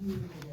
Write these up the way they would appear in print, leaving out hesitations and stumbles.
Thank you.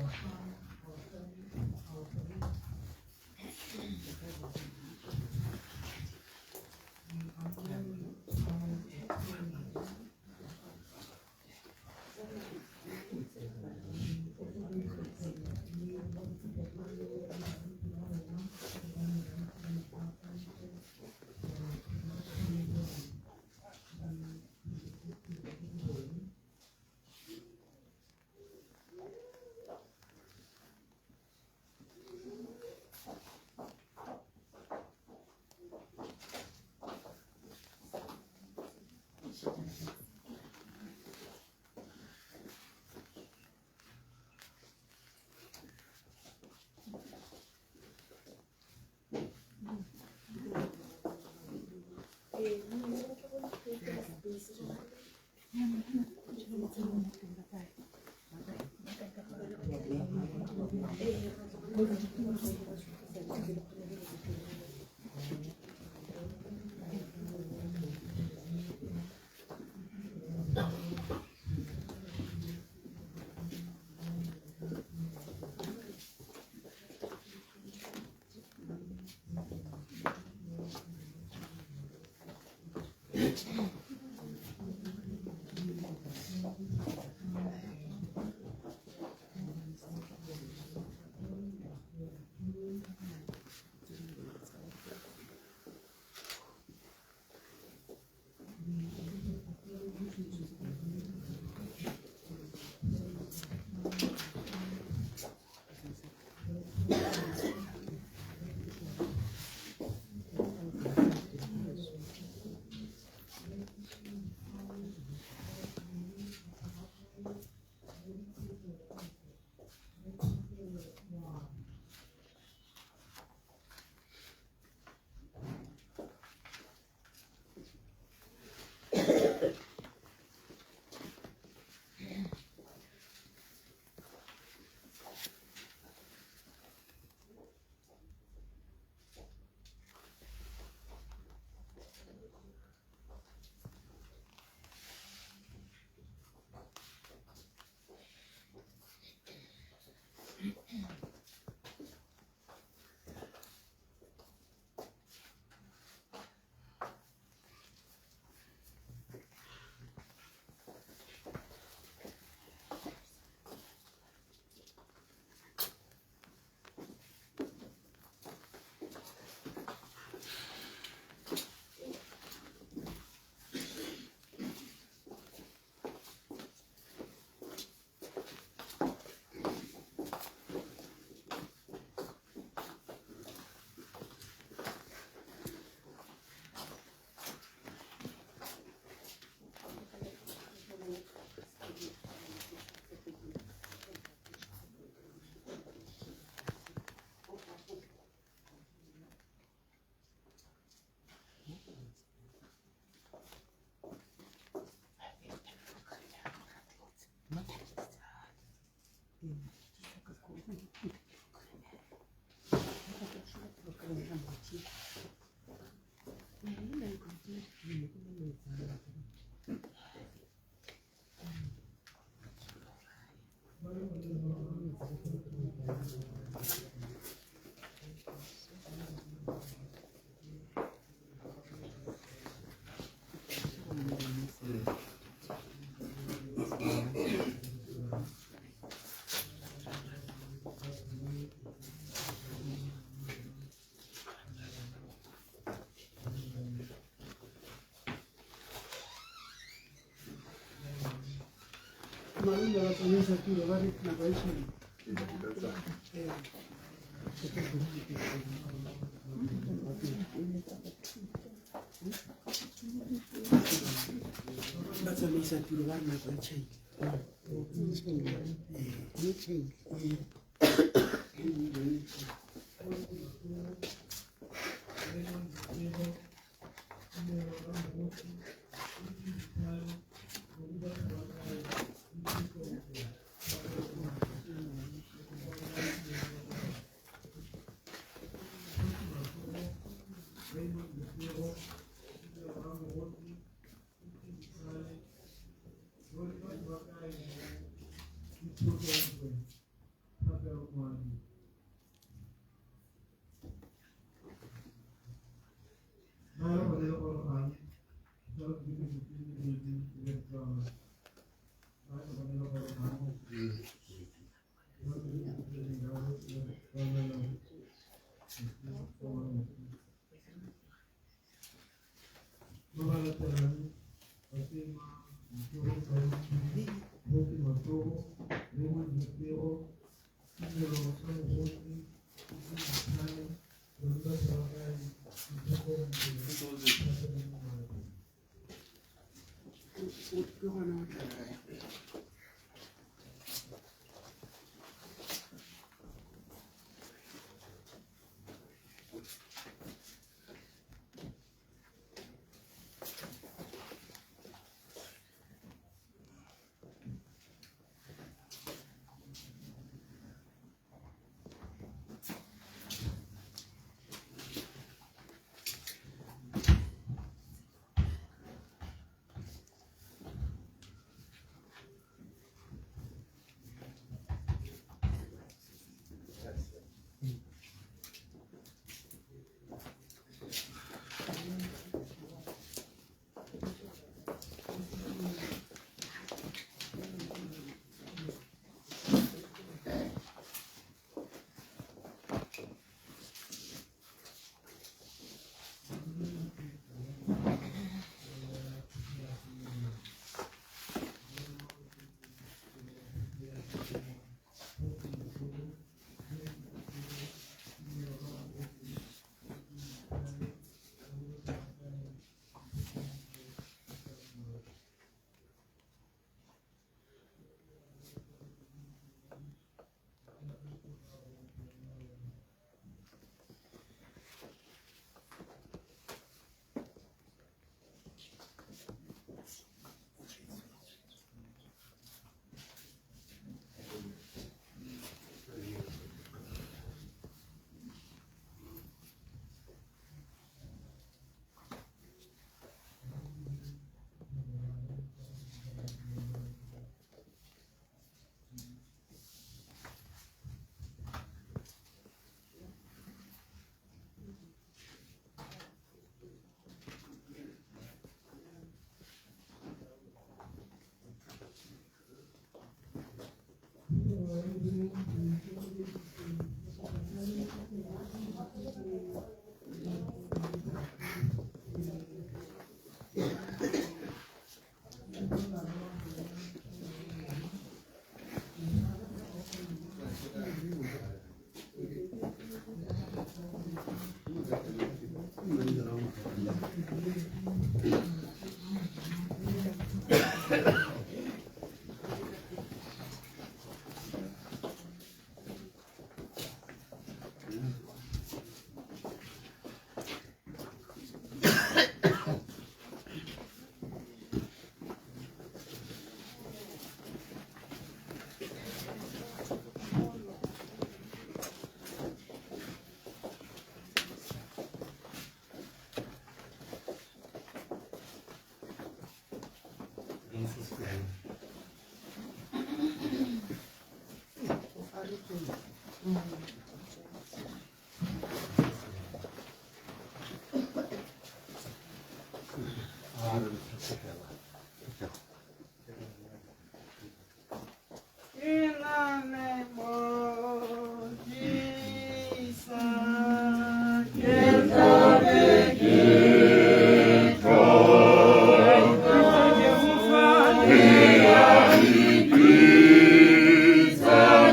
In the name of Jesus,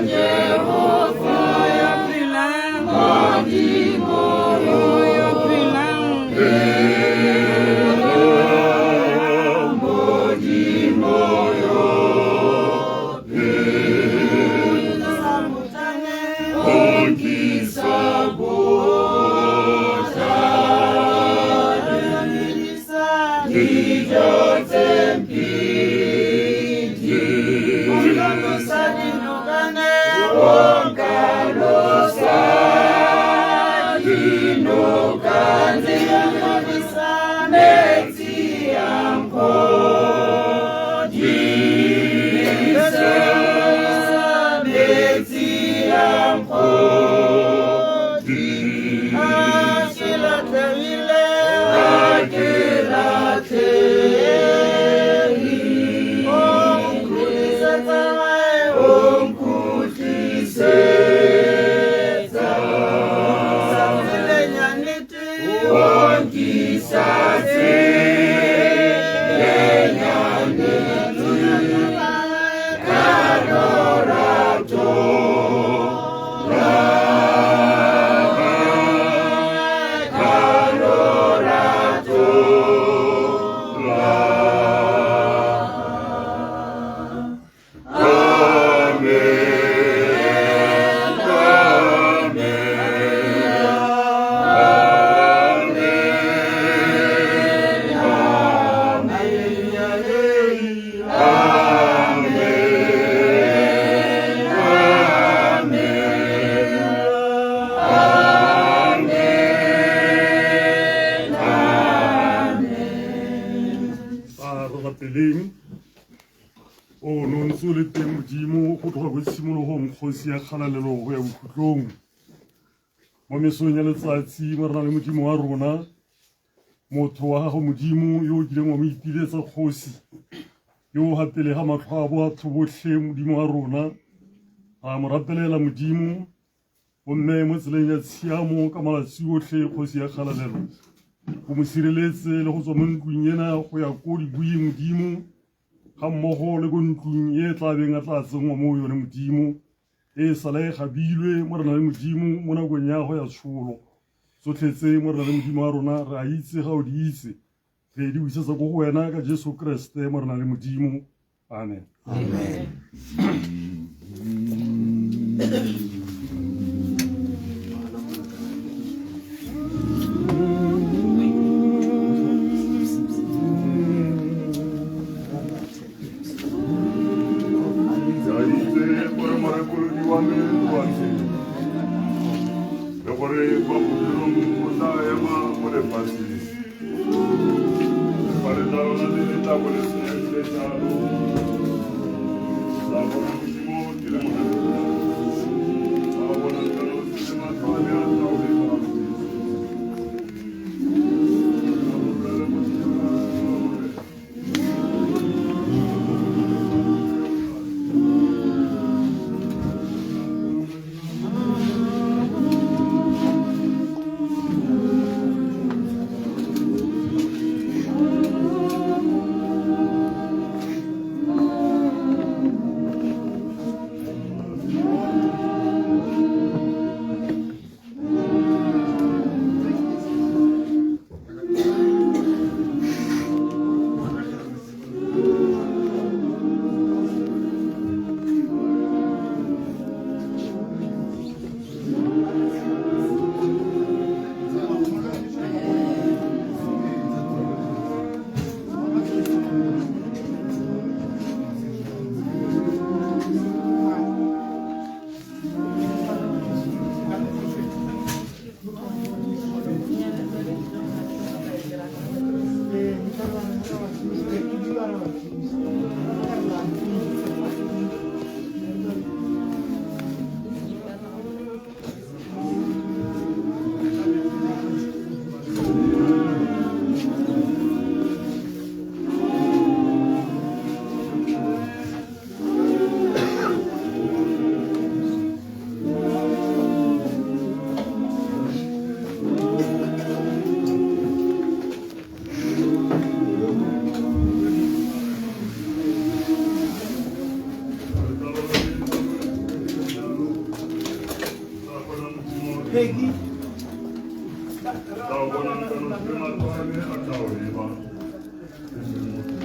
Jehovah. O no ntse o le teng Modimo go tloga ko tshimologong kgosi ya kgalalelo go ya bokhutlong. Mo mesong ya letsatsi mo re na le Modimo wa rona, motho wa gago Modimo yo o kileng wa mo ipiletsa kgosi, yo o ga pele ga matlho a batho botlhe Modimo wa rona, a mo rapelela Modimo, o mme mo tseleng ya tshiamo ka malatsi otlhe kgosi ya kgalalelo. O mo sireletse le go tswa mo ntlong ena go ya ko dibuing Modimo, ga mmogo le ko ntlong e tla beng a tla tsenngwa mo yone Modimo, e sala e gabilwe mo re na le Modimo mo nakong ya go ya tsholo. Tsotlhe tse mo re na le Modimo wa rona re a itse ga o di itse, re di busetsa ko go wena ka Jesu Kriste mo re na le Modimo. Amen. Amen. Ke a itse gore morekolodi wa me o a tshela, le gore kwa bofelong o tla ema mo lefatsheng. Fa letlalo la me le tla bo le senyegile jalo, tla bona Modimo ke le Morena. Tla bona ka nosi le matlho a me a tla o leba. Tla go bolele mo setšhabeng wa Morena. Peggy. Tla bona ka nosi le matlho a me a tla o leba, e seng motho.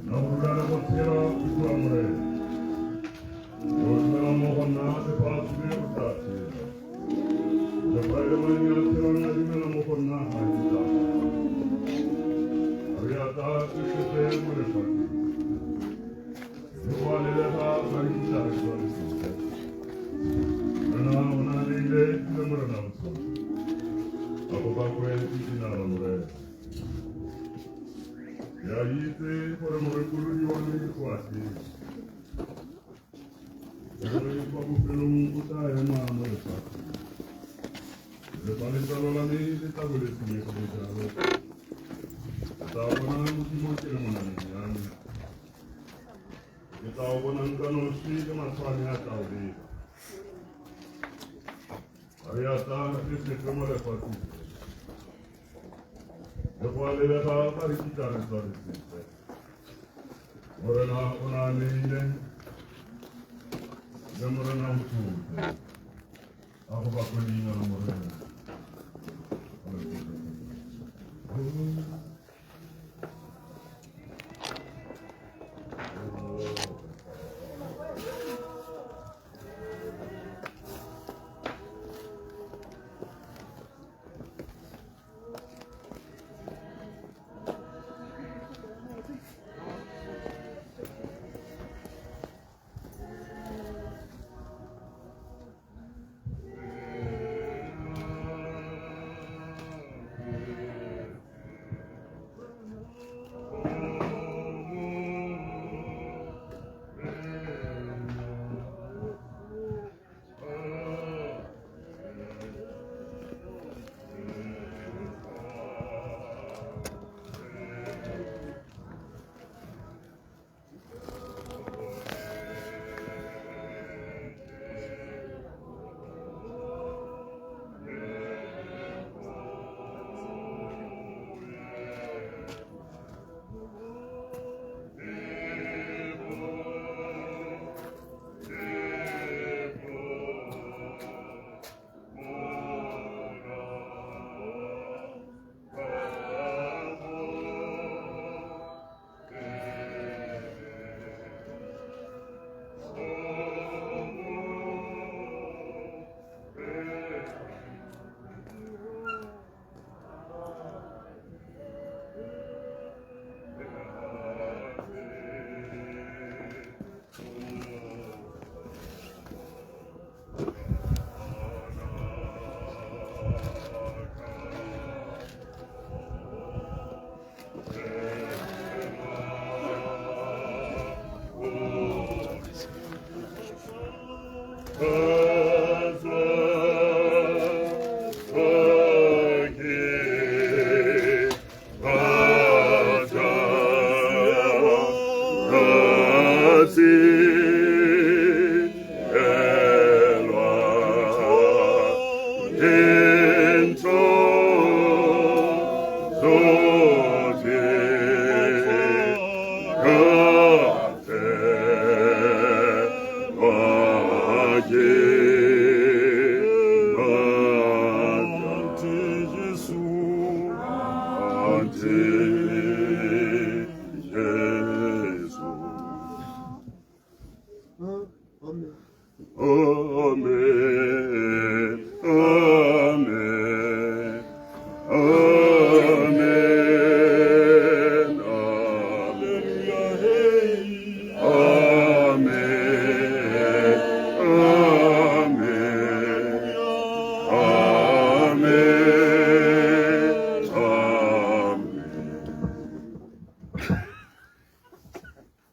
Ka go dula le go tshela go bua Morena. Yo o dumelang mo go nna le fa a sule o tla tshela. Le fa e le mang yo a tshelang a dumela mo go nna ga a kitla a swa. Re a tla re setse mo lefatsheng. Mme go a lebega ga re kitla re tswa le sentle. Morena o na neile le Morena o tshwana. A go bakwe leina la Morena. Ke a itse gore morekolodi wa me o a tshela. Gore kwa bofelong o tla ema mo lefatsheng. Le fa letlalo la me le tla bo le senyegile jalo, ke tla bona Modimo ke le mo nameng ya me. Ke tla o bonang ka nosi le matlho a me a tla o leba. Ga re a tla re sepe mo lefatsheng. Le go a lebega ga re kitla re tswa re sepe. Morena o na neile, le Morena o tshotse. A go bakwe leina la Morena.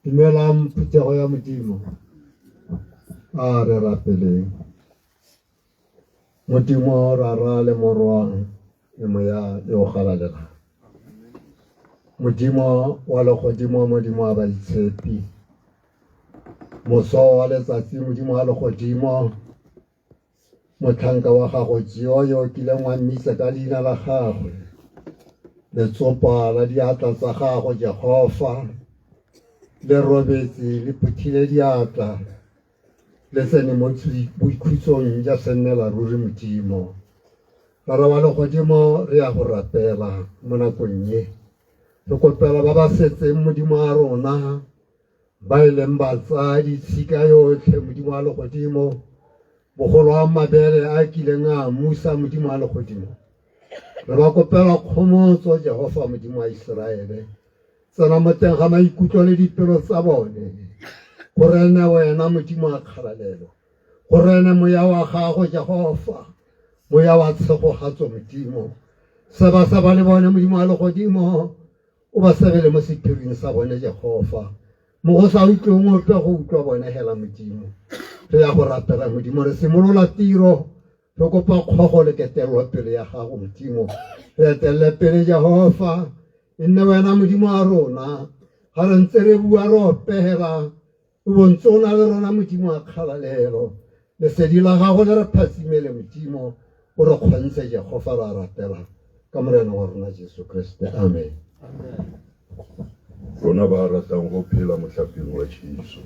Dumelang phuthego ya Modimo. A re rapeleng. Modimo Rara le Morwa le Moya yo o galalelang. Modimo wa legodimo, Modimo wa baitshepi. Moso wa letsatsi, Modimo wa legodimo, motlhanka wa gago Jeo yo o kileng wa mmitsa ka leina la gagwe, letsopa la diatla tsa gago Jehofa, le robetse le phuthile diatla, le tsene mo boikhutsong ja sennela ruri Modimo. Rara wa legodimo, re ya go rapela mo nakong e. Re kopela ba ba setseng Modimo wa rona, ba e leng batsadi tshika yotlhe Modimo wa legodimo, bogolo a mabele a kileng a musa Modimo wa legodimo. Re ba kopela kgomotso Jehofa Modimo wa Iseraele. Tsena mo teng ga maikutlo le dipelo tsa bone, go rene wena Modimo wa kgalalelo, go rene moya wa gago Jehofa, moya wa tshegogatso Modimo. Seba sa ba le bone Modimo wa legodimo, o ba sebele mo sephiring sa bone Jehofa, mo go sa utlweng ope go utlwa bone hela Modimo. Re ya go rapela Modimo, re simolola tiro, re kopa kgogo le ketelelopele ya gago Modimo. Re etelele pele Jehofa, e nne wena Modimo wa rona. Ga re ntse re bua re opela, o bo ntse o na le rona Modimo wa kgalalelo. Lesedi la gago le re phatsimele Modimo, o re kgontshe Jehofa, re a rapela ka Morena wa rona Jesu Kriste. Amen. Rona ba ratang go phela motlhapeng wa Jesu.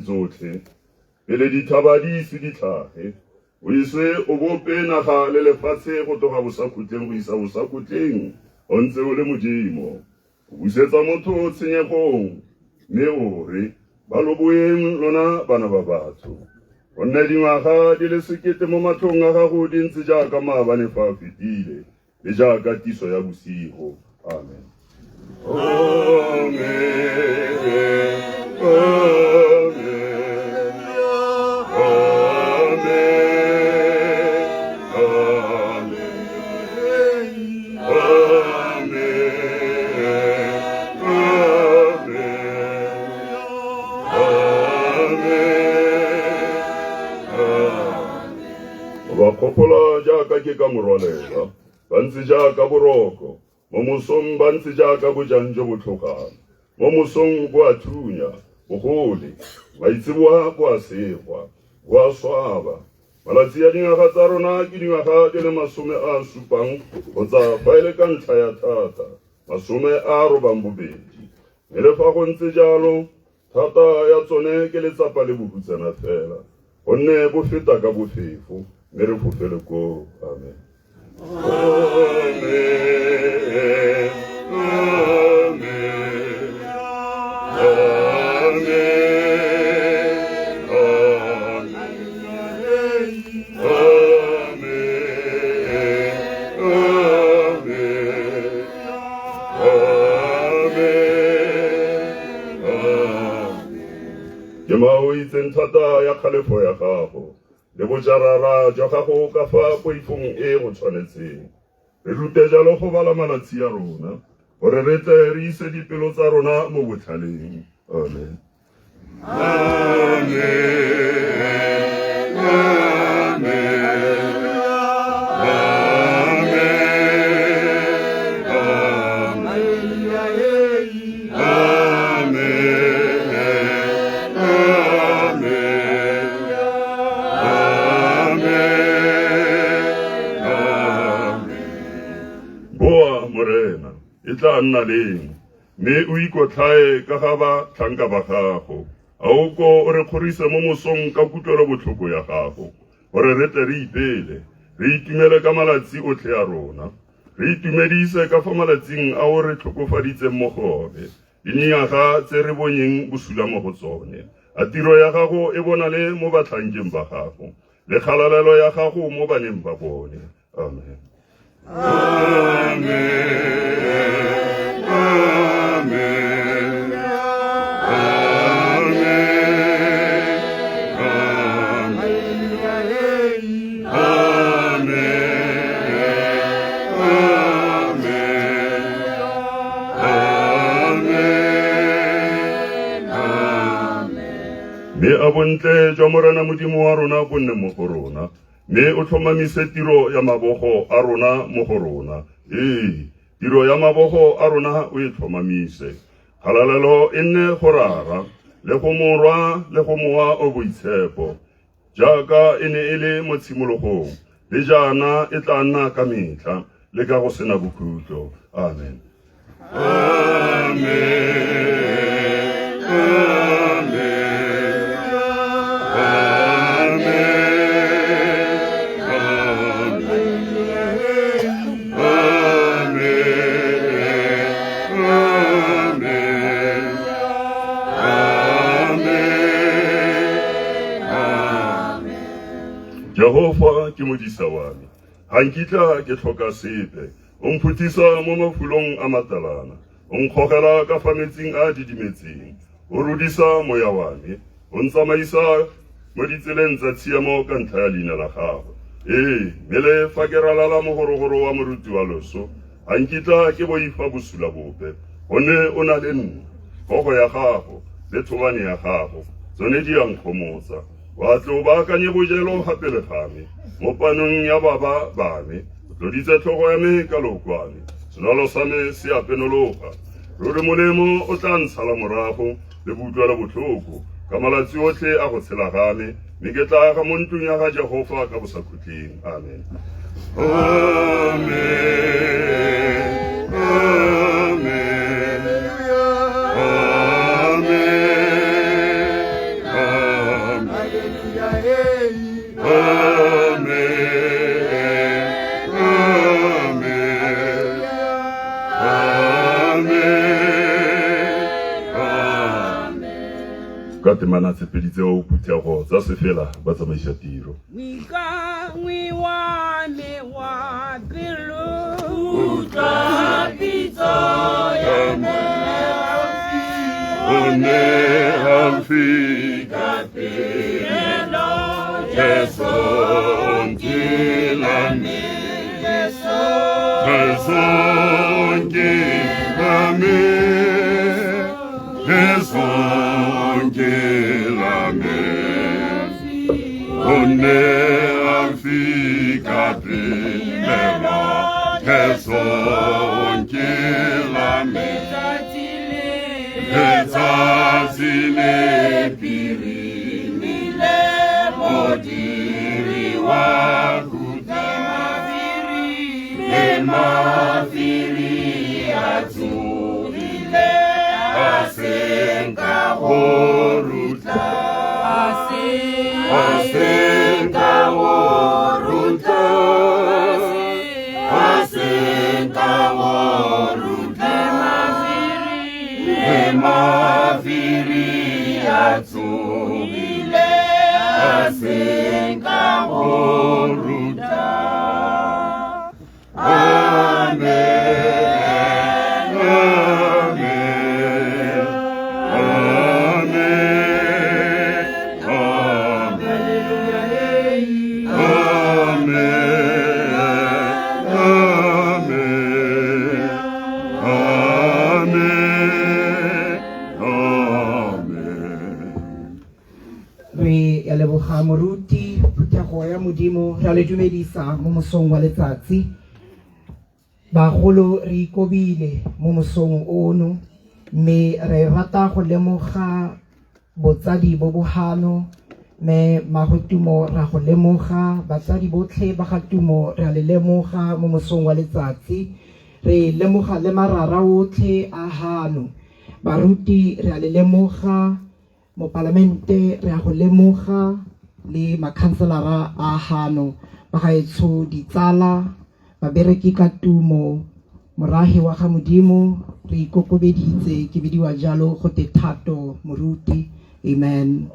Tsotlhe pele dithaba di ise di tlhage, o ise o bope naga le lefatshe go tloga bosakhutleng go isa bosakhutleng, o ntse o le Modimo. O busetsa motho tshenyegong, mme o re ba lo boeng lona bana ba batho. Gonne dingwaga di le sekete mo matlhong a gago di ntse jaaka maabane fa a fetile, le jaaka tiso ya bosigo. Amen. Amen. Amen. Amen. Amen. Amen. Amen. Amen. Ba gopola jaaka ke ka morwalela, ba ntse jaaka boroko, mo mosong ba ntse jaaka bojang jo bo tlhogang, mo mosong bo a thunya, bogole, maitseboa bo a segwa, bo a swaba. Malatsi a dingwaga tsa rona ke dingwaga di le 70 kgotsa fa e le ka ntlha ya thata, 98. Mme le fa go ntse jalo, thata ya tsone ke letsapa le bohutsana fela, gonne bo feta ka bofefo, mme re fofele koo. Amen. Amen. Amen. Amen. Amen. Amen. Amen. Amen. Ke mang o itseng thata ya kgalefo ya gago le bojarara jwa gago ka fa poifong e go tshwanetseng. Re rute jalo go bala malatsi a rona, gore re tle re ise dipelo tsa rona mo botlhaleng. Amen. Amen. Amen. Amen. Amen. Amen. Amen. Amen. Amen. Boa Morena, e tla nna leng, mme o ikotlhae ka ga batlhanka ba gago. A o ko o re kgorise mo mosong ka kutlwelobotlhoko ya gago, gore re tle re ipele, re itumele ka malatsi otlhe a rona. Re itumedise ka fa malatsing a o re tlhokofaditseng mo go one, le dinyaga tse re bonyeng bosula mo go tsone. A tiro ya gago e bonale mo batlhankeng ba gago, le kgalalelo ya gago mo baneng ba bone. Amen. Amen. Amen. Amen. Amen. Amen. Amen. Amen. Amen. Mme a bontle jwa Morena Modimo wa rona bo nne mo go rona, mme o tlhomamise tiro ya mabogo a rona mo go rona. Ee, tiro ya mabogo a rona o e tlhomamise. Kgalalelo e nne go Rara, le go Morwa, le go Mowa o Boitshepo, jaaka e ne e le mo tshimologong, le jaana e tla nna ka metlha, le ka go sena bokhutlo. Amen. Amen. Amen. Amen. Amen. Amen. Amen. Amen. Jehofa ke modisa wa me, ga nkitla ke tlhoka sepe. O mphuthisa mo mafulong a matalana, o nkgogela ka fa metsing a a didimetseng, o rudisa moya wa me, o ntsamaisa mo ditseleng tsa tshiamo ka ntlha ya leina la gagwe. Ee, mme le fa ke ralala mogorogoro wa moruti wa loso, ga nkitla ke boifa bosula bope, gonne o na le nna. Gogo ya gago le thobane ya gago, tsone di a nkgomotsa. Wa tle o baakanye bojelo ga pele ga me, mo panong ya baba ba me. O tloditse tlhogo ya me ka lookwane, senwalo sa me se a penologa. Ruri molemo o tla ntshala morago le boutlwelo botlhoko ka malatsi otlhe a go tshela ga me, mme ke tla aga mo ntlong ya ga Jehofa ka bosakhutleng. Amen. Amen. Amen. Amen. Amen. Amen. Amen. Amen. Ka temana tse pedi tseo phuthego tsa sefela ba tsamaisa tiro. Moikangwi wa me wa pelo, utlwa pitso ya me. O ne gaufi ka pelo, Jesu nkila me. Jesu nkila me. Jesu nkila me. O ne gaufi ka pelo, Jesu nkila me. Letsatsi le phirimile, modiri wa khutla, le mafiri a tsogile, a senka go rutla, a senka go rutla, a senka go rutla, le mafiri a tsogile, a senka go rutla. Amen. Amen. Amen. Amen. Amen. Amen. Amen. Amen. Re ya leboga moruti, phuthego ya Modimo, re a le dumedisa mo mosong wa letsatsi. Bagolo re ikobile mo mosong ono. Mme re rata go lemoga botsadi bo bo hano, mme mmaagwe Tumo ra go lemoga, batsadi botlhe ba ga Tumo re a le lemoga mo mosong wa letsatsi. Re lemoga le marara otlhe a hano. Baruti re a le lemoga, mopalamente re a go lemoga le makhanselara a hano. Bagaetsho, ditsala, babereki ka Tumo, morahi wa ga Modimo, re ikokobeditse, ke bidiwa jalo go te Thato Moruti. Amen.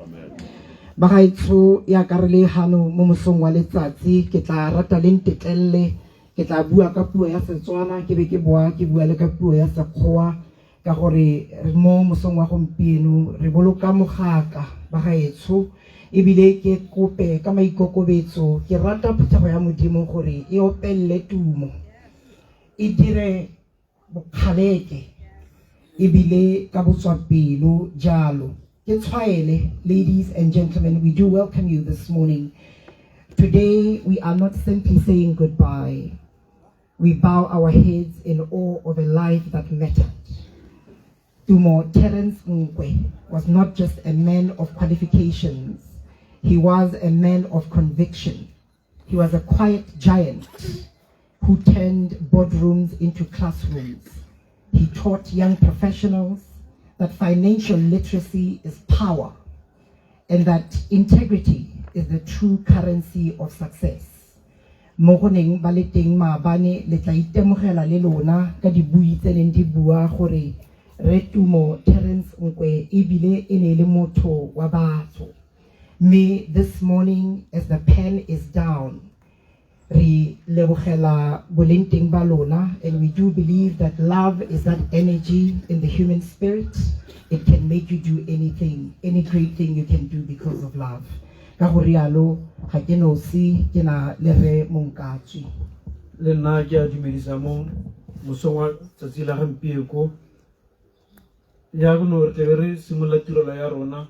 Bagaetsho, ya ka re le hano mo mosong wa letsatsi, ke tla rata le ntetlelle, ke tla bua ka puo ya Setswana, ke be ke boa ke bua le ka puo ya Sekgowa, ka gore mo mosong wa gompieno re boloka mogaka bagaetsho, ebile ke kope ka maikokobetso, ke rata phuthego ya Modimo gore e opelele Tumo, e dire bokgaleke ebile ka botswapelo jalo. Ke tshwaele, ladies and gentlemen, we do welcome you this morning. Today we are not simply saying goodbye. We bow our heads in awe of a life that mattered. Tumo Terence Nkwe was not just a man of qualifications. He was a man of conviction. He was a quiet giant who turned boardrooms into classrooms. He taught young professionals that financial literacy is power and that integrity is the true currency of success. Mo go neng ba le teng maabane le tla itemogela le lona ka dibui tse neng di bua gore re Tumo Terence Nkwe ebile e ne e le motho wa batho. Mme this morning as the pen is down, re lebogela boleng teng ba lona, and we do believe that love is that energy in the human spirit. It can make you do anything, any great thing you can do because of love. Ka go rialo ga ke nosi, ke na le re Monkatswi. Le nna ke a dumedisa mo mosong wa tsatsi la gampieko. Jaanong re tlebe re simolola tirelo ya rona.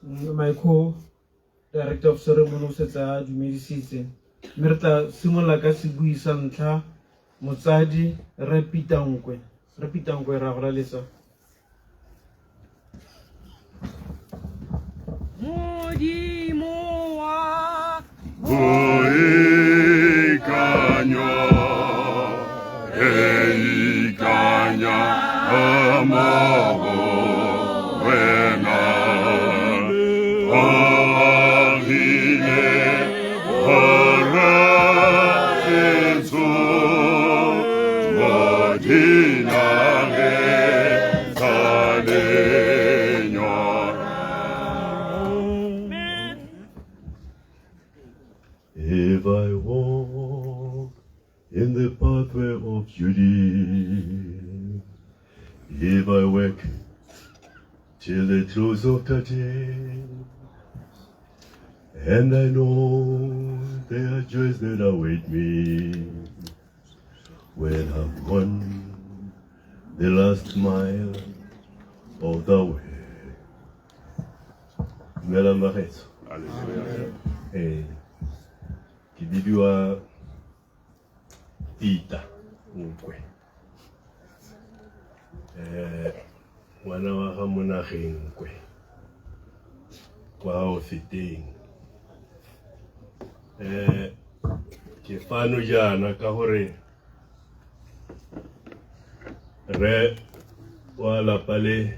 My co-director of ceremony o setse a dumedisitse, mme re tla simolola ka sebui sa ntlha, motsadi Rre Peter Nkwe. Rre Peter Nkwe, ra go laletsa. Modimo wa Boikanyo, re ikanya mo go wena. Ahile hara etso, mo dinageng tsa lenyora. If I walk in the pathway of duty, if I work till the close of the day, and I know there are joys that await me when I've won the last mile of the way. Dumelang bagaetsho. Ee, ke bidiwa Peter Nkwe. Ngwana wa ga Monageng Nkwe kwa o feteng. Ke fano jaana ka gore re wa lapa le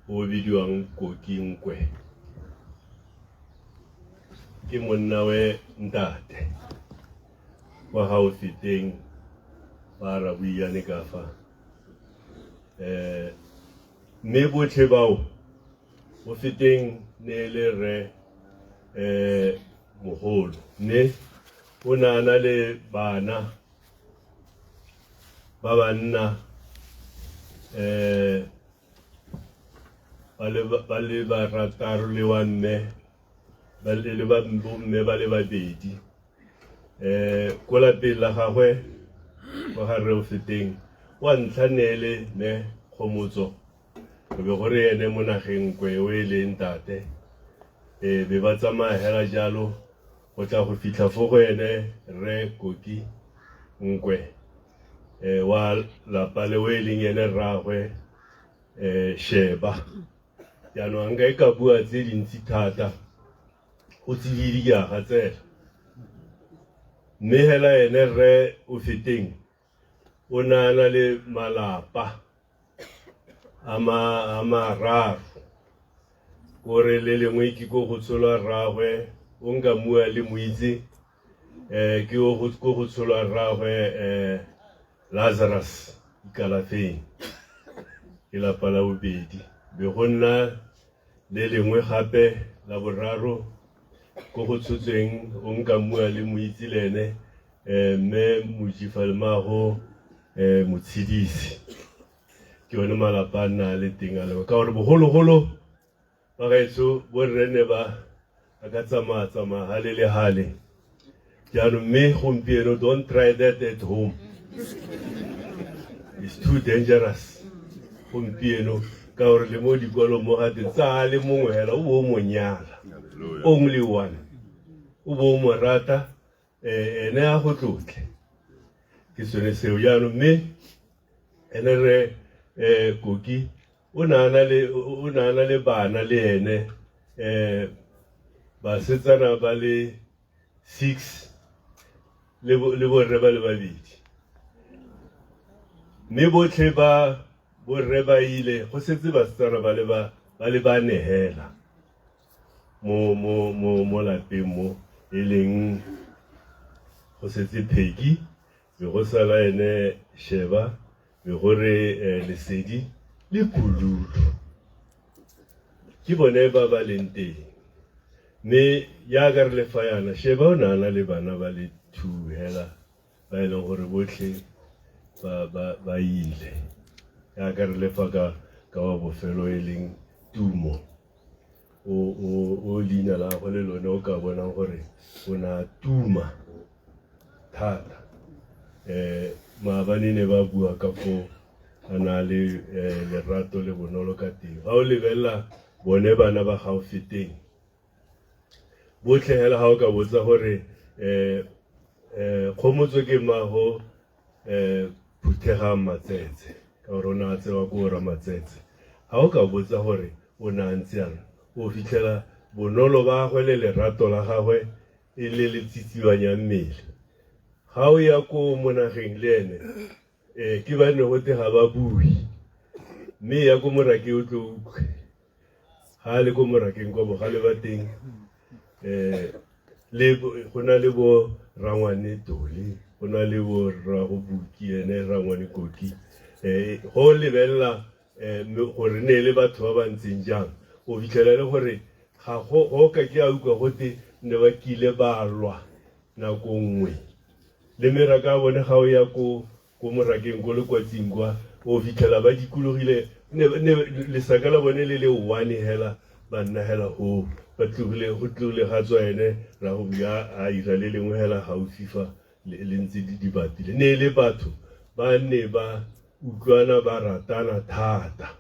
o bidiwang Koki Nkwe ke monna we ntate kwa ga o feteng ba ra buiane ka fa. Mme botlhe bao o feteng ne le re mogolo, mme o ne a na le bana ba banna ba le barataro le wa mme ba le ba bomme ba le babedi. Ko lapeng la gagwe kwa ga rre o feteng wa ntlha ne le ne Kgomotso, re be gore ene mo nageng Nkwe o e leng ntate. Be ba tsamaya hela jalo go tla go fitlha fo go ene rre Koki Nkwe. um wa lapa le o e leng ene rraagwe um Sheba. Jaanong nka e ka bua tse dintsi thata, go tsididi ke a gatsela. Mme hela ene rre o feteng o ne a na le malapa a mararo, kore le lengwe ke ko go tsholwa rraagwe o nka mua le moitse, ke ko go tsholwa rraagwe Lazarus Ikalafeng, ke lapa la bobedi. Be go nna le lengwe gape la boraro ko go tshotsweng o nka mua le moitse le ene, mme Mojifalemago Motshedisi. Ke one malapa a nna a le teng a lengwe, ka gore bogologolo bagaetsho borre ne ba a ka tsamaya tsamaya hale le hale. Jaanong mme gompieno, don't try that at home, it's too dangerous gompieno, ka gore le mo dikolong mo gate tsaya le mongwe hela o bo o mo nyala, only one, o bo o mo rata, ene a go tlotle. Ke sone seo. Jaanong mme ene re Koki o ne a na le, o ne a na le bana le ene, basetsana ba le 6 le borre ba le babedi, mme botlhe ba borre ba ile, go setse basetsana ba le ba ba le bane hela mo mo mo mo lapeng mo e leng go setse Pheki, be go sala ene Sheba, be go re Lesedi le Kululu. Ke bone ba ba leng teng. Mme jaaka re le fa yana, Sheba o ne a na le bana ba le 2 hela ba e leng gore botlhe ba ba ba ile. Jaaka re le fa ka ka wa bofelo e leng Tumo, o o o leina la gagwe le lone o ka bonang gore o ne a tuma thata. Maabane ne ba bua ka foo a na le lerato le bonolo ka teng. Ga o lebelela bone bana ba ga o feteng botlhe hela, ga o ka botsa gore Kgomotso ke mago Phuthegang Matsetse, ka gore o ne a tsewa ko ra Matsetse, ga o ka botsa gore o ne a ntse yang, o fitlhela bonolo ba gagwe le lerato la gagwe e le le tsitsibanyang mmele. Ga o ya ko mo nageng le ene, ke ba ne gote ga ba bue, mme ya ko morakeng o tlo utlwe ga a le ko morakeng kwa bogale ba teng, le go na le bo rangwane Tole, go na le bo rrago Buki, ene rangwane Koki. Go lebelela gore ne le batho ba ba ntseng jang, o fitlhela le gore ga go ka ke a utlwa gote ne ba kile ba lwa nako nngwe le meraka ya bone. Ga o ya ko ko morakeng ko lekwatsing kwa, o fitlhela ba dikologile ne lesaka la bone le le one hela, ba nna hela go ba tlogile, go tlogile ga tswa ene ra go bua a ira le lengwe hela gaufi fa le ntse di di bapile. Ne le batho ba ne ba utlwana, ba ratana thata.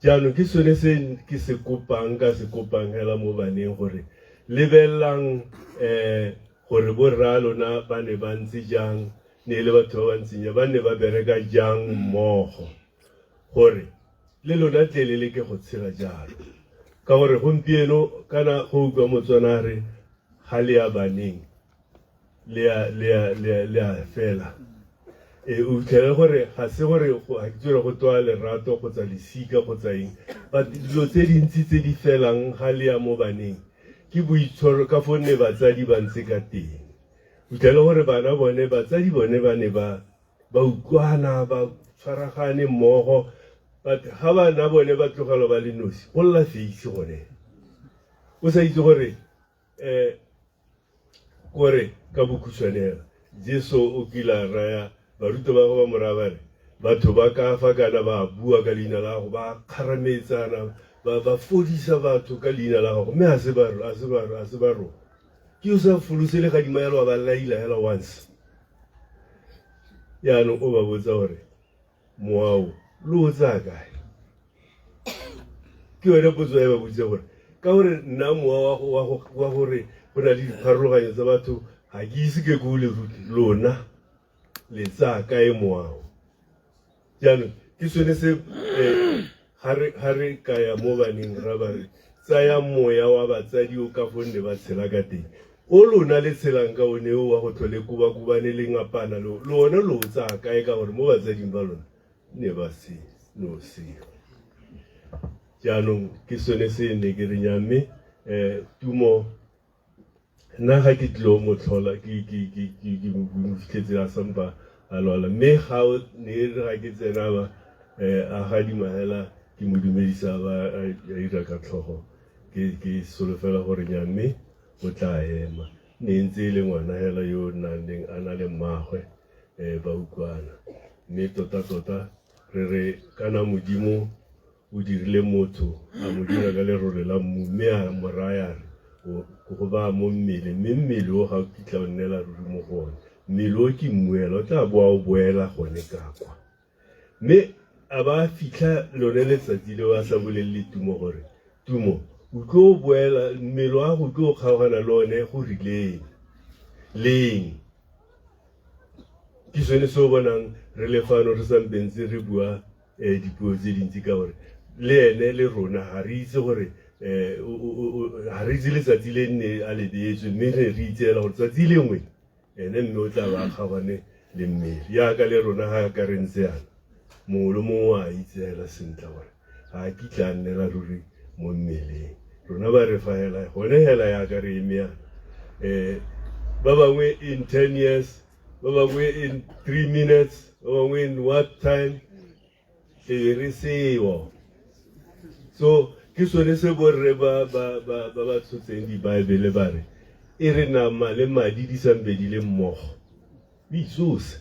Jaanong ke sone se ke se kopang, ka se kopang hela mo baneng, gore lebelelang gore borra lona ba ne ba ntse jang, ne le batho ba ba ntseng jang, ba ne ba bereka jang mmogo, gore le lona tle le leke go tshela jalo. Ka gore gompieno kana go utlwa Motswana a re ga le ya baneng le a le a le a le a fela. O fitlhele gore ga se gore ga ke tsere go toa lerato kgotsa lesika kgotsa eng, but dilo tse dintsi tse di felang ga le ya mo baneng ke boitshwaro, ka gonne batsadi ba ntse ka teng. O fitlhele gore bana bone, batsadi bone ba ne ba ba utlwana, ba tshwaragane mmogo, but ga bana bone ba tlogelwa ba le nosi, go lla feisi gone, o sa itse gore kore ka bokhutshwane hela. Jesu o kile a raya barutwa ba gagwe, ba mo raya ba re, batho ba ka fa kana ba bua ka leina la gago, ba kgarametsana, ba fodisa batho ka leina la gago, mme ga se ba a se ba a se ba rona. Ke o sa folose le gadima hela, wa ba laila hela once. Jaanong o ba botsa gore mowa o lo o tsaya kae? Ke yone potso e ba botse gore, ka gore nna mowa wa gore go na le dipharologanyo tsa batho ga ke ise ke ko o le rute lona. Le tsaya kae moao? Jaanong ke sone se ga re ka ya mo baneng ra ba re tsaya moya wa batsadi o ka gonne ba tshela ka teng o lona le tshelang ka one o wa go tlhole kobakobane le ngapana le one lo o tsaya kae ka gore mo batsading ba lona ne ba se no seo. Jaanong ke sone se ne ke re nya mme Tumo nna ga ke tlilo mo tlhola ke mo fitlhetse a sampa a lwala mme ga ne re ga ke tsena ba a gadima hela ke mo dumedisa ba a ira ka tlhogo ke solofela gore nya mme o tla ema ne ntse e le ngwana hela yo nang leng a na le mmagwe ba utlwana mme tota tota re re kana Modimo O dirile motho, a mo dira ka lerole la mmu, mme a mo raya a re, O go baya mo mmele, mme mmele o ga o kitla o nnela ruri mo go one. Mmele o ke mmu hela, o tla boa o boela gone ka kwa. Mme a ba a fitlha lone letsatsi leo a sa bolelele Tumo gore, Tumo, o tlo boela, mmele wa go tlo kgaogana le one go rileng, leng. Ke sone se o bonang re le fano re sampentse re bua dipuo tse dintsi ka gore le ene le rona ga re itse gore ga re itse letsatsi le nne a le beetswe mme re re itse fela gore tsatsi lengwe ene mme o tla ba kgaogane le mmele yaka le rona ga ka re ntse yana mongwe le mongwe a itse fela sentle gore ga a kitla a nnela ruri mo mmeleng rona ba re fa hela gone hela yaka re eme yana ba bangwe in 10 years ba bangwe in 3 minutes ba bangwe in what time e re seo. So ke sone se borre ba ba ba ba ba tshotseng dibaebele ba re e re nama le madi di sampe di le mmogo o itsose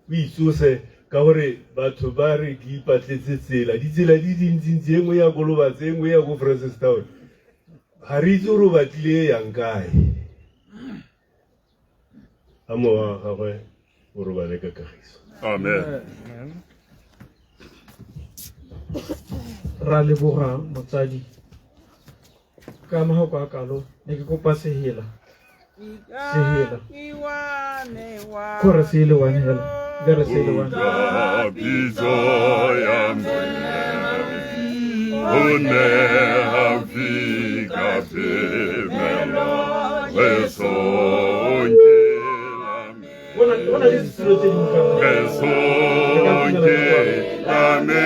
o itsose ka gore batho ba re ke ipatletse tsela ditsela di dintsintsi e nngwe ya kolobatse e nngwe ya ko Francistown ga re itse gore o batlile e yang kae. A mowa wa gagwe o robale ka kagiso. Amen. Ra leboga motsadi ka mahoko a kalo ne ke kopa sehela sehela kore se ile one hela bere se ile one Pitso ya me o ne haufi ka phemelo re sonke go na le ditulo tse dingwe ka mo. re sonke la me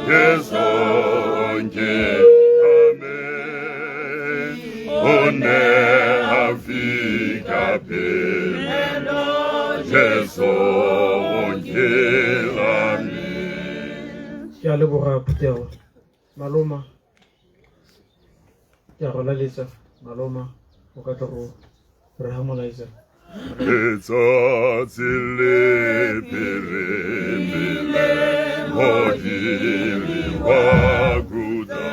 re sonke la me o ne haufi ka phemelo Jesu o nkela me. Ke a leboga phuthego maloma ke a go laletsa maloma o ka tla go re harmonizer. Letsatsi le phirimile modiri wa kuta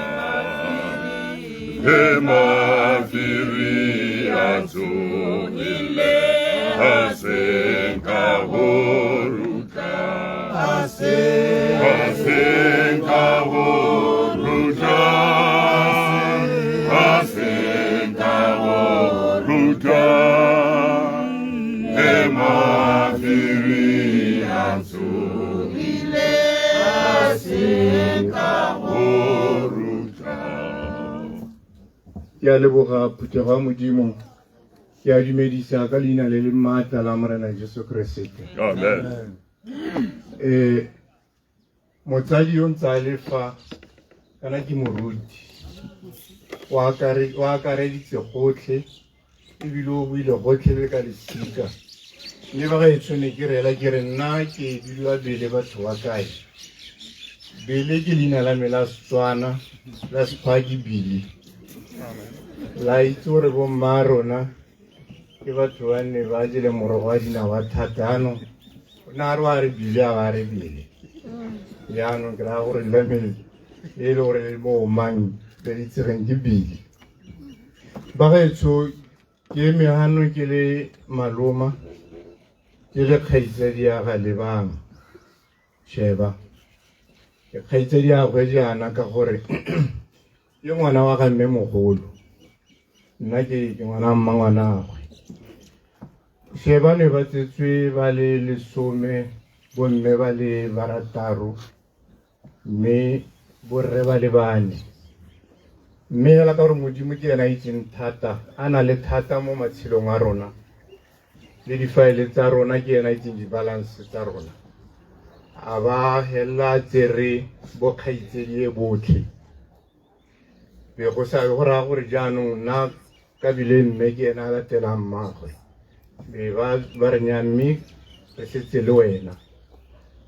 le mafiri a tsogile a senka go rutla a senka go rutla a senka go rutla le mafiri a tsogile a senka go rutla. Ke a leboga phuthego ya Modimo. Ke a dumedisa ka leina le le maatla la Morena Jesu Keresete. Amen. Motsadi yo ntse a le fa kana ke moruti o akareditse gotlhe ebile o buile gotlhe le ka lesika mme ba gaetsho ne ke reela ke re nna ke bidiwa Bele batho ba kae. Bele ke leina la me la Setswana la Sekgwa ke Bili. La itse gore bo mma rona ke batho ba nne ba jele morogo wa dinawa thata anong o ne a re wa re Bili a ba re Bele. Jaanong ke raya gore la me le e le gore mo omang le le itsegeng ke Bili. Ba gaetsho ke eme hano ke le maloma ke le kgaitsadi ya ga Lebang Sheba. Ke kgaitsadi ya gwe jaana ka gore ke ngwana wa ga mme mogolo. Nna ke ngwana wa mmangwanagwe. She ba ne ba tsetswe ba le lesome, bomme ba le barataro, mme borre ba le bane. Mme hela ka gore Modimo ke ena a itseng thata, a na le thata mo matshelong a rona, le difaele tsa rona ke ena a itseng di-balance tsa rona. A ba hela a tsere bokgaitsedi e botlhe. Be go sa go raya gore jaanong nna ka bile mme ke ena a latelang mmagwe. Be ba ba re nya mme re setse le wena.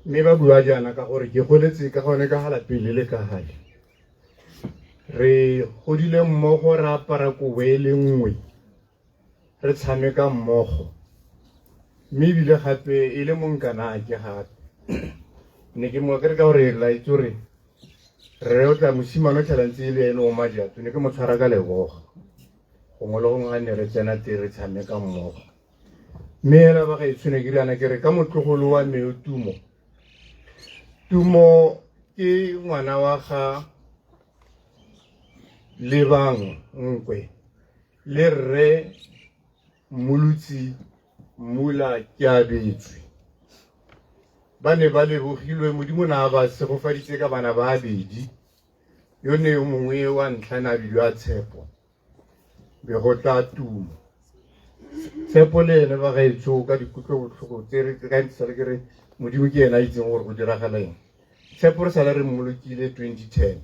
Mme ba bua jaana ka gore ke goletse ka gone ka ga lapeng le le ka gale. Re godile mmogo re apara kobo e le nngwe, re tshameka mmogo. Mme ebile gape e le monkanake gape. Ne ke mo kere ka gore la itse gore rre o tla mosimane o tlhela ntse e le ene o majato, ne ke mo tshwara ka lebogo. Gongwe le gongwe ga ne re tsena teng re tshameka mmogo. Mme hela ba gaetsho ne ke riana ke re ka motlogolo wa me o Tumo. Tumo ke ngwana wa ga Lebang Nkwe le rre Mmolotsi Mmula Keabetswe. Ba ne ba lebogilwe, Modimo ne a ba segofaditse ka bana ba babedi. Yo ne yo mongwe wa ntlha ne a bidiwa Tshepo, be go tla Tumo. Tshepo le ene ba gaetsho ka dikutlobotlhoko tse re ka ntse ke re Modimo ke ene a itseng gore go diragala eng. Tshepo re sale re mmolokile 2010.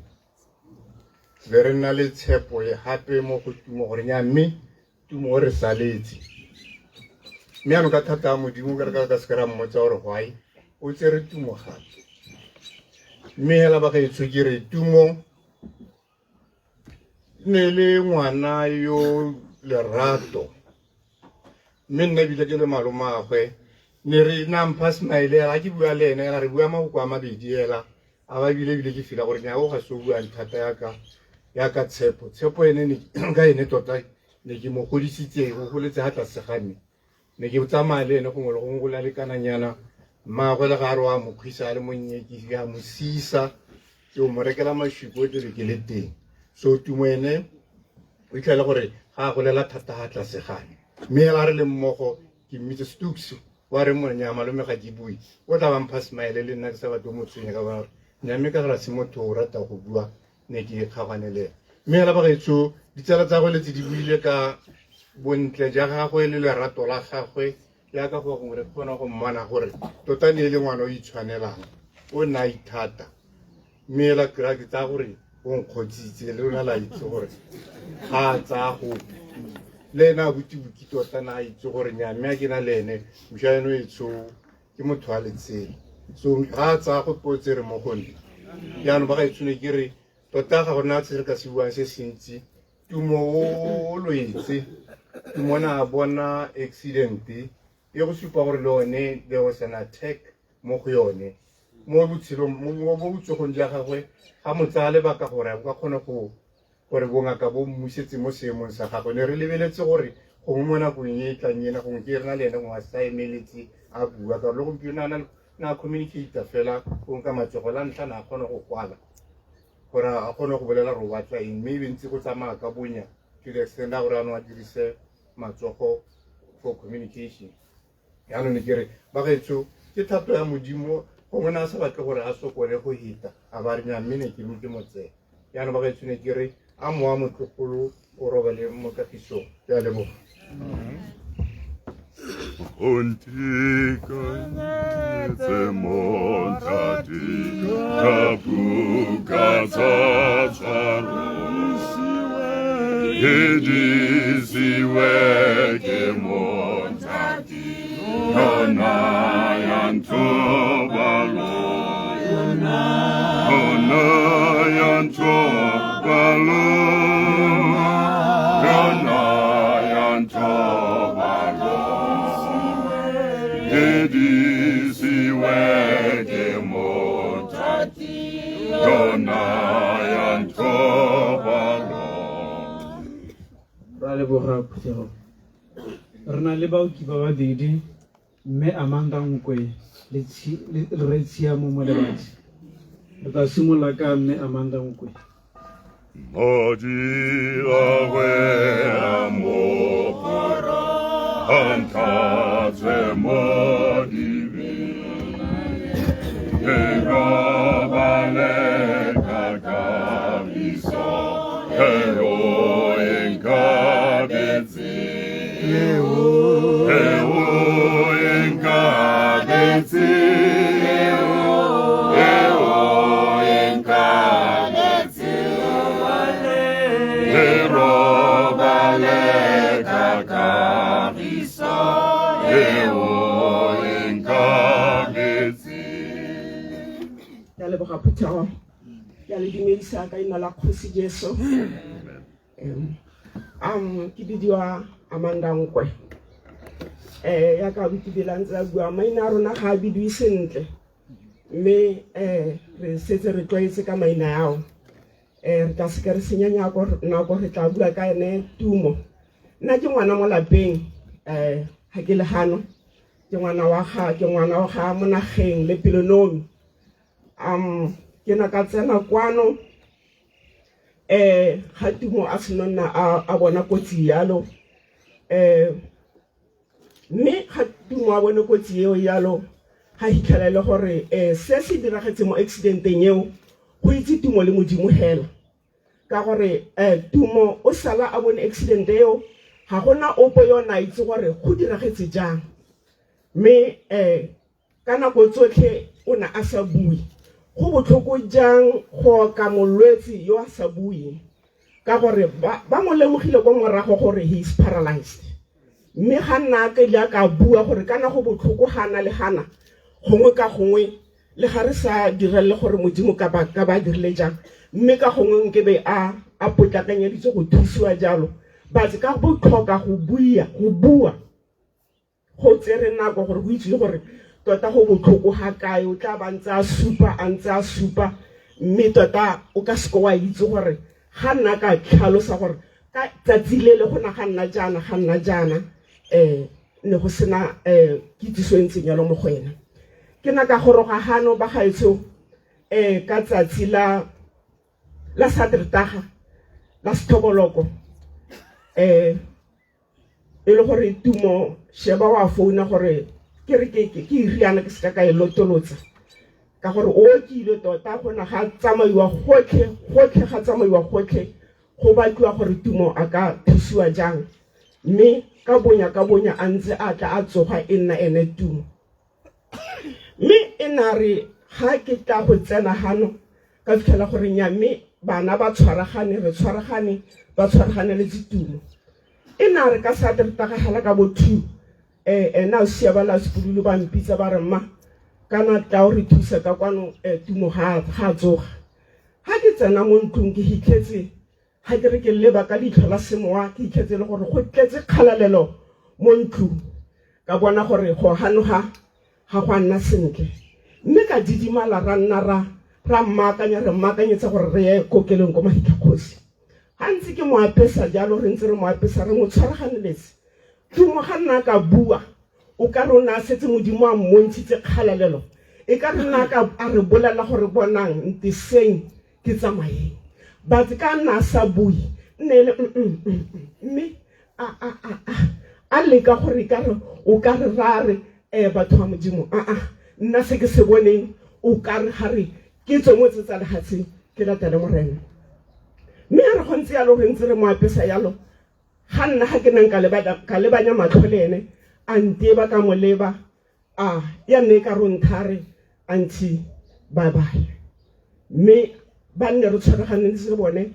Be re nna le tshepo e gape mo go Tumo gore nya mme Tumo o re saletse. Mme jaanong ka thata ya Modimo ka re ka se ke ra mmotsa gore why o tsere Tumo gape. Mme hela ba gaetsho ke re Tumo ne le ngwana yo lerato. Mme nna ebile ke le malomagwe ne re na mpha smile hela ke bua le ene hela re bua mafoko a mabedi hela a ba ebile ebile ke fila gore nyago ga se o buang thata yaka yaka Tshepo. Tshepo ene ne ka ene tota ne ke mo godisitse go goletse ga tlase ga me. Ne ke tsamaya le ene gongwe le gongwe go la lekananyana. Mmaagwe le ga a re wa mo kgwisa a le monnye ke a mo sisa ke o mo rekela mašwi ko tle ke le teng. So Tumo ene o itlhela gore ga a golela thata ga tlase ga me. Mme hela re le mmogo ke mmitse Stooks wa re mo nya malome ga ke bue o tla ba mpha smile le nna ke sa batle mo tshwenya ka bona nya mme ka gore se motho o rata go bua ne ke kgagwane le ene. Mme hela ba gaetsho ditsala tsa gagwe le tse di buile ka bontle ja gagwe le lerato la gagwe jaaka go gongwe re kgona go mmona gore tota ne e le ngwana o itshwanelang o ne a ithata. Mme hela kry-a ke tsaya gore o nkgotsitse le lona la itse gore ga a tsaya gope le ene a butibuki tota na a itse gore nya mme a ke na le ene moša eno etsho ke motho wa letsela. So ga a tsaya gope o tsere mo go nna. Jaanong ba gaetsho ne ke re tota ga gona se re ka se buang se se ntsi. Tumo o lwetse, Tumo ne a bona accident e go supa gore le one there was an attack mo go yone mo botshelong mo botsogong jwa gagwe ga mo tsaya lebaka gore a ka kgona go gore bongaka bo mmusetse mo seemong sa gagwe. Ne re lebeletse gore gongwe mo nakong e e tlang ena gongwe ke rena le ene gongwe a sa emeletse a bua ka gore le gompieno a na communicate fela gongwe ka matsogo la ntlha na a kgona go kwala gore a kgone go bolela gore o batla eng mme e be ntse go tsamaya ka bonya to the extent ya gore ano a dirise matsogo for communication. Jaanong ne ke re bagaetsho ke thato ya Modimo gongwe ne a sa batle gore a sokole go heta a ba re nya mme ne ke ke mo tseye. Jaanong bagaetsho ne ke re a mowa motlogolo o robale mo kagisong. Ke a leboga. O ntekanetse montate ka buka tsa tshwaro ke disiwe ke montate yona ya nthobalo yona ya nthobalo yona ya nthobalo ke disiwe ke montate yona ya nthobalo. Ra leboga phuthego. Re na le baoki ba babedi, mme Amanda Nkwe le Rre Tshiamo Molebatsi. Re tla simolola ka mme Amanda Nkwe. Madi a gwe a mo a ntlha tswe mo dibeng. Ke robale ka kagiso eo e nkabetseng. Eo e nkabetseng. Eo e nkabetseng. Ke robale ka kagiso eo e nkabetseng. Ke a leboga phuthego. Ke a le dumedisa ka ina la Kgosi Jesu. Ke bidiwa Amanda Nkwe. Ya ka botibela ntse a bua, maina a rona ga a bidiwe sentle, mme re setse re tlwaetse ka maina ao. Re tla seke re senya nako, re tla bua ka ene Tumo. Nna ke ngwana mo lapeng, ga ke le gano, ke ngwana wa ga, ke ngwana wa ga Monageng le Pelonomi. Ke na ka tsena kwano, ga Tumo a seno nna a bona kotsi yalo, mme ga Tumo a bone kotsi eo yalo, ga hitlhela e le gore se se diragetse mo accidenteng eo go itse Tumo le Modimo hela, ka gore Tumo o sala a bone accident eo, ga gona ope yo na itse gore go diragetse jang, mme ka nako tsotlhe o ne a sa bue. Go botlhoko jang go oka molwetse yo a sa bueng, ka gore ba mo lemogile kwa morago gore he is paralyzed, mme ga nna a kile a ka bua gore kana go botlhoko gana le gana, gongwe ka gongwe le ga re sa direlele gore Modimo ka ba ka ba dirile jang, mme ka gongwe nkebe a potlakanyeditswe go thusiwa jalo, but ka go tlhoka go bua go tsere nako gore go itse gore tota go botlhoko ga kae. O tla ba ntse a supa, a ntse a supa, mme tota o ka seke wa itse gore ga nna ka tlhalosa gore ka tsatsi le le go na ga nna jaana, ga nna jaana, ne go sena kitsiso e ntseng jalo mo go ena. Ke na ka goroga gano ba gaetsho, ka tsatsi la Satertaga la Sethoboloko, e le gore Tumo sheba wa founa gore ke re ke iriana ke seka ka e lotolotsa, ka gore o okile tota, go na ga tsamaiwa gotlhe, gotlhe ga tsamaiwa gotlhe, go batliwa gore Tumo a ka thusiwa jang, mme ka bonya ka bonya a ntse a tla a tsoga e nna ene Tumo. Mme e na re ga ke tla go tsena gano ka fitlhela gore nya, mme bana ba tshwaragane, re tshwaragane, ba tshwaraganeletse Tumo. E na re ka Satertaga hela ka bo 2, ena o sia ba la sepululo ba mpitsa ba re mma kana tla o re thusa ka kwano, Tumo ga tsoga. Ha ke tsena mo ntlong ke hitlhetse, ha ke re ke leba ka leitlho la semowa, ke hitlhetse le gore go tletse kgalalelo mo ntlong, ka bona gore go hanoga ga go a nna sentle, mme ka didimala ra nna ra mmaakanya, re mmaakanyetsa gore re ye kokelong ko Mahitlhakgosi. Ha ntse ke mo apesa jalo, re ntse re mo apesa, re mo tshwaraganeletse, Tumo ga nna ka bua, o ka re o ne a setse Modimo a mmontshitse kgalalelo, e ka re nna ka a re bolela gore bonang nteseng ke tsamayeng, but ka nna a sa bue, nne le mme a leka gore ka re o ka re ra re batho ba Modimo, a nna se ke se boneng o ka re ga re ke tswe mo tse tsa lefatsheng ke latele Morena. Mme a re go ntse yalo, re ntse re mo apesa yalo, ga nna ga ke nang ka lebanya matlho le ene, a nteba ka mo leba, a ya nne ka ronthare auntie bye bye. Mme ba nne re tshwaraganetse le bone,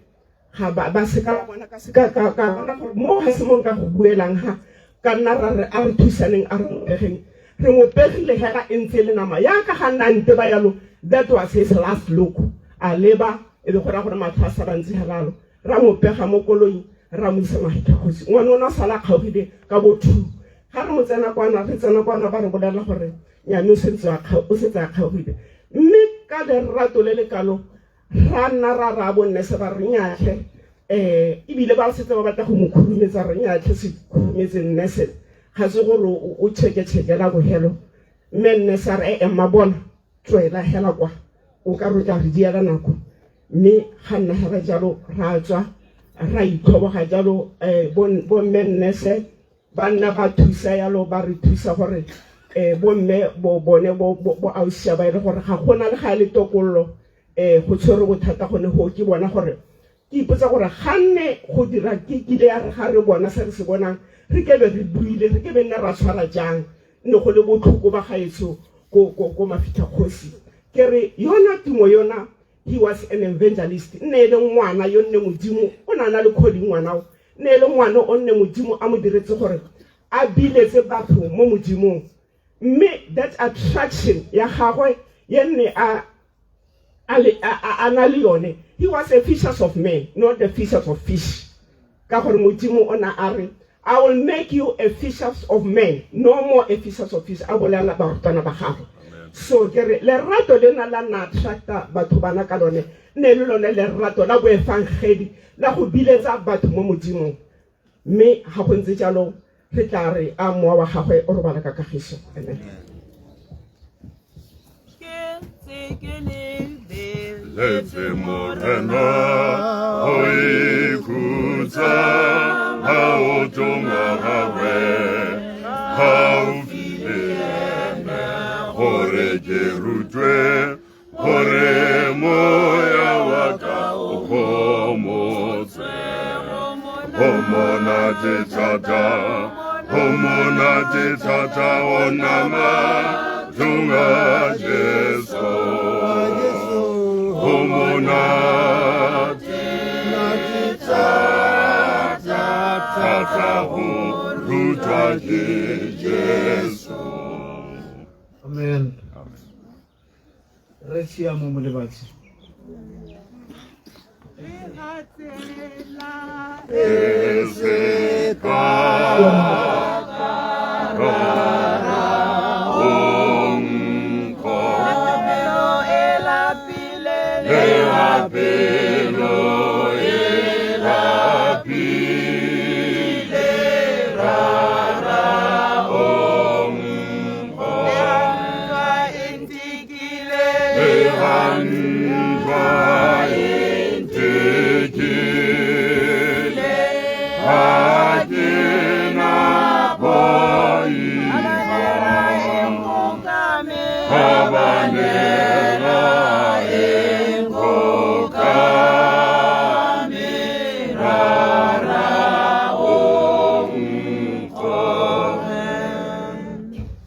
ga ba se ka bona ka se ka ka ka bona gore mo ga se mo nka go buelang, ha ka nna ra re a re thusaneng, a re mo pegeng, re mo pegile hela e ntse le nama ya ka ga nna nte ba yalo. That was his last look, a leba e be go ra gore matlho a sa bantse helalo, ra mo pega mo koloing ra mo isa Mahitlhakgosi. Ngwana o ne a sala a kgaogile ka bo 2, ga re mo tsena kwana, re tsena kwana ba re bolela gore nyame o setse a kgaogile, mme ka lerato le le kalo ra nna ra ra bonne se ba re nyatlhe, ebile ba setse ba batla go mo khurumetsa, re nyatlhe se khurumetse nne se ga se gore o cheke-cheke la bohelo, mme nne sa re mma bona tswela hela kwa o ka re tla re diela nako, mme ga nna hela jalo ra tswa ra itlhoboga jalo, bo mme nne se Ba nna ba thusa yalo, ba re thusa gore bomme bo bone bo bo ausia ba e le gore ga gona le ga le tokollo go tshwere bothata gone go ke bona gore ke ipotsa gore ga nne go dira ke kile ya re ga re bona se re se bonang re kebe re buile re kebe nna ra tshwara jang ne go le botlhoko ba gaetsho ko ko ko mafitlha kgosi ke re yona tumo yona. He was an evangelist. Nne e le ngwana yo nne Modimo o ne a na le calling ngwana o. Nne e le ngwana o nne Modimo a mo diretse gore a biletse batho mo Modimong. Mme that attraction ya gagwe ye nne a a le a na le yone. He was a fishers of men, not the fishers of fish. Ka gore Modimo o ne a re I will make you a fishers of men, no more a fishers of fish. A bolela barutwana ba gagwe. So ke re lerato lena la nna attracta batho bana ka lone ne le lone lerato la boefangedi la go biletsa batho mo Modimong. Mme ga go ntse jalo re tla re a mowa wa gagwe o robala ka kagiso. Amen. Letse Morena go ikhutsa maotong a gagwe gaufi le ene gore ke rutwe gore moya wa ka o gomotse. Go monate thata, go monate thata o nama tlong a Jesu. Go monate thata go rutwa ke Jesu. Amen. Re tshiamo mo lebatshe.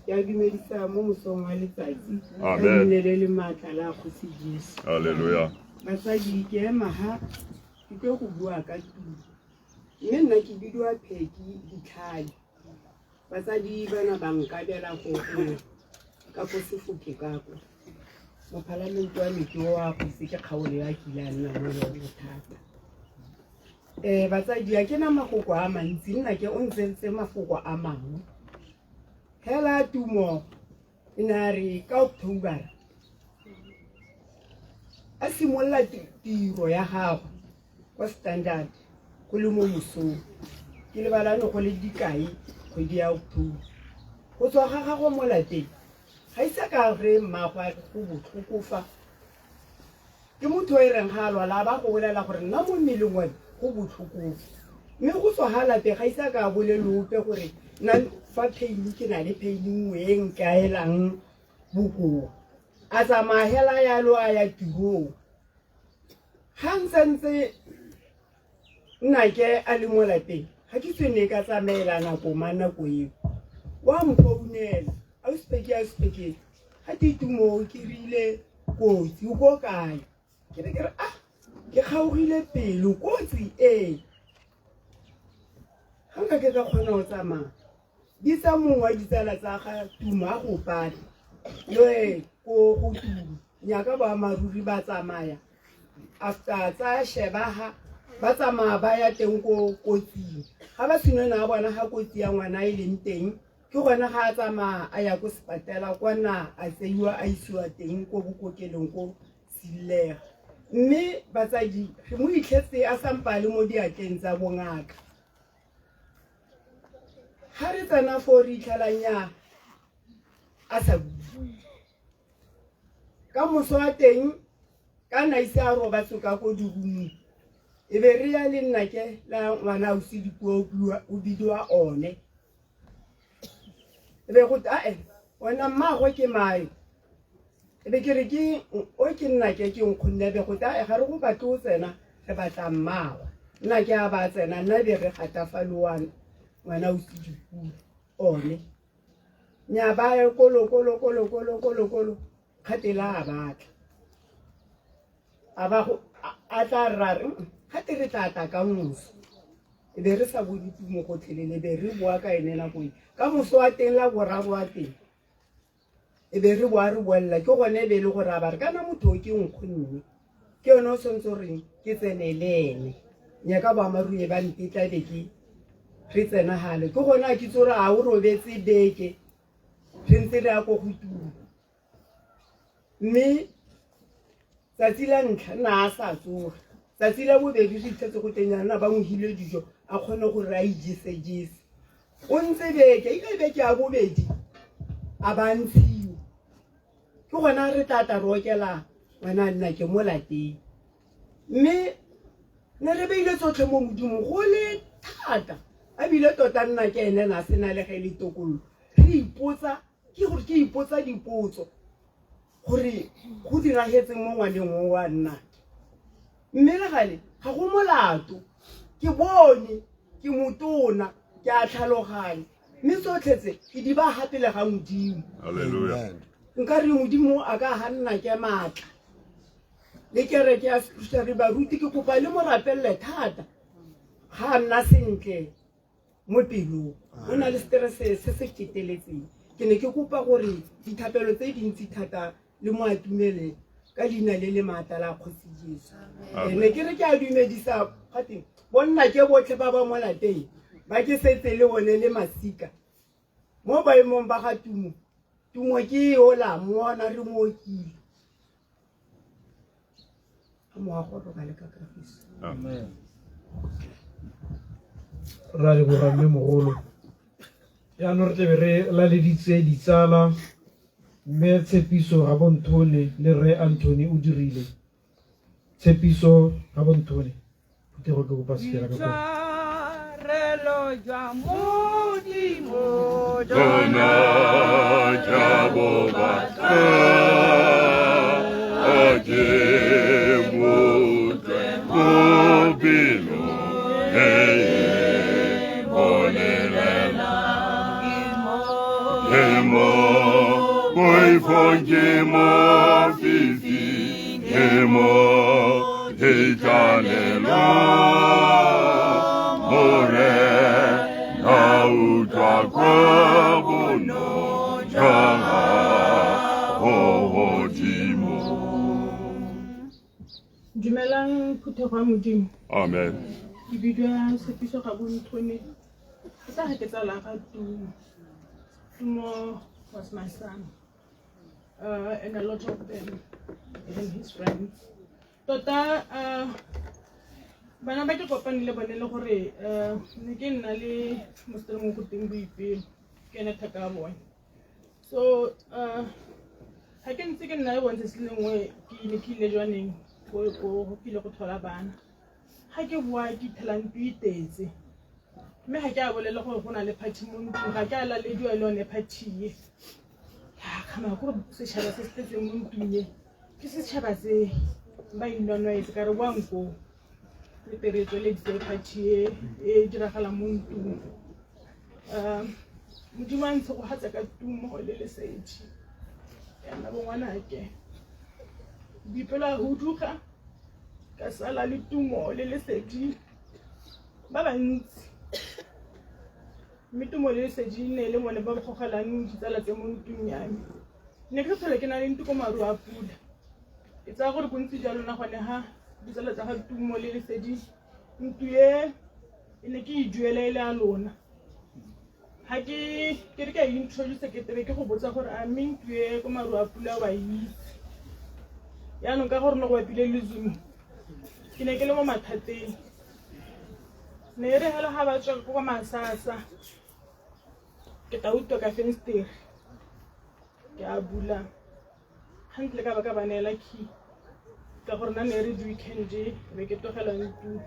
Ke a dumedisa mo mosong wa letsatsi ka Amen. leina le le maatla la kgosi Jesu. Hallelujah. Batsadi ke ema ha ke tlo go bua ka tumo mme nna ke bidiwa Pheki Ditlhale. Batsadi bana ba nkabela go ka ko sefoke ka ko mopalamente wa me ke wa go itse ke kgaolo ya kile a nna mo yone thata. Batsadi a ke na mafoko a mantsi nna ke o ntsentse mafoko a mangwe. Hela tumo e ne a re ka October a simolola tiro ya gagwe kwa Standard go le mo mosong ke lebalane go le dikai kgwedi ya October. Go tswa ga gagwe mo lapeng ga ise ka re mmaagwe a re go botlhoko fa ke motho o e reng ga a lwala a ba go bolela gore nna mo mmeleng wa me go botlhoko mme go tswa ga lapeng ga ise ka bolele ope gore nna fa pain ke na le pain nngwe e nkaelang bokoa. A tsamaya hela yalo a ya tirong ga ntse ntse nnake a le mo lapeng ga ke tsene ka tsamaela nako ma nako eo wa mfounela ausi Peki ausi Peki ga ke tumo ke rile kotsi o ko kae ke re ke re ah ke kgaogile pelo kotsi ee ga nka ke ka kgona go tsamaya bitsa mongwe wa ditsala tsa ga tumo a go pale le ko go tumo nyaka boammaaruri ba tsamaya after tsa sheba ba tsamaya ba ya teng ko kotsing ga ba senona a bona ga kotsi ya ngwana e leng teng ke gona ga a tsamaya a ya ko sepatela kwana a tseiwa a isiwa teng ko bokokelong ko Sillega mme batsadi re mo itlhetse a sampa a le mo diatleng tsa bongaka ga re tsena foo re itlhelang ya a sa bue ka moso wa teng ka na ise a robatse ka ko dirumong e be re ya le nna ke la ngwana ausi Dipuo o bidiwa one. E be go ae wena mmaagwe ke mae e be ke re ke o ke nna ke ke nkgonne e be go ae ga re go batle o tsena re batla mmaagwe nna ke a ba tsena nna e be re gatafaloane ngwana o se dipula one nya ba ye kolo kolo kolo kolo kolo kolo kgatela a batla a ba go a tla ra re gate re tla tla ka moso e be re sa bone tumo gotlhelele be re boa ka ene nako e ka moso wa teng la boraro wa teng e be re boa re boelela ke gone e be e le gore a ba re kana motho o ke nkgonne ke yone o tshwanetse goreng ke tsene le ene nyaka boamarue ba ntetla e be ke re tsena gale ke gone a kitse gore a o robetse beke re ntse re ya ko go tumo mme tsatsi la ntlha nna a sa tsoga tsatsi la bobedi re itlhetse go teng yana ba mohile dijo a kgone gore a ijesejese o ntse beke ile beke ya bobedi a ba ntshiwa ke gona re tla tla re okela ngwana nna ke mo lapeng mme ne re beile tsotlhe mo modimo go le thata ebile tota nna ke ene na sena le ge e le tokololo re ipotsa ke gore ke ipotsa dipotso gore go diragetseng mo ngwaneng o wa nnake mme le gale ga go molato ke bone ke motona ke a tlhaloganya mme tsotlhe tse ke di ba gapele ga modimo nka re modimo a ka ga nna ke maatla le kereke ya scripture baruti ke kopa le mo rapelele thata ga a nna sentle mo pelong o na le stress se se feteletseng ke ne ke kopa gore dithapelo tse dintsi thata le mo atumele ka leina le le maatla la kgosi jesu ne ke re ke a dumedisa gateng bonna ke botlhe ba ba mo lapeng ba ke setse le bone le masika mo baemong ba ga tumo tumo ke ola moona re mo okile a moago robale ka kagiso amen ra leboga mme mogolo jaanong re tlebe re laleditse ditsala mme tshepiso ga bonthone le rre anthony o dirile tshepiso ga bonthone phuthego ke kopa sekela ka kwa Boitshwarelo jwa Modimo Jona ja bo batla a ke botlwe bobelo e bolelela ke mo boifong ke mo fifi ke mo ditlalelo Morena utlwa kwa bono jwa gago godimo. Dumelang phuthego ya Modimo. Amen. Ke bidiwa Tshepiso ga Bonthone. Ke tla ga ke tsala ga Tumo. Tumo was my son. And a lot of them, even his friends. Tota bana ba ke kopane le bone le gore ne ke nna le mosetsana mongwe go teng Boipelo, ke ene thaka ya bone. So ga ke ntse ke nna le bone tsatsi lengwe ke ne ke ile jwaneng ko ke ile go thola bana. Ga ke boa ke ithela ntlo itetse mme ga ke a bolele gore go na le party mo ntlong, ga ke a lalediwa le yone party e. Kgama gore setšhaba se se tletseng mo ntlong e ke setšhaba se ba inonwaetse ka re boang koo re tle re tsweledise party e e diragalang mo ntlong. Modimo a ntshegogatse ka tumo le lesedi ya nna bongwanake. Boipelo a huduga ka sala le tumo le lesedi ba bantsi mme tumo le lesedi ne le bone ba gogelang ditsala tse mo ntlong ya me. Ne ke sa tlhole ke na le ntlo ko maru a pula. Ke tsaya gore bontsi jwa lona gone ga ditsala tsa ga tumo le lesedi ntlo e e ne ke e duela e le a lona. Ga ke ke re ke a introduce ke tebe ke go botsa gore a mme ntlo e ko maru a pula wa itse. Jaanong ka gore ne go bapile le Zoom ke ne ke le mo mathateng. Ne e re hela ga ba tswa ko masasa ke tla utlwa ka fensetere ke a bula gantle ka ba ka ba neela key ka gore nna ne re di-weekend be ke tlogela ntlo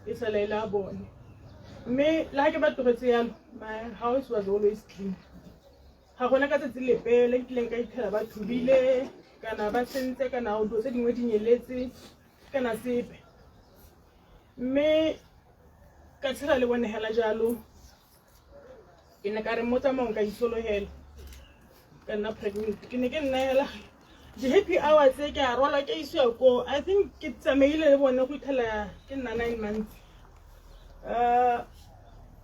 e sala e le a bone mme le ga ke ba tlogetse yalo my house was always clean. Ga gona ka tsatsi lepe le nkileng ka itlhela ba thubile kana ba sentse kana dilo tse dingwe di nyeletse kana sepe. Mme ka tshela le bone hela jalo. Ke ne ka re mo tsamaong ka isologela ka nna pregnant. Ke ne ke nna hela di-happy hour tse ke a rwala ke isiwa ko. I think ke tsamaile le bone go itlhela ke nna 9 months.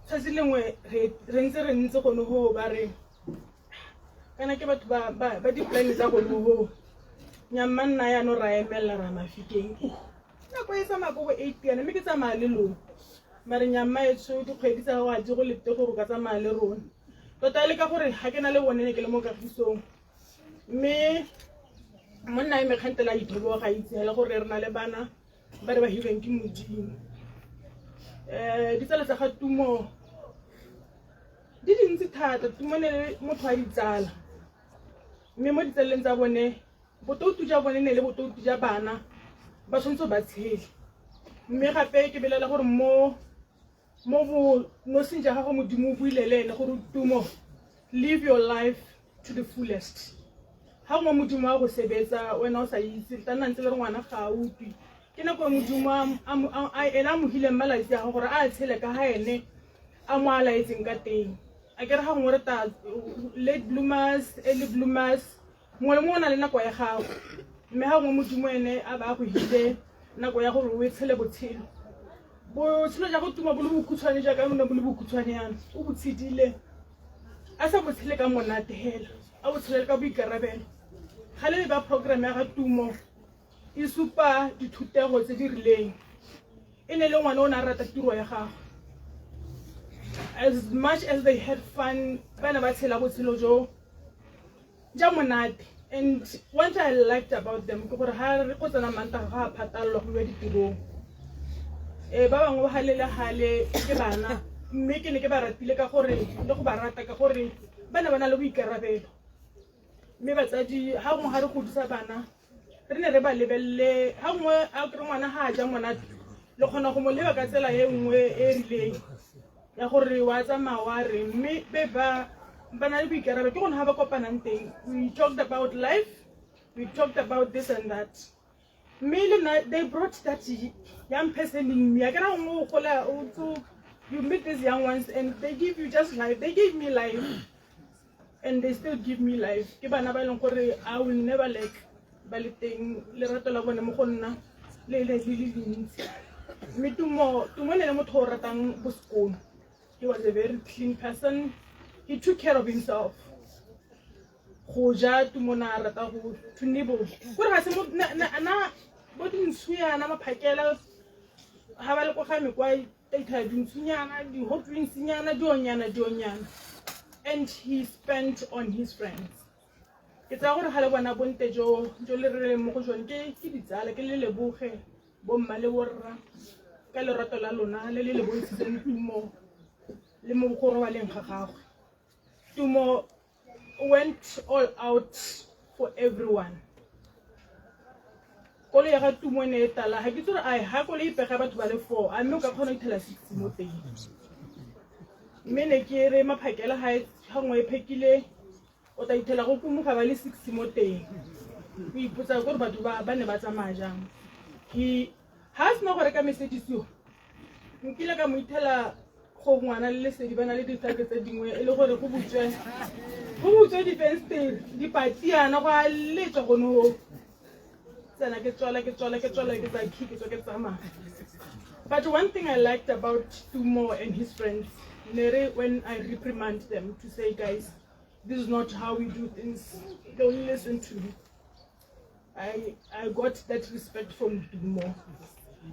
Tsatsi lengwe re ntse re ntse gone go ba re kana ke batho ba di-plan tsa gone go nyamma nna yaanong ra emelela ra Mafikeng. Nako e tsamaya ko bo 8 yana, mme ke tsamaya le lona. Mare nyamma etsho dikgwedi tsa gago ga di go lete gore o ka tsamaya le rona. Tota e le ka gore ga ke na le bone ne ke le mo kagisong. Mme monna e mekgantela a ithoboga ga itse hela gore re na le bana ba re ba hilweng ke Modimo. Ditsala tsa ga Tumo di dintsi thata. Tumo ne le motho wa ditsala, mme mo ditsaleng tsa bone botoutu ja bone ne le botoutu ja bana ba tshwanetse ba tshele. Mme gape ke belela gore mo bonosing ja gago Modimo o buile le ene gore Tumo, live your life to the fullest. Ha gongwe Modimo a go sebetsa wena o sa itse, le tla nna ntse le re ngwana ga a utlwe. Ke nako e Modimo ene a mo hileng malatsi a gago gore a tshele ka ga ene a mo a laetseng ka teng. A ke re ga gongwe re ta late bloomers, early bloomers, mongwe le mongwe o na le nako ya gago. Mme ga gongwe Modimo ene a ba a go hile nako ya gore o e tshele botshelo. Botshelo ja go Tuma bo le bokhutshwane jaaka bo ne bo le bokhutshwane yana, o bo tshedile a sa bo tshele ka monate hela, a bo tshele ka boikarabelo. Ga le ba program ya ga Tumo e supa dithutego tse di rileng. E ne le ngwana o ne a rata tiro ya gagwe. As much as they had fun, ba ne ba tshela botshelo jo ja monate. And one thing I liked about them ke gore ha re go tsena Mantaga ga a phatallwa go iwa ditirong. Ba bangwe ba gale le gale ke bana, mme ke ne ke ba ratile ka gore le go ba rata ka gore ba ne ba na le boikarabelo. Mme batsadi ha gongwe ga re godisa bana re ne re ba lebelele, ha gongwe a kry ngwana ga a ja monate le kgona go mo leba ka tsela e nngwe e rileng ya gore wa tsamaya wa re, mme be ba na le boikarabelo. Ke gone ga ba kopanang teng. We talked about life, we talked about this and that. Mme le nna they brought that young person in me. A ke ra gongwe o gola o tso, you meet these young ones and they give you just life. They gave me life and they still give me life. Ke bana ba e leng gore I will never lack ba le teng, lerato la bone mo go nna le le le le dintsi. Mme Tumo ne le motho o ratang bosekolo. He was a very clean person. He took care of himself. Go ja Tumo na rata go to nibble. Gore ga se mo na bo dintsho yana maphakela ha ba le ko ga me kwa ithaya dintshunyana, di-hot wings nyana, dionyana, dionyana. And he spent on his friends. Ke tsaya gore ga le bona bonte jo jo le re leng mo go jone ke ditsala, ke le leboge bomma le borra ka lerato la lona le le le bontshitseng Tumo le mo go robaleng ga gagwe. Tumo went all out for everyone. Koloi ya ga Tumo ne e tala, ga ke itse gore ai ha koloi e pega batho ba le 4, a mme o ka kgona go ithela 6 mo teng. Mme ne ke re maphakela ga nngwe e phekile o tla ithela go kumuga ba le 6 mo teng. O ipotsa gore batho ba ne ba tsamaya jang. Ha a sena go reka Mercedes yo, nkile ka mo ithela go ngwana le Lesedi ba na le dithake tse dingwe e le gore go butswe difenstere, dipatiana go a letswa gone ho. Tsena ke tswala, ke tswala, ke tswala, ke tsa key, ke tswa ke tsamaya. But one thing I liked about Tumo and his friends, Nere, when I reprimand them to say, guys, this is not how we do things, they will listen to me. I got that respect from Tumo.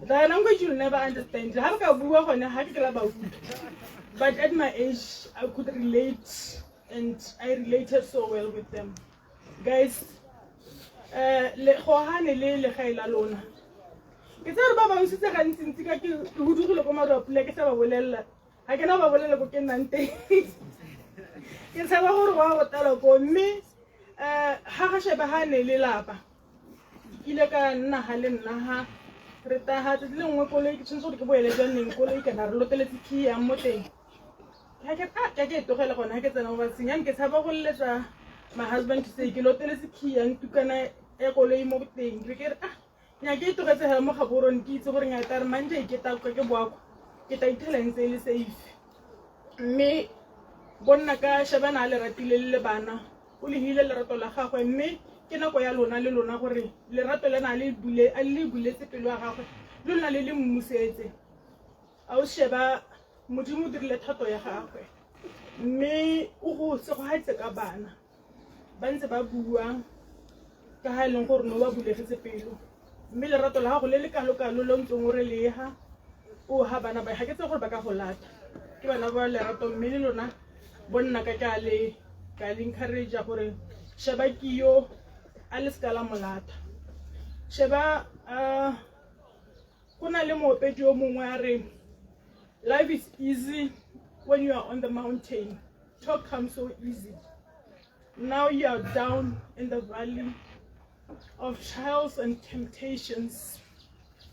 The language you'll never understand. But at my age, I could relate, and I related so well with them. Guys, le gohane le legae la lona. Ke tsaya gore ba bangwe setse gantsintsi ka ke hudugile ko maru a pula, ke sa ba bolelela. Ga ke na ba bolelela ko ke nnang teng. Ke tshaba gore wa go tala ko, mme ha ga sheba ha ne le lapa. Ke ile ka nna ha le nna ha re taha tsatsi le nngwe koloi ke tshwanetse gore ke boele jwaneng koloi kana re loteletse key yang mo teng. Ke ke ah ke ke tlogele gone ha ke tsena mo batseng yang ke tshaba go leletsa my husband to say ke loteletse key ya ntukana ya koloi mo teng ke ke re ah nya ke itlogetse hela mo Gaborone ke itse gore ngata re manje ke tla ke boa kwa ke tla ithela ntse e le safe mme bonna ka shebana a le ratile le le bana o le hile lerato la gagwe mme ke nako ya lona le lona gore lerato lena a le bule a le buletse pelo ya gagwe le lona le le mmusetse a o sheba modimo o dirile thato ya gagwe mme o go segogatse ka bana ba ntse ba bua ka ga e leng gore no ba bulegetse pelo mme lerato la gago le le kalo-kalo le ntseng o re leha o ha bana ba ga ke tse gore ba ka go lata ke bana ba lerato mme le lona bonna ka ka le ka le encourage gore sheba ke yo a le seka la molata sheba go na le moopedi yo mongwe a re life is easy when you are on the mountain talk comes so easy now you are down in the valley of trials and temptations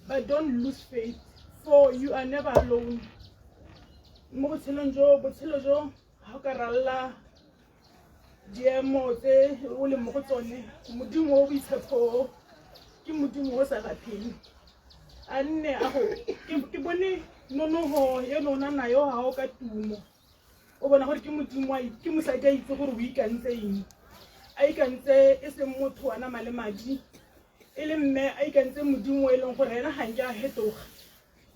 but don't lose faith for you are never alone mo botshelong jo botshelo jo ga o ka ralla diemo tse o leng mo go tsone modimo o boitshepo ke modimo o sa lapheng a nne a go ke bone nonogo e lona nayo ga o ka tumo o bona gore ke modimo ke mosadi a itse gore o ikantse eng a ikantse e seng motho wa nama le madi e le mme a ikantse modimo e leng gore ena ga nke a fetoga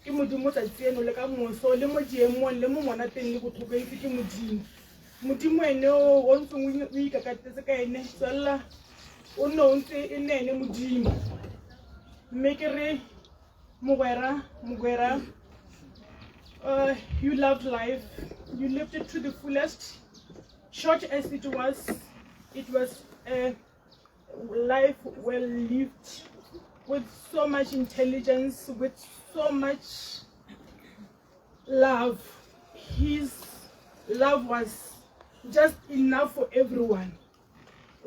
ke modimo tsatsi eno le ka moso le mo diemong le mo monateng le botlhoko itse ke modimo modimo ene o o ntseng o ikakatetse ka ene tswelela o nne o ntse e nne ene modimo mme ke re mogwera mogwera you loved life you lived it to the fullest short as it was it was a life well lived with so much intelligence with so much love his love was just enough for everyone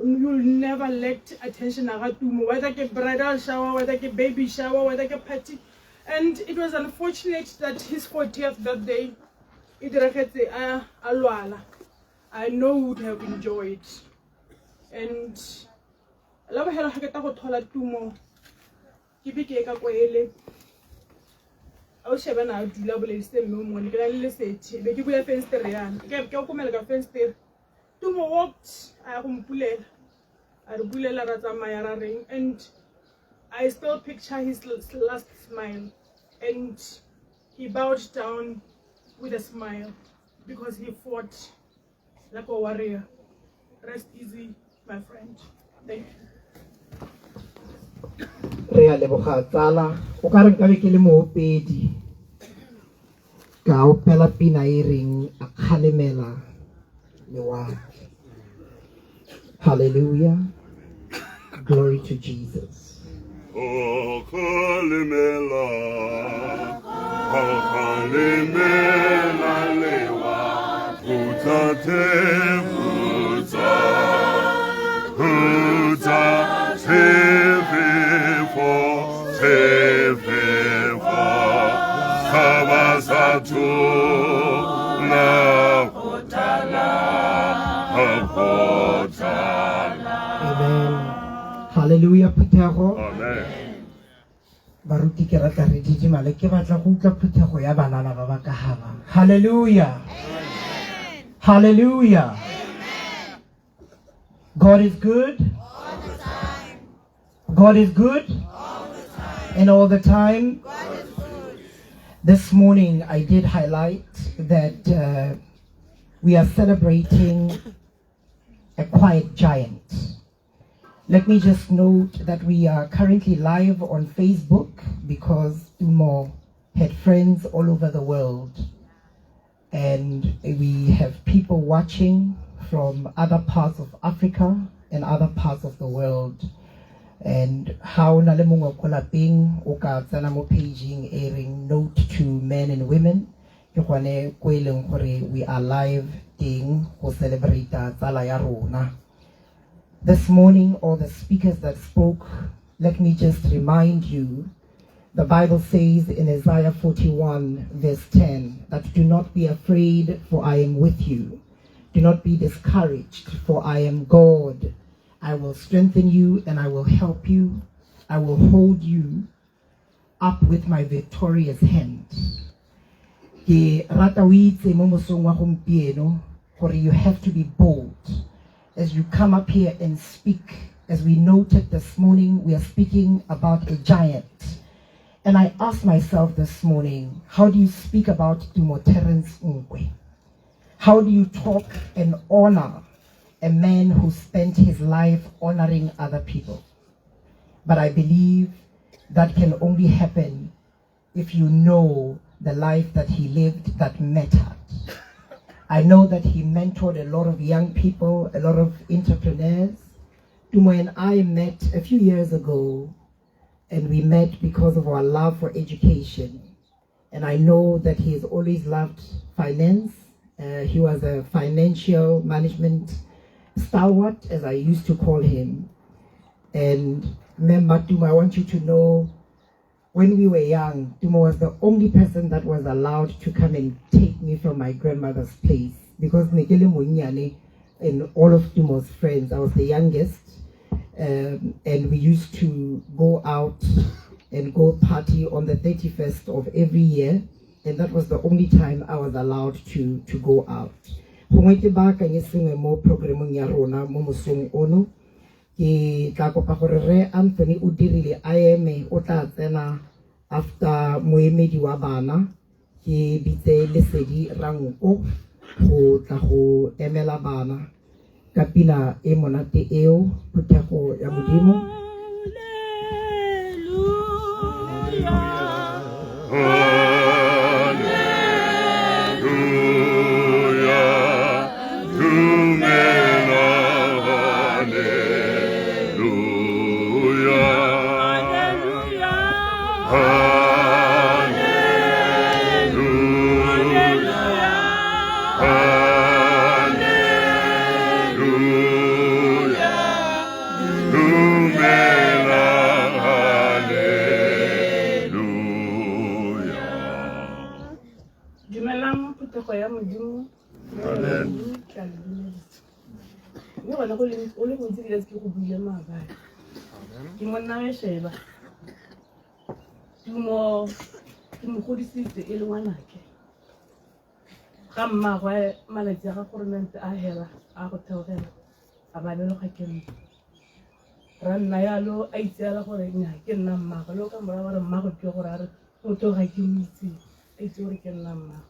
you'll never lack attention agatumo whether ke bridal shower whether ke baby shower whether ke party and it was unfortunate that his 40th birthday e diragetse a a lwala i know would have enjoyed and la bogela ga ke ta go thola tumo ke be ke ka kwele a o sheba na a dula boledisitse mme o mongwe ke na le lesethe be ke bula fenstere yana ke ke okomela ka fenstere tumo walked a ya go mpulela a re bulela ra tsamaya ra reng and i still picture his last smile and he bowed down with a smile because he fought like a warrior rest easy my friend thank you re a leboga tsala o ka re nkabe ke le moopedi ka opela pina e reng a kgalemela lewatle hallelujah glory to jesus O kgalemela, a kgalemela lewa, hutsa te hutsa, hutsa sefefo, sefefo, tshaba sa tuna go tlala, go tlala. amen hallelujah phuthego Amen. baruti ke rata re didimale ke batla go utlwa phuthego ya banana ba ba ka gaba hallelujah hallelujah god is good god is good and all the time this morning i did highlight that we are celebrating a quiet giant. Let me just note that we are currently live on Facebook because Tumo had friends all over the world. And we have people watching from other parts of Africa and other parts of the world. And how na le mongwe ko lapeng o ka tsena mo pageng e reng note to men and women ke gone ko e leng gore we are live teng go celebrate tsala ya rona. This morning, all the speakers that spoke, let me just remind you The Bible says in Isaiah 41, verse 10, that do not be afraid, for I am with you. Do not be discouraged, for I am God. I will strengthen you and I will help you. I will hold you up with my victorious hand. Ke rata o itse mo mosong wa gompieno gore you have to be bold as you come up here and speak. As we noted this morning, we are speaking about a giant. And I asked myself this morning, how do you speak about Tumo Terence Nkwe? How do you talk and honor a man who spent his life honoring other people? But I believe that can only happen if you know the life that he lived that mattered. I know that he mentored a lot of young people, a lot of entrepreneurs. Tumo and I met a few years ago, and we met because of our love for education. And I know that he has always loved finance. He was a financial management stalwart, as I used to call him. And Mem Tumo, I want you to know, when we were young, Tumo was the only person that was allowed to come and take me from my grandmother's place. Because ne ke le monnyane and all of Tumo's friends, I was the youngest. And we used to go out and go party on the 31st of every year. And that was the only time I was allowed to go out. Gongwe ke baakanye sengwe mo programmong ya rona mo mosong ono. Ke tla kopa gore re Anthony o dirile a eme, o tla tsena after moemedi wa bana. Ke bitse Lesedi Ranko go tla go emela bana ka pina e monate eo, phuthego ya Modimo. Hallelujah, Dumela, hallelujah. Hallelujah, hallelujah, Dumela, hallelujah. Dumelang, phuthego ya Modimo. Amen. Ke a le dumedisa. Mme gone go le o le gontsi ke ke go buile maabane. Ke monna wa Sheba. Tumo ke mo godisitse e le ngwanake. Ga mmagwe malatsi a ga goromente a hela a go theogela a ba belegwa ke nna. Ra nna yalo a itseela gore nnyaa ke nna mmagwe, le o ka morago gore mmagwe ke gore a re motho ga ke mo itse, a itse gore ke nna mmagwe.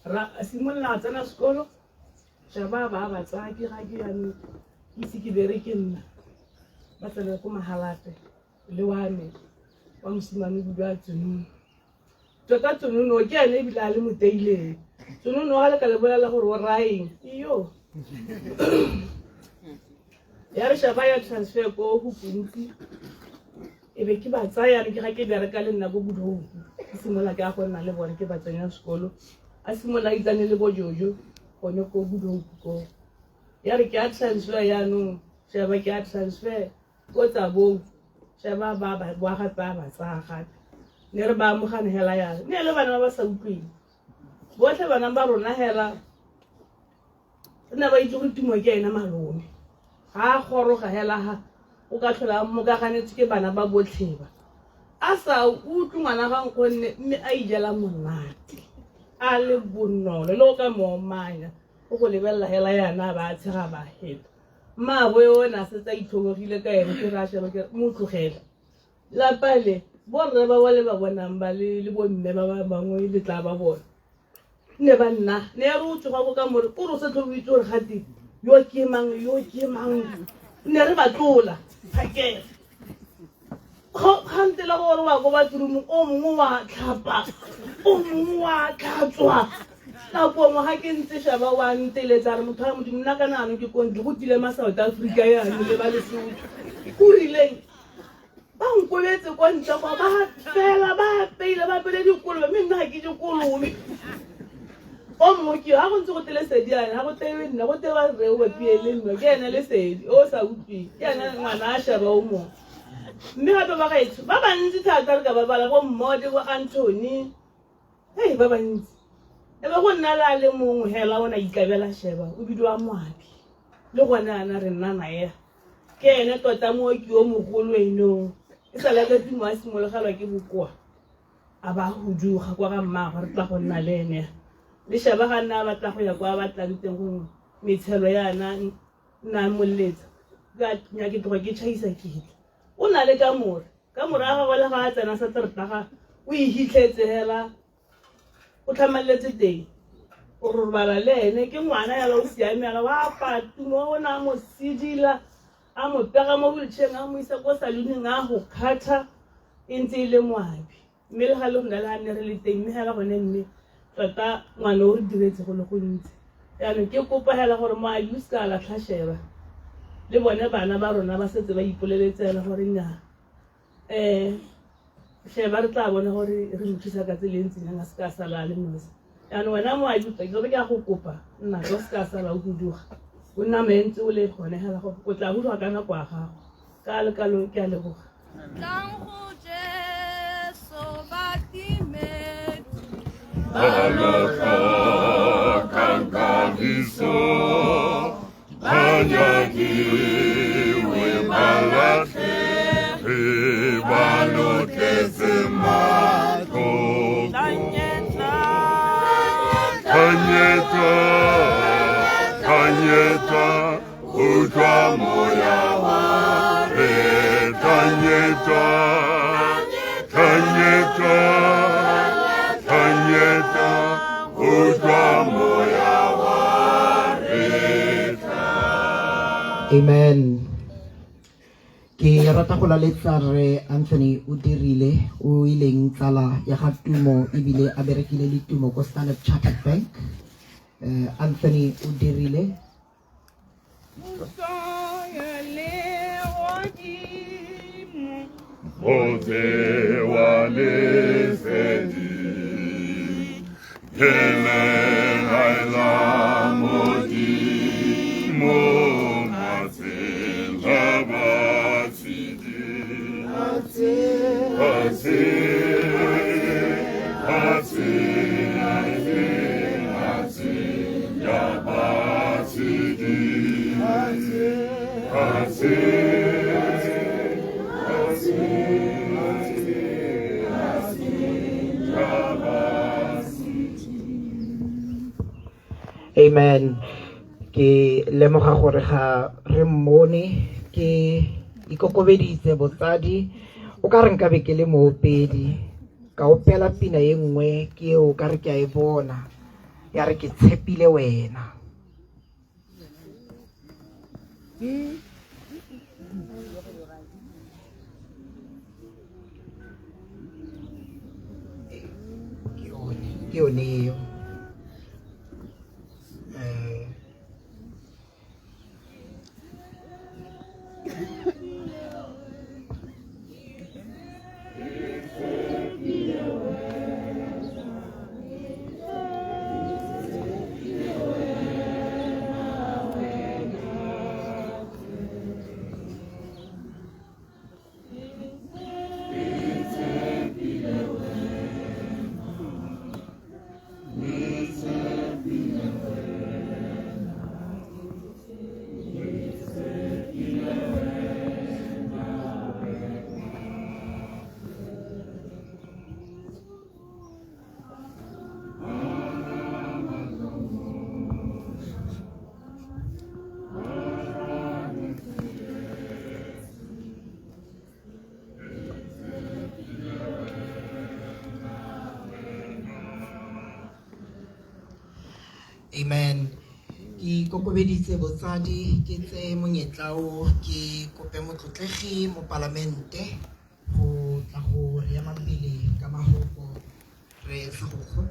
Ra simolola a tsena sekolo, Sheba ba ba tsaya ke ga ke jaanong ke ise ke bereke nna. Ba tsena ko Mahalapye le wa me wa mosimane o bidiwa Tsonono. Tota Tsonono ke ene ebile a le moteileng. Tsonono ga le ka le bolela gore o raya eng, iyo. Ya re Sheba ya transfer ko Hukuntsi, e be ke ba tsaya jaanong ke ga ke bereka le nna ko Good Hope. Ke simolola ke ya go nna le bone, ke ba tsenya sekolo. A simolola a itsane le bo Jojo gone ko Good Hope ko. Ya re ke a transfer jaanong, Sheba ke a transfer ko Tsabong, Sheba ba ba boa gape a ba tsaya gape. Ne re ba amogane hela yalo. Ne e le bana ba ba sa utlweng. Botlhe bana ba rona hela re ne ba itse gore Tumo ke ena malome. Ga a goroga hela ha o ka tlhola a mokaganetswe ke bana ba botlhe ba. A sa utlwe ngwana ga nkgonne, mme a ijela monate. A le bonolo le o ka mo omanya, o go lebelela hela yana ba a tshega ba heta. Mmaagwe o ne a setse a itlhobogile ka ene, ke re a sheba ke re mo tlogele. Lapa le borre ba ba le ba bonang ba le le bomme ba ba bangwe le tla ba bona. Ne ba nna ne re o tsoga ko kamore o re o sa tlhole o itse gore gate yo ke mang, yo ke mang. Ne re ba tlola phakela. Gante le gore wa ko bathroomong, o mongwe wa tlhapa, o mongwe wa tlhatswa. Nako nngwe ga ke ntse Sheba wa nteletsa a re motho wa Modimo, nna kana jaanong ke ko ntle go tile ma South Africa jaanong le ba Lesotho. Go rileng ba nkobetse kwa ntle kwa, ba fela ba apeile, ba apeile dikolobe, mme nna ga ke je kolobe. O mongwe ke yo, ga go ntse go te Lesedi yana, ga go tewe nna, go tewa rre o bapile le nna, ke ene Lesedi o sa utlweng, ke ene ngwana a Sheba o mongwe. Mme gape ba gaetsho ba bantsi thata re ka ba bala bo Mmode, bo Anthony, hei ba bantsi. E be go nna le a le mongwe hela o ne a ikabela sheba, o bidiwa Moabi. Le gone ana re nna nae. Ke ene tota mooki yo mogolo eno. E sa le ka Tumo a simologelwa ke bokoa, a ba huduga kwa ga mmaagwe re tla go nna le ene. Le sheba ga nna a batla go ya kwa a batlang teng gongwe metshelo yana nna molletsa ka nya ke tloga ke tšhaisa ke tla. O na le kamore, kamore ya gagwe le ga a tsena sa tertaga o e hitlhetse hela o tlhamaletse teng. O robala le ene ke ngwana yala o siame yala wa apara Tumo o ne a mo sedila a mo pega mo wheelchair a mo isa ko saloneng a go kgatha e ntse e le moabi. Mme le ga le gona le ga nne re le teng mme hela gone mme tota ngwana o re diretse go le gontsi. Jaanong ke kopa hela gore moabi o seka a latlha sheba le bone bana ba rona ba setse ba ipoleletse hela gore nnyaa sheba re tla bona gore re mo thusa ka tsela e ntseng jang a seka a sala a le nosi. Jaanong wena moabi ke ke a go kopa nna o seka a sala o huduga o nna ntse o le gone hela gore o tla huduga ka nako ya gago. Ka lekalo ke a leboga. Tlang go Jesu ba timetse ba lo tlhokang kagiso ba nyadiwe ba latlhege ba lo tletse matlhoko. Kanyetla, kanyetla, utlwa moya wa re. Kanyetla, kanyetla, kanyetla, utlwa moya wa re. Amen. Ke rata go laletsa re Anthony o dirile o ileng tsala ya ga Tumo ebile a berekile le Tumo ko Standard Chartered Bank. Anthony o dirile. Puso ya legodimo. Motse wa lesedi, ke legae la Modimo, matsela batshedi. Batshedi, batshedi, batshedi, ya batshedi. Batshedi, batshedi, batshedi, ya batshedi. Amen. Ke lemoga gore ga re mmone ke ikokobeditse botsadi o ka re nkabe ke le moopedi ka opela pina e nngwe ke eo ka re ke a e bona ya re ke tshepile wena. Ke yone eo. Amen. Ke ikokobeditse botsadi ke tse monyetla o ke kope motlotlegi mo palamente go tla go re ema pele ka mahoko re Segokgo.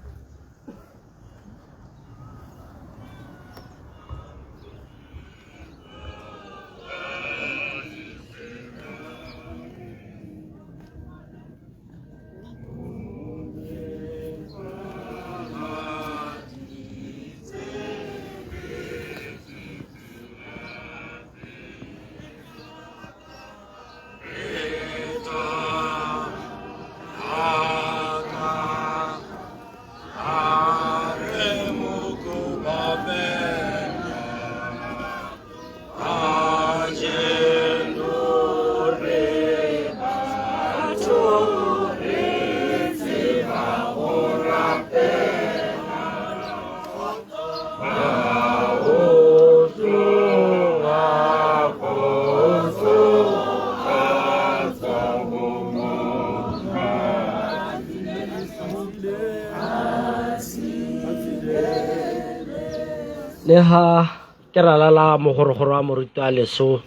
Le ha ke ralala mogorogoro wa moruti wa leso,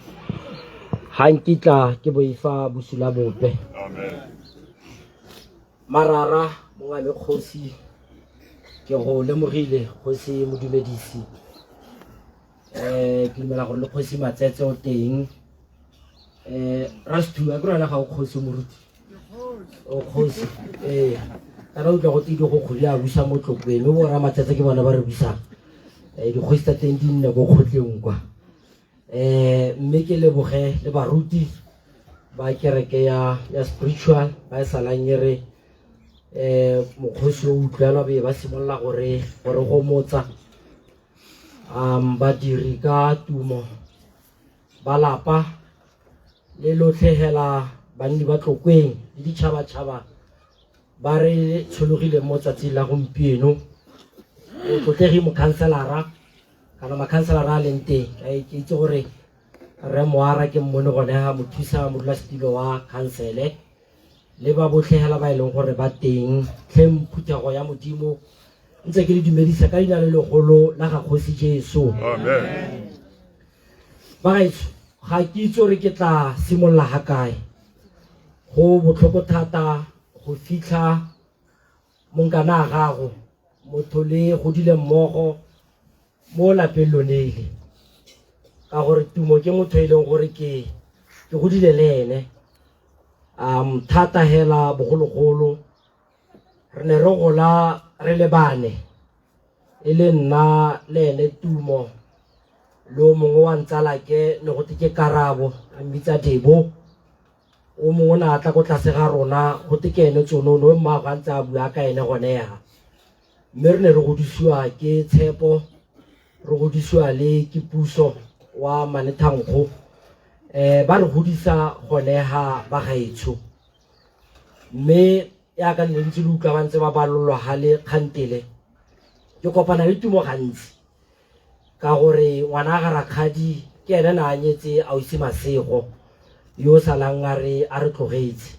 ga nkitla ke boifa bosula bope. Marara mongame kgosi, ke go lemogile kgosi modumedisi. Ke dumela gore le kgosi Matsetse o teng. Rasthu, a ke rona ga o kgosi moruti? O kgosi, ee. Kana utlwa go tidi go kgodi a busa mo Tlokweng, mme bo Ramatsetse ke bona ba re busang. Dikgosi tsa teng di nne ko kgotleng kwa. Mme ke leboge le baruti ba kereke ya spiritual ba e salang e re mokgosi o utlwelwa be ba simolola gore gomotsa. Badiri ka tumo ba lapa le lotlhe hela banni ba Tlokweng le ditšhabatšhaba ba re tshologile mo tsatsing la gompieno. O tlotlegi mokhanselara kana makhanselara a leng teng, ke itse gore Rre Moara ke mmone gone ga mothusa modulasetilo wa khansele le ba botlhe hela ba e leng gore ba teng. Tlheng phuthego ya Modimo, ntse ke le dumedisa ka leina le legolo la ga Kgosi Jesu. Amen. Bagaetsho, ga ke itse gore ke tla simolola ga kae. Go botlhoko thata go fitlha monkana a gago, motho le godile mmogo mo lapeng lonele, ka gore Tumo ke motho e leng gore ke godile le ene. Thata hela bogologolo re ne re gola re le bane, e le nna le ene Tumo le o mongwe wa ntsalake ne go te ke Karabo, re mmitsa Debo. O mongwe o ne a tla ko tlase ga rona go te ke ene Tsonono, o mmaagwe a ntse a bua ka ene gone ya. Mme re ne re godisiwa ke Tshepo, re godisiwa le ke Puso wa Manethankgo. Ba re godisa gone ga ba gaetsho. Mme yaka ne ntse le utlwa ba ntse ba balolwa ga le kgantele, ke kopana le Tumo gantsi ka gore ngwana ga rakgadi ke ene na a nyetse ausi Masego yo o salang a re tlogetse.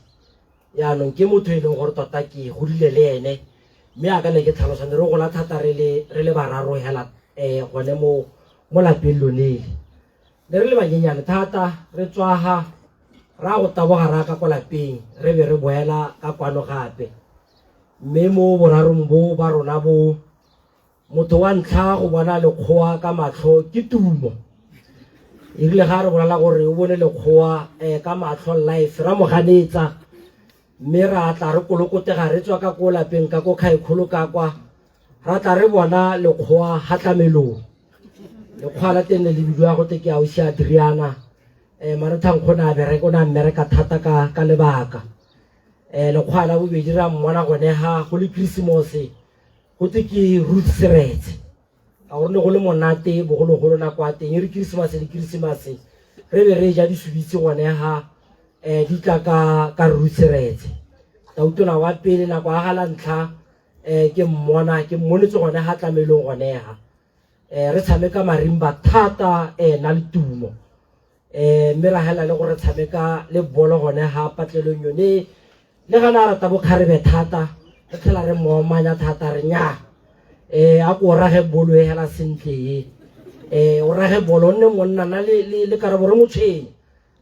Yaanong ke motho e leng gore tota ke godile le ene, mme a ka ne ke tlhalosa ne re gola thata re le bararo hela gone mo lapeng lonele. Ne re le banyenyane thata, re tswaga ra go taboga ra ka kwa lapeng, re be re boela ka kwano gape. Mme mo borarong bo ba rona bo, motho wa ntlha go bona lekgowa ka matlho ke Tumo. E rile ga re bolela gore o bone lekgowa ka matlho life, ra mo ganetsa, mme ra tla re kolokotega re tswa ka ko lapeng ka ko Khaekgolo ka kwa, ra tla re bona lekgowa ha tlamelong. Lekgowa la teng le le bidiwa go te ke ausi Adriana. Manethankgo o ne a bereka, o ne a mmereka thata ka lebaka. Lekgowa la bobedi ra mmona gone ha go le Christmas, go te ke Ruth Seretse. Ka gore ne go le monate bogologolo nako ya teng, e re Christmas le Christmas re be re ja disubitse gone ha di tla ka Ruth Seretse. Tautona wa pele nako ya ga la ntlha ke mmona, ke mmonetse gone ha tlamelong gone ha. Re tshameka marimba thata na le Tumo. Mme ra hela le gore tshameka le bolo gone ha patlelong yone. Le gana a rata bokgarebe thata, re tlhola re moomanya thata re nya. A ko o rage bolo e hela sentle e. O rage bolo o nne monna, na le Karabo re mo tshwenye.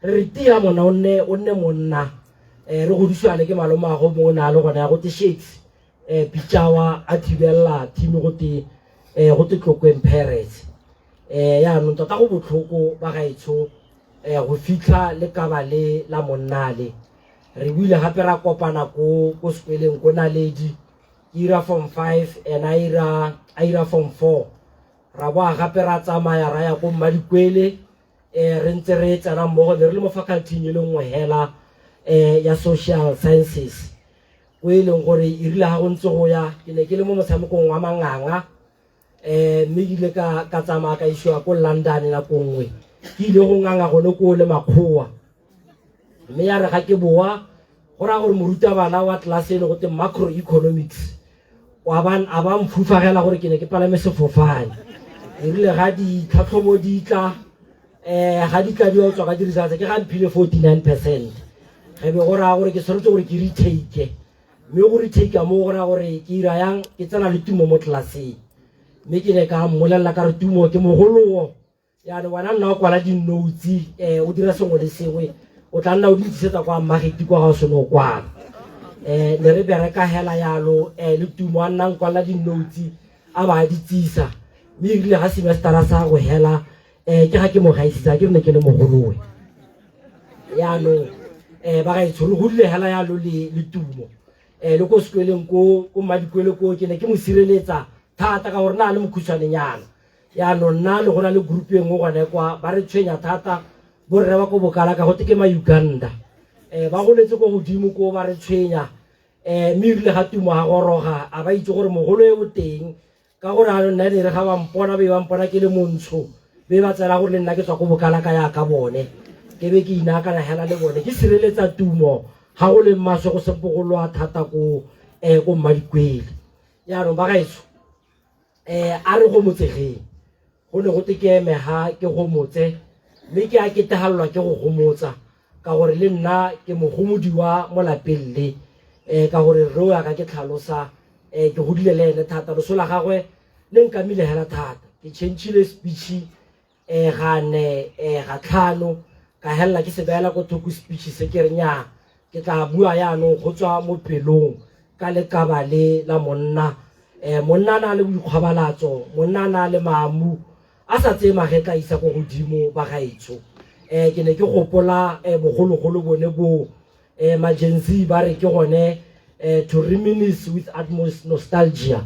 Re re tia monna o nne monna. Re godisiwa le ke malomago mongwe o ne a le gone ya go te Shakes. Pitšawa a thibella team go te Tlokweng Pirates. Yaanong tota go botlhoko ba gaetsho go fitlha le kaba le la monna le. Re buile gape ra kopana ko sekweleng ko Naledi, ke ira form 5 ena a ira form 4. Ra boa gape ra tsamaya ra ya ko Mmadikwele, re ntse re tsena mmogo, ne re le mo faculty-ing e le nngwe hela ya social sciences. O e leng gore e rile ga go ntse go ya, ke ne ke le mo motshamekong wa manganga, mme ke ile ka tsamaya ka isiwa ko London nako nngwe, ke ile go nganga gone ko le makgowa. Mme ya re ga ke boa, go raya gore morutabana wa tlelase e ne go te macroeconomics, a ba mfufagela gore ke ne ke palame sefofane. E rile ga ditlhatlhobo di tla, ga di tla di tswa ka di-results, ke ga mphile 49%. Ge be go raya gore ke tshwanetse gore ke retake, mme go retake mo go raya gore ke ira yang, ke tsena le Tumo mo tlelaseng. Mme ke ne ka mmolelela ka re Tumo ke mogolowo, yaanong wena nna o kwala di-notes, o dira sengwe le sengwe, o tla nna o di ntlisetsa kwa mmageti kwa ga o sene o kwala. Ne re bereka hela yalo, le Tumo a nna nkwala di-notes a ba a di tsisa, mme erile ga semestera sa go hela, ke ga ke mo gaisitsa, ke re ne ke le mogolowe. Yaanong ba gaetsho re godile hela yalo le Tumo, le ko sekweleng ko Mmadikwele ko ke ne ke mo sireletsa thata ka gore na le mokhutshwanenyana. Yaanong nna le go na le group e nngwe gone kwa ba re tshwenya thata, borre ba ko Bokala ka gote ke ma Uganda, ba goletse ko godimo ko ba re tshwenya. Mme erile ga Tumo ga goroga a ba itse gore mogolo e o teng, ka gore anong nna ne re ga ba mpona be ba mpona ke le montsho, be ba tsela gore le nna ke tswa ko Bokala ka yaka bone, ke be ke inaakana hela le bone, ke sireletsa Tumo ga go le maswe go sempogoloa thata ko ko Mmadikwele. Yaanong ba gaetsho, a re go motsegeng, go ne go te ke eme ha ke gomotse, mme ke a ketegalelwa ke go gomotsa ka gore le nna ke mogomodiwa mo lapeng le, ka gore rre o yaka ke tlhalosa, ke godile le ene thata, loso la gagwe le nkamile hela thata. Ke change-ile speech ga ne ga tlhano, ka hella ke se beela ko thoko speech se, ke re nya ke tla bua yaanong go tswa mo pelong ka lekaba le la monna. Monna a na le boikgwabalatso, monna a na le maamu a sa tseye magetla a isa ko godimo ba gaetsho. Ke ne ke gopola bogologolo bone bo, Magenzi ba re ke gone to reminisce with utmost nostalgia.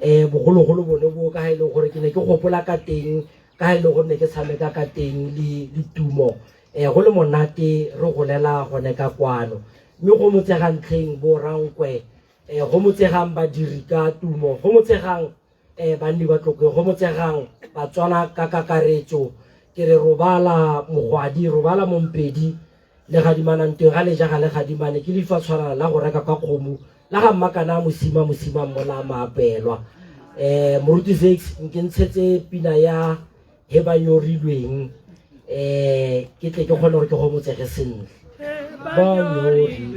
Bogologolo bone bo ka ha e leng gore ke ne ke gopola ka teng, ka ha e leng gore ne ke tshameka ka teng le Tumo, go le monate re golela gone ka kwano. Mme go motsegang tlheng bo Rankwe, go motsegang badiri ka Tumo, go motsegang banni ba Tlokweng, go motsegang Batswana ka kakaretso. Ke re robala mogwadi, robala mompedi, le gadimana ntweng ga leja ga le gadimane, ke lefa tshwana la go reka ka kgomo la ga mmakana mosima mosima mmola maapelwa. Moruti Zakes, nke ntshetse pina ya he ba nyorilweng, ke tle ke kgone gore ke gomotsege sentle. Ba nyorilweng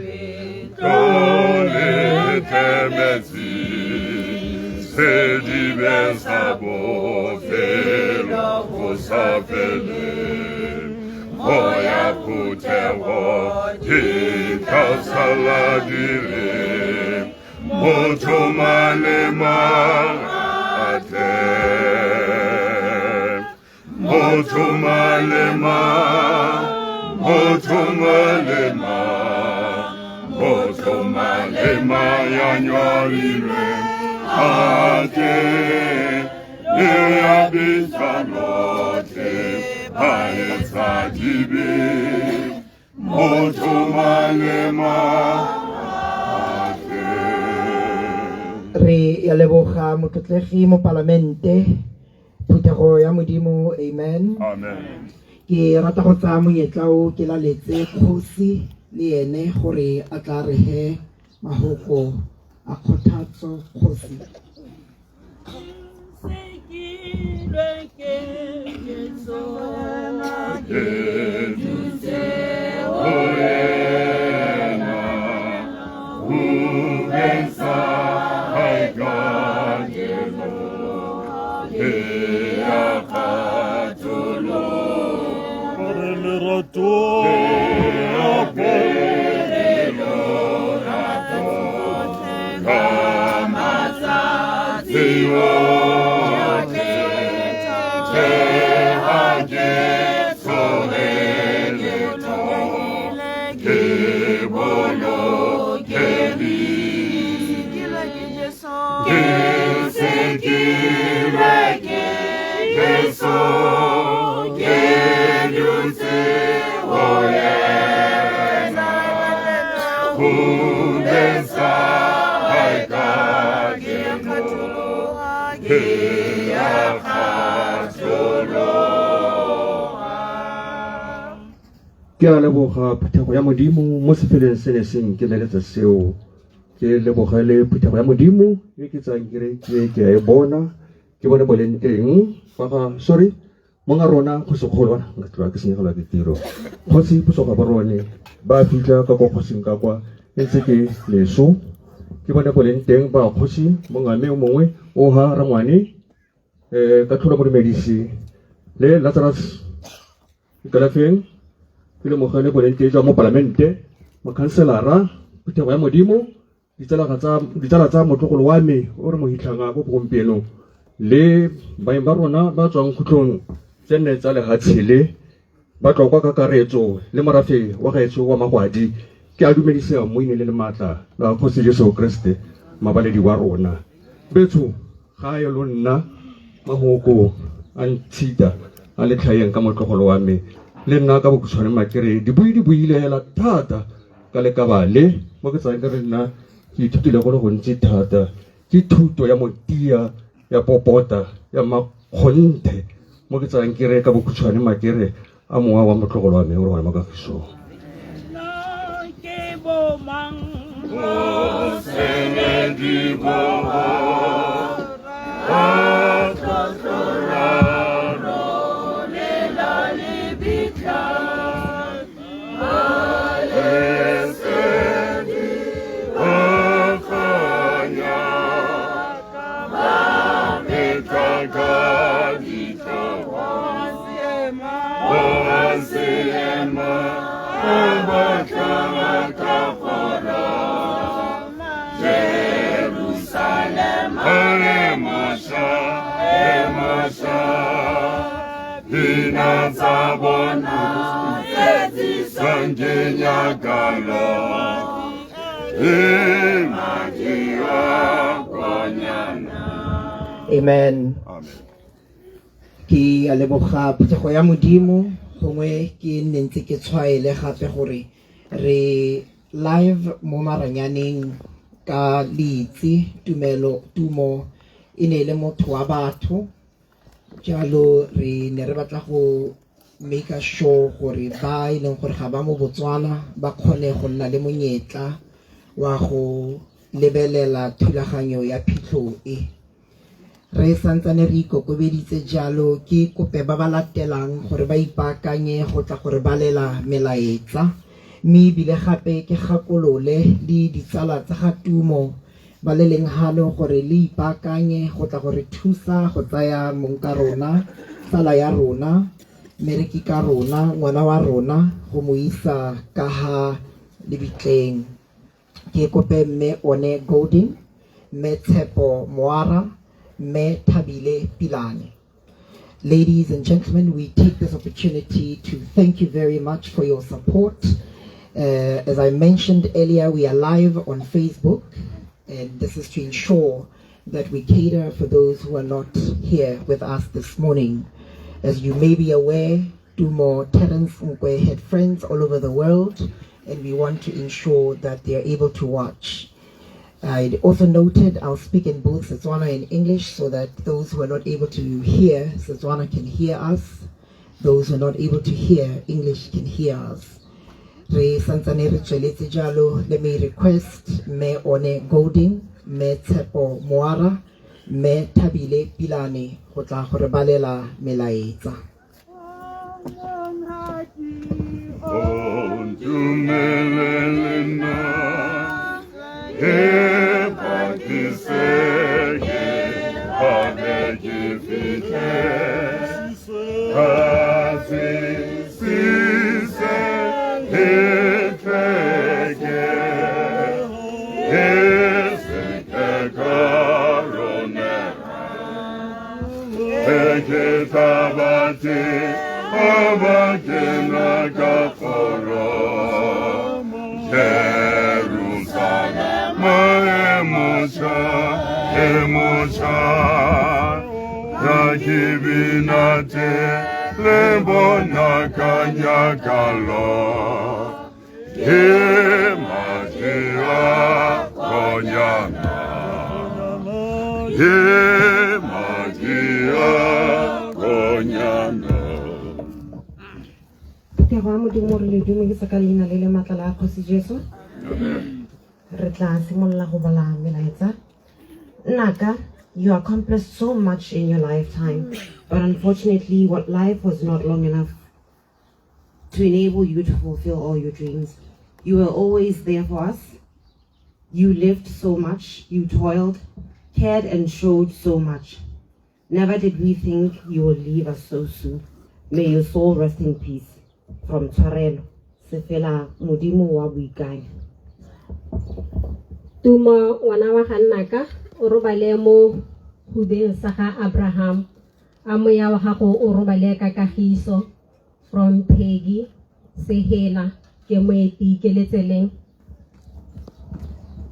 Sedibe sa bofelo bo sa feleng, moya phuthego di tla sala di le motho mang le mang a tle, motho mang le mang, motho mang le mang, motho mang le mang ya nyorilweng a tle, le ya bitsa lotlhe ba etsa dibe, motho mang le mang a tle. Re ya leboga motlotlegi mopalamente, phuthego ya Modimo, amen. Amen. Ke rata go tsaya monyetla o ke laletse kgosi le ene gore a tla re he mahoko a kgothatso. Kgosi. Ke dutse ho yena, ho beng sa hae kajeno, ke ya kgatholoha. Re lerato, Ka matsatsi otlhe, tle ha ke tshohe letho, ke bolokehile. Ke sekilwe ke Jesu, ke dutse ho yena, ho beng sa hae kajeno, ke ya kgatholoha. Ke a leboga phuthego ya Modimo mo sefeleng se ne se nkemeletsa seo. Ke lebogele phuthego ya Modimo e ke tsang ke re ke a e bona, ke bone boleng teng ba ga, sorry, monga rona kgosikgolo, nka tloga ke senyegelwa ke tiro. Kgosi Puso Gaborone ba fitlha ka kwa kgosing ka kwa, e ntse ke leso. Ke bone boleng teng ba kgosi mongame o mongwe o ha rangwane. um Katlholo Modumedisi le Lazarus Ikalafeng, ke lemogele boleng teng jwa mopalamente, mokhanselara, phuthego ya Modimo, ditsala tsa ditsala tsa motlogolo wa me o re mo hitlhang ko gompieno le baeng ba rona ba tswang khutlong tse nne tsa lehatshe le ba tlwa kwa kakaretso le morafe wa gaetsho wa magwadi. Ke a dumedisa mo ineng le le maatla la Kgosi Jesu Kriste mabaledi wa rona. Betsho ga e lo nna mahoko a ntshita a le tlhaeng ka motlogolo wa me le nna ka bokhutshwane makere dibui di buile hela thata ka lekaba le mo ke tsayang ka re nna ke ithutile go le gontsi thata ke thuto ya motia ya popota ya makgonthe mo ke tsayang ke re ka bokhutshwane makere a mowa wa motlogolo wa me o re gone mo kagisong. Ke bomang? Amen. Ke a leboga phuthego ya Modimo, gongwe ke nne ntse ke tshwaele gape gore re live mo maranyaneng ka leitse tumelo tumo e ne e le motho wa batho, jalo re ne re batla go make sure gore ba e leng gore ga ba mo Botswana ba kgone go nna le monyetla wa go lebelela thulaganyo ya phitlho e. Re santsane re ikokobeditse jalo, ke kope ba ba latelang gore ba ipaakanye go tla gore balela melaetsa, mme ebile gape ke gakolole le ditsala tsa ga Tumo ba le leng hano gore le ipaakanye go tla gore thusa go tsaya monka rona, tsala ya rona, mmereki ka rona, ngwana wa rona, go mo isa ka ha lebitleng. Ke kope mme One Golding, mme Tshepo Moara, mme Thabile Pilane. Ladies and gentlemen, we take this opportunity to thank you very much for your support. As I mentioned earlier, we are live on Facebook, and this is to ensure that we cater for those who are not here with us this morning. As you may be aware, Tumo Terence Nkwe had friends all over the world, and we want to ensure that they are able to watch. I also noted I'll speak in both Setswana and English so that those who are not able to hear Setswana can hear us. Those who are not able to hear English can hear us. Re santsane re tsweletse jalo, let me request Mme One Golding, Mme Tshepo Moara, Mme Thabile Pilane go tla go re balela melaetsa. Phuthego ya Modimo, re le dumedisa ka leina le le maatla la Kgosi Jesu. Re tla simolola go bala melaetsa. Nnaka, you accomplished so much in your lifetime, but unfortunately, what life was not long enough to enable you to fulfill all your dreams. You were always there for us. You lived so much, you toiled, cared, and showed so much. Never did we think you will leave us so soon. May your soul rest in peace. From Tshwarelo, Sefela Modimo wa boikanyo. Tumo ngwana wa ga nnaka o robale mo hubeng sa ga Abraham a moya wa gago o robale ka kagiso from Peggy Sehela ke moeti ke letseleng.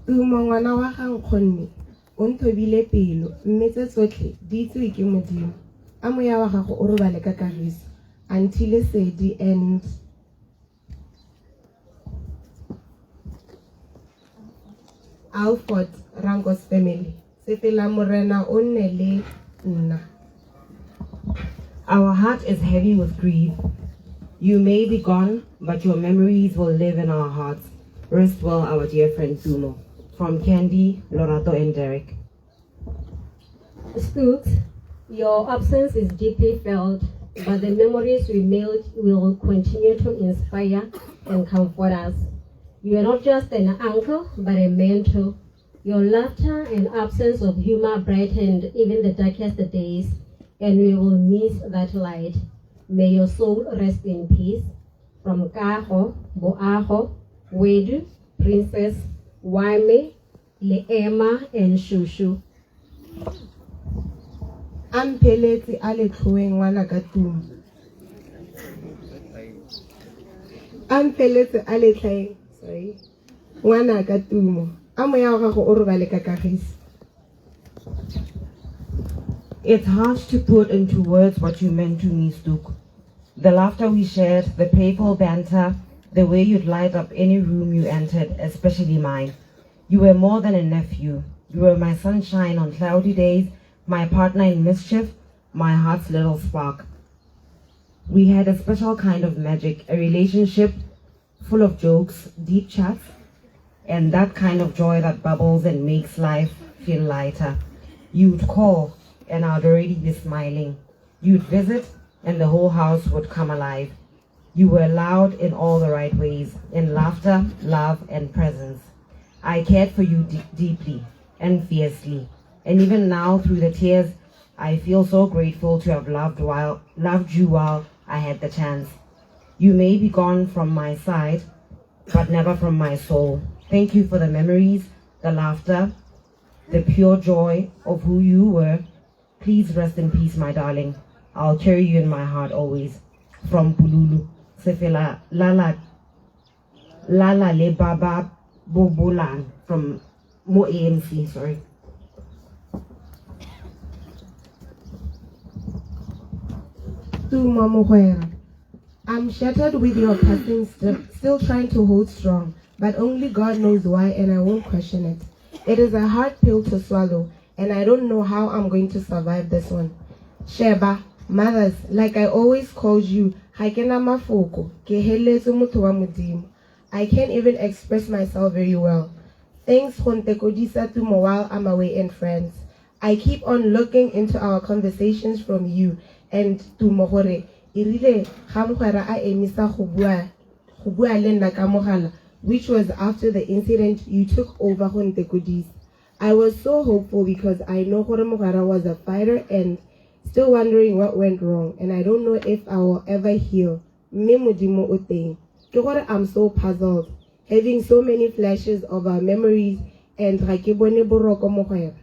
Tumo ngwana wa ga nkgonne o nthobile pelo mme tse tsotlhe di itsewe ke Modimo. A moya wa gago o robale ka kagiso. Aunty Lesedi and Alford Rangos family. Sefela Morena o nne le nna. Our heart is heavy with grief. You may be gone, but your memories will live in our hearts. Rest well, our dear friend Tumo. From Candy, Lorato, and Derek. Stooks, your absence is deeply felt, but the memories we made will continue to inspire and comfort us. You are not just an uncle, but a mentor. Your laughter and absence of humor brightened even the darkest days, and we will miss that light. May your soul rest in peace. From Kaho, Boaho, Wedu, Princess, Wame, Leema, and Shushu. A mpheletse a letlhoeng ngwana ka Tumo. A mpheletse a letlhaeng, sorry. Ngwana ka Tumo. A moya wa gago o robale ka kagiso. It's hard to put into words what you meant to me, Stook. The laughter we shared, the playful banter, the way you'd light up any room you entered, especially mine. You were more than a nephew. You were my sunshine on cloudy days, my partner in mischief, my heart's little spark. We had a special kind of magic, a relationship full of jokes, deep chats, and that kind of joy that bubbles and makes life feel lighter. You'd call, and I'd already be smiling. You'd visit, and the whole house would come alive. You were loud in all the right ways, in laughter, love, and presence. I cared for you deeply and fiercely. And even now, through the tears, I feel so grateful to have loved you while I had the chance. You may be gone from my side, but never from my soul. Thank you for the memories, the laughter, the pure joy of who you were. Please rest in peace, my darling. I'll carry you in my heart always. From Pululu, Sefela Lala Lala Le Baba Bobolang from Mo ANC, sorry. Tumo mogwera. I'm shattered with your passing, still trying to hold strong, but only God knows why, and I won't question it. It is a hard pill to swallow, and I don't know how I'm going to survive this one. Sheba, mothers, like I always called you, ga ke na mafoko, ke heletswe motho wa Modimo. I can't even express myself very well. Thanks go ntekodisa Tumo while I'm away in France. I keep on looking into our conversations from you and Tumo gore erile ga mogwera a emisa go bua le nna ka mogala, which was after the incident you took over go ntekodisa. I was so hopeful because I know gore mogwera was a fighter and still wondering what went wrong, and I don't know if I will ever heal. Mme Modimo o teng. Ke gore I'm so puzzled, having so many flashes of our memories, and ga ke bone boroko mogwera.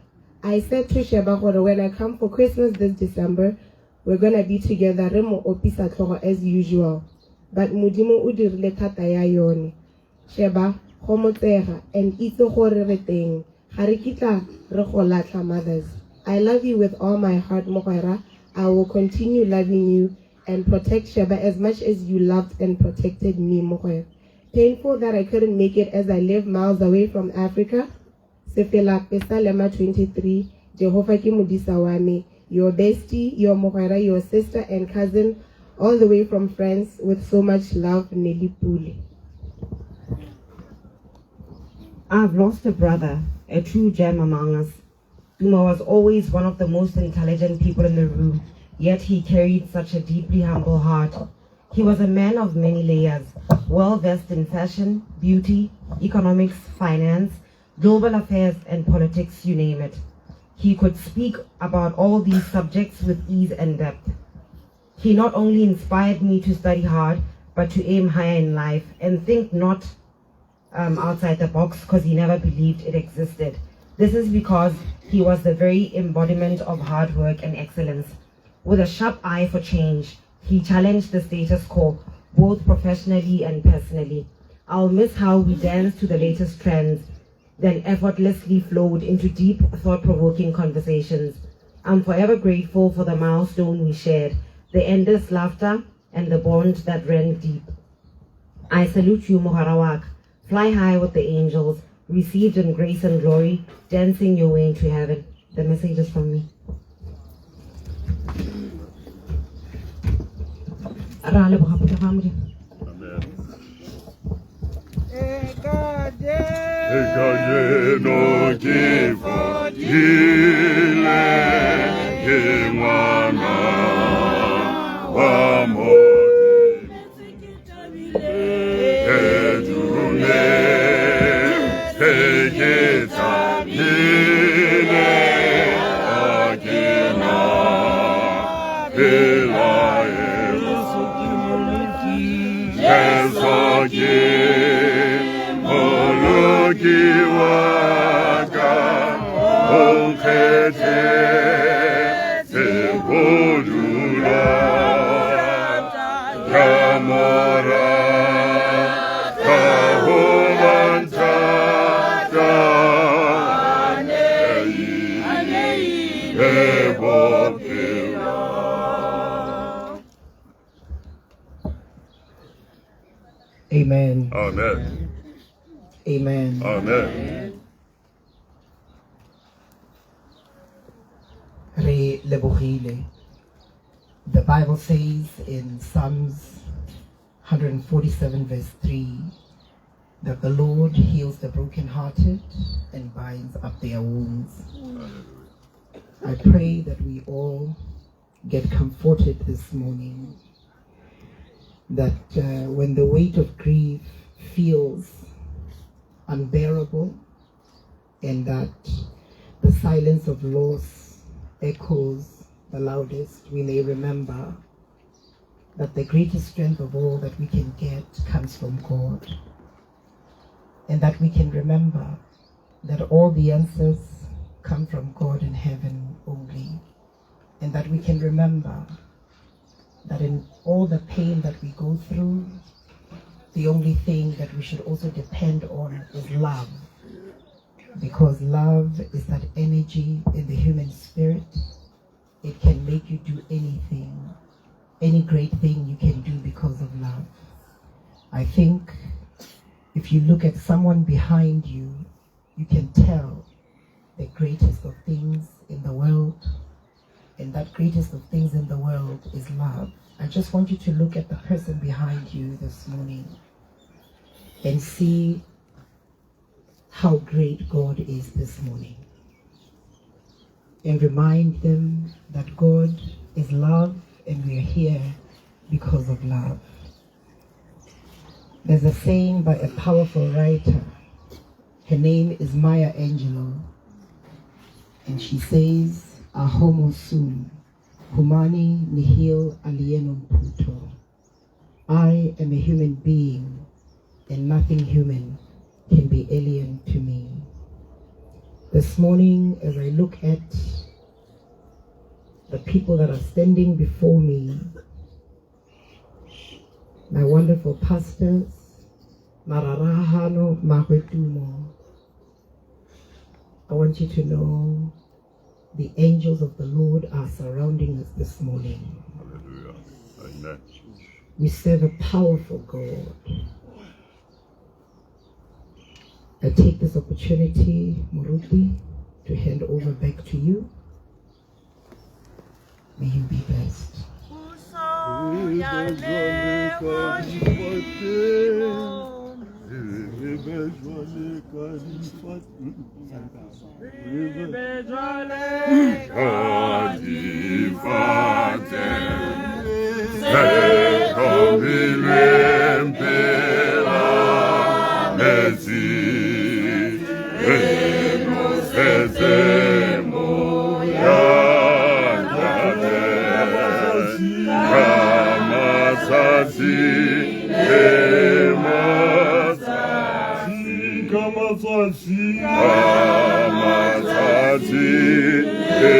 I said to Sheba gore when I come for Christmas this December, we're gonna be together re mo opisa tlhogo as usual. But Modimo o dirile thata ya yone. Sheba, gomotsega and itse gore re teng. Ga re kitla re go latlha, mothers. I love you with all my heart, mogwera. I will continue loving you and protect Sheba as much as you loved and protected me, mogwera. Painful that I couldn't make it as I live miles away from Africa. Sefela Pesalema 23, Jehovah ke modisa wa me, your bestie, your mogwera, your sister and cousin, all the way from France with so much love, Nelly Pule. I've lost a brother, a true gem among us. Tumo was always one of the most intelligent people in the room, yet he carried such a deeply humble heart. He was a man of many layers, well versed in fashion, beauty, economics, finance, global affairs, and politics, you name it. He could speak about all these subjects with ease and depth. He not only inspired me to study hard, but to aim higher in life and think not outside the box because he never believed it existed. This is because he was the very embodiment of hard work and excellence. With a sharp eye for change, he challenged the status quo, both professionally and personally. I'll miss how we danced to the latest trends, then effortlessly flowed into deep, thought-provoking conversations. I'm forever grateful for the milestone we shared, the endless laughter, and the bond that ran deep. I salute you, Moharawak. Fly high with the angels, received in grace and glory, dancing your way into heaven. The message is from me. Ra leboga phuthego ya Modimo. Kajeno ke fodile, ke ngwana wa Modimo. Ke dumetse, ke thabile, ha ke na pelaelo. Jesu ke Moloki wa ka, o nkgethetse ho dula ka mora, ka ho nthata, le bophelo. Amen. Amen. Amen. Amen. Re lebogile. The Bible says in Psalms 147 verse 3 that the Lord heals the brokenhearted and binds up their wounds. I pray that we all get comforted this morning, that when the weight of grief feels unbearable and that the silence of loss echoes the loudest, we may remember that the greatest strength of all that we can get comes from God, and that we can remember that all the answers come from God in heaven only, and that we can remember that in all the pain that we go through, the only thing that we should also depend on is love, because love is that energy in the human spirit. It can make you do anything, any great thing you can do because of love. I think if you look at someone behind you, you can tell the greatest of things in the world, and that greatest of things in the world is love. I just want you to look at the person behind you this morning and see how great God is this morning. And remind them that God is love and we are here because of love. There's a saying by a powerful writer. Her name is Maya Angelou. And she says, A homo sum, humani nihil alienum puto. I am a human being, and nothing human can be alien to me. This morning, as I look at the people that are standing before me, my wonderful pastors, Mararahano Mahwetumo, I want you to know the angels of the Lord are surrounding us this morning. Hallelujah. Amen. We serve a powerful God. I take this opportunity, Moruti, to hand over back to you. May you be blessed. matsatsi ka matsatsi le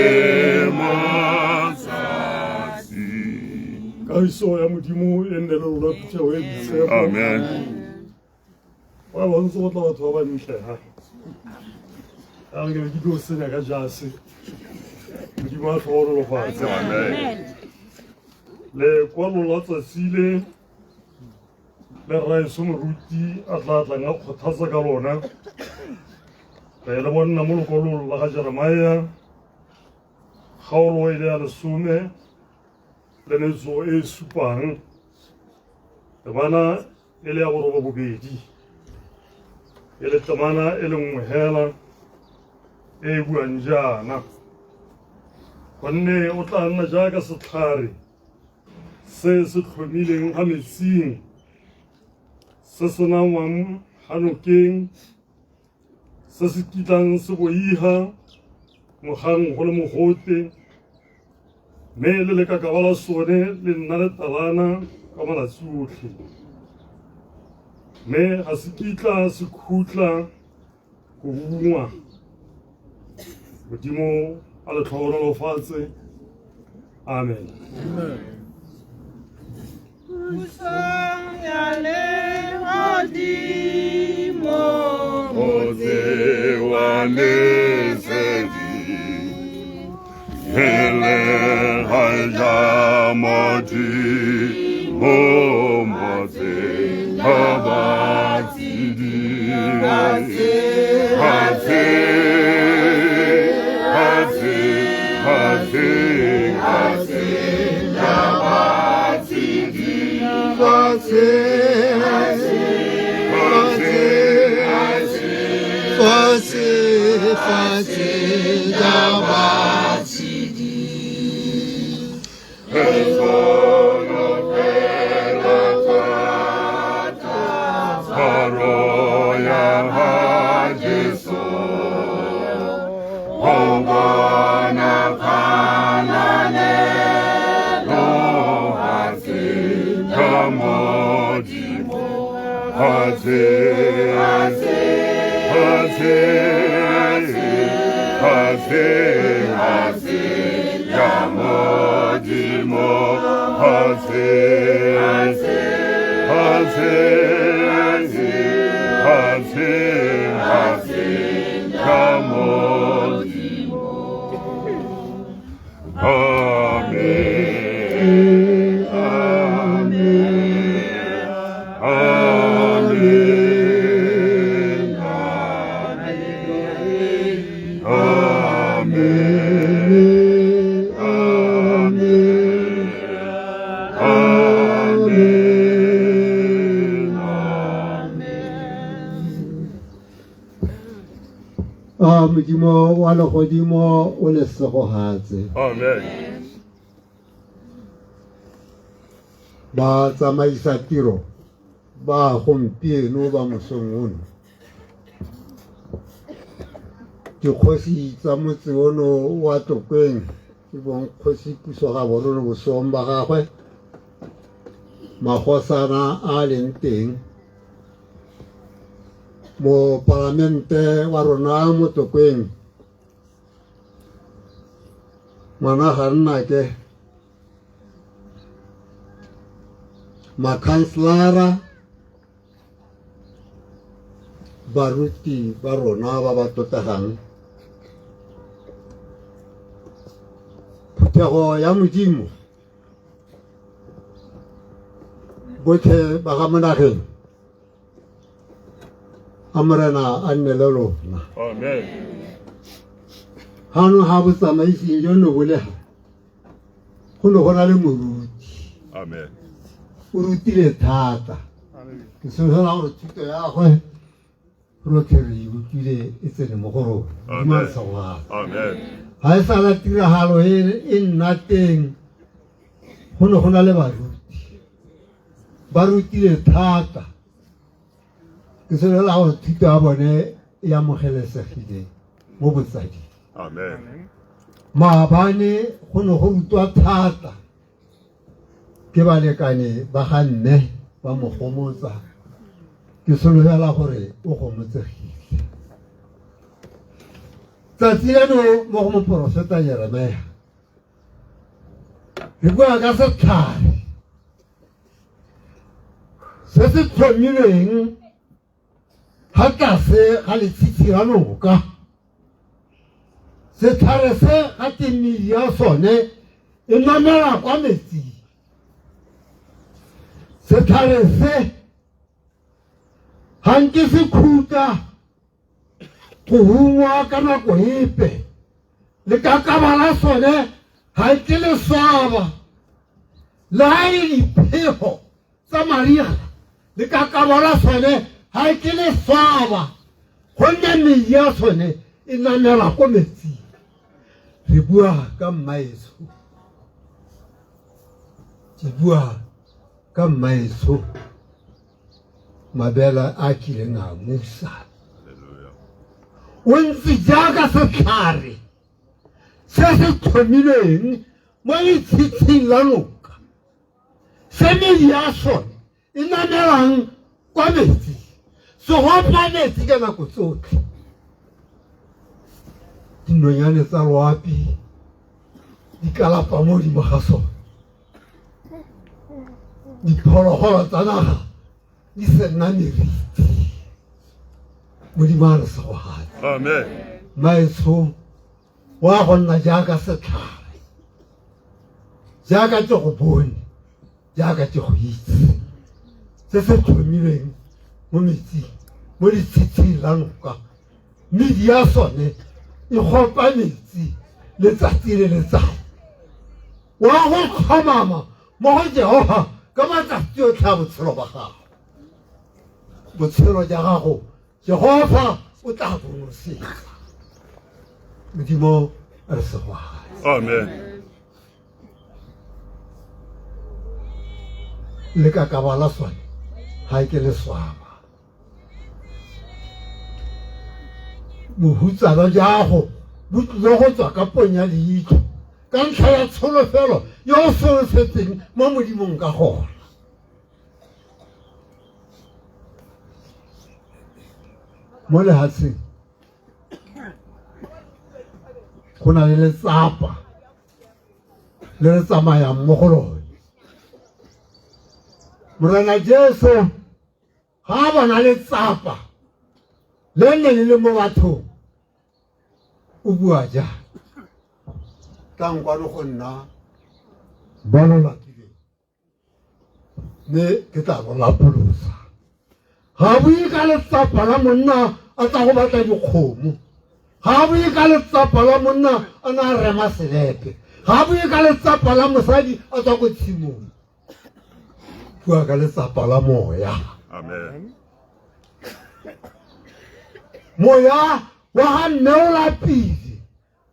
matsatsi Kagiso ya Modimo e nne le lona phuthego e boitshepo. Amen. Wa ba ntse go tla batho ba ba ntle ha. A re ke be ke tlo senya ka jase. Modimo a tlhogonolofatse. Amen. Lekwalo la tsatsi le le rraeso moruti a tla tlang a kgothatsa ka lona. Re le bonna mo lokwalong la ga Jeremia kgaolo e le ya 10 le metso e supang temana e le ya 82 e le temana e le nngwe hela e e buang jaana gonne o tla nna jaaka setlhare se se tlhomileng ga metsing se se nangwang ga nokeng se se kitlang se boiga mogang go le mogote mme le lekakaba la sone le nna le talana ka malatsi otlhe mme ga se kitla se khutla go ungwa. Modimo a le tlhogonolofatse. Amen. Pusong ya lehodimo, Motse wa lesedi, hele ga ja Modimo, motse wa batshedi. Hatse, hatse, hatse, hatse, ya batshedi. Fatshe, Hatse, fatshe, fatshe ya batshedi. Tshwaro ya ha Jesu, ho bona kgalalelo, hatse ya Modimo. Hatse, hatse, hatse, hatse ya Modimo. Hatse, hatse, hatse, hatse ya Modimo. Amen. Amen. Amen. Amen. Amen. Amen. A Modimo wa legodimo o le segogatse. Amen. Ba tsamaisa tiro ba gompieno ba mosong ono. Dikgosi tsa motse ono wa Tlokweng e bong kgosi Puso Gaborone le bosong ba gagwe, magosana a a leng teng, mopalamente wa rona mo Tlokweng, ngwana ga nnake, makhanselara, baruti ba rona ba ba tlotlegang, phuthego ya Modimo, botlhe ba ga monageng, a Morena a nne le lona. Amen. Hano ha botsamaising jono bo le ha, go ne go na le moruti. Amen. O rutile thata. Ke solofela gore thuto ya gagwe rotlhe re e utlwile e tsene mo go rona. Modimo a re segofatse. Amen. Ga e sala tiragalo e nna teng, go ne go na le baruti. Ba rutile thata. Ke solofela gore thuto ya bone e amogelesegile mo botsading. Amen. Maabane go ne go rutwa thata ke balekane ba ga mme ba mo gomotsa. Ke solofela gore o gomotsegile. Tsatsi leno mo go moporofeta Jeremia re bua ka setlhare se se tlhomilweng ga tlase ga letshitshi la noka. Setlhare se ga temedi ya sone e namela kwa metsing. Setlhare se ga nke se khuta go hungwa ka nako epe. Lekakaba la sone ga ke le swaba, le ga e le diphego tsa mariga, lekakaba la sone ga ke le swaba, gonne medi ya sone e namela ko metsing. Re bua ka mmaetsho, ke bua ka mmaetsho mabela a kileng a musa. O ntse jaaka setlhare se se tlhomilweng mo letshitshing la noka, se medi ya sone e namelang kwa metsing, se gopa metsi ka nako tsotlhe. Dinonyane tsa loapi di kalapa mo godimo ga sone, diphologolo tsa naga di se nna meriti. Modimo a re segogatse. Amen. Maetsho wa go nna jaaka setlhare, jaaka ke go bone, jaaka ke go itse, se se tlhomilweng mo metsing, mo letshitshing la noka, medi ya sone e gopa metsi letsatsi le letsatsi. Wa go tlhomama mo go Jehofa ka matsatsi otlhe a botshelo ba gago. Botshelo ja gago Jehofa o tla bo nosetsa. Modimo re segogatse. Amen. Lekakaba la sone ga ke le swaba. Bohutsana jago bo tlile go tswa ka ponya leitlho ka ntlha ya tsholofelo yo o solofetseng mo Modimong ka gona. Mo lehatsheng go na le letsapa le re tsamayang mo go lone. Morena Jesu ga a bona letsapa le ne le le mo bathong, o bua jang? Tlang kwano go nna ba lo lapileng, mme ke tla lo lapolosa. Ga bue ka letsapa la monna a tla go batla dikgomo, ga bue ka letsapa la monna a na a rema selepe, ga bue ka letsapa la mosadi a tswa ko tshimong. Bua ka letsapa la moya. Amen. Moya wa ga mme o lapile,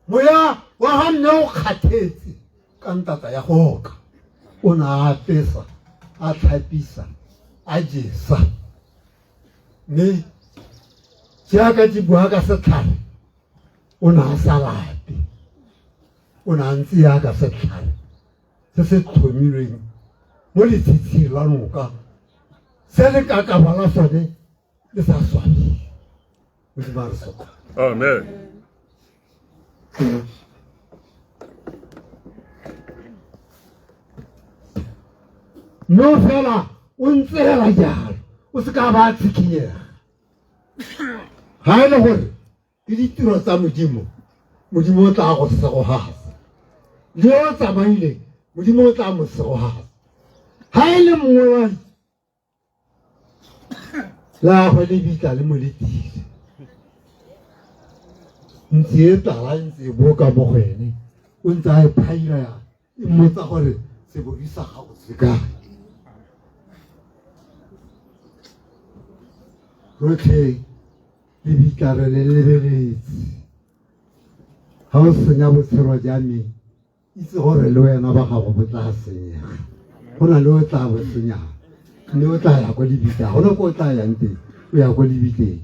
moya wa ga mme o kgathetse ka ntata ya go oka. O ne a apesa, a tlhapisa, a jesa. Mme jaaka ke bua ka setlhare, o ne a sa lape, o ne a ntse jaaka setlhare se se tlhomilweng mo letshitshing la noka, se le kakaba la sone le sa swabe. Modimo a re soka. Amen. No fela o ntse hela jalo, o se ka ba tshikinyega. Ga e le gore ke ditiro tsa Modimo, Modimo o tla go segogatsa. Le yo o tsamaileng, Modimo o tla mo segogatsa. Ga e le mongwe wa la gagwe le bitla le mo letile, ntse e tala ntse e boka mo go ene, o ntse a e phaila ya e mmotsa gore sebodu sa gago se kae. Rotlhe le bitla re le lebeletse. Ga o senya botshelo jwa me, itse gore le wena ba gago bo tla senyega. Go na le o tla bo senyang, mme o tla ya ko lebitla. Ga gona ko o tla yang teng, o ya ko lebitleng.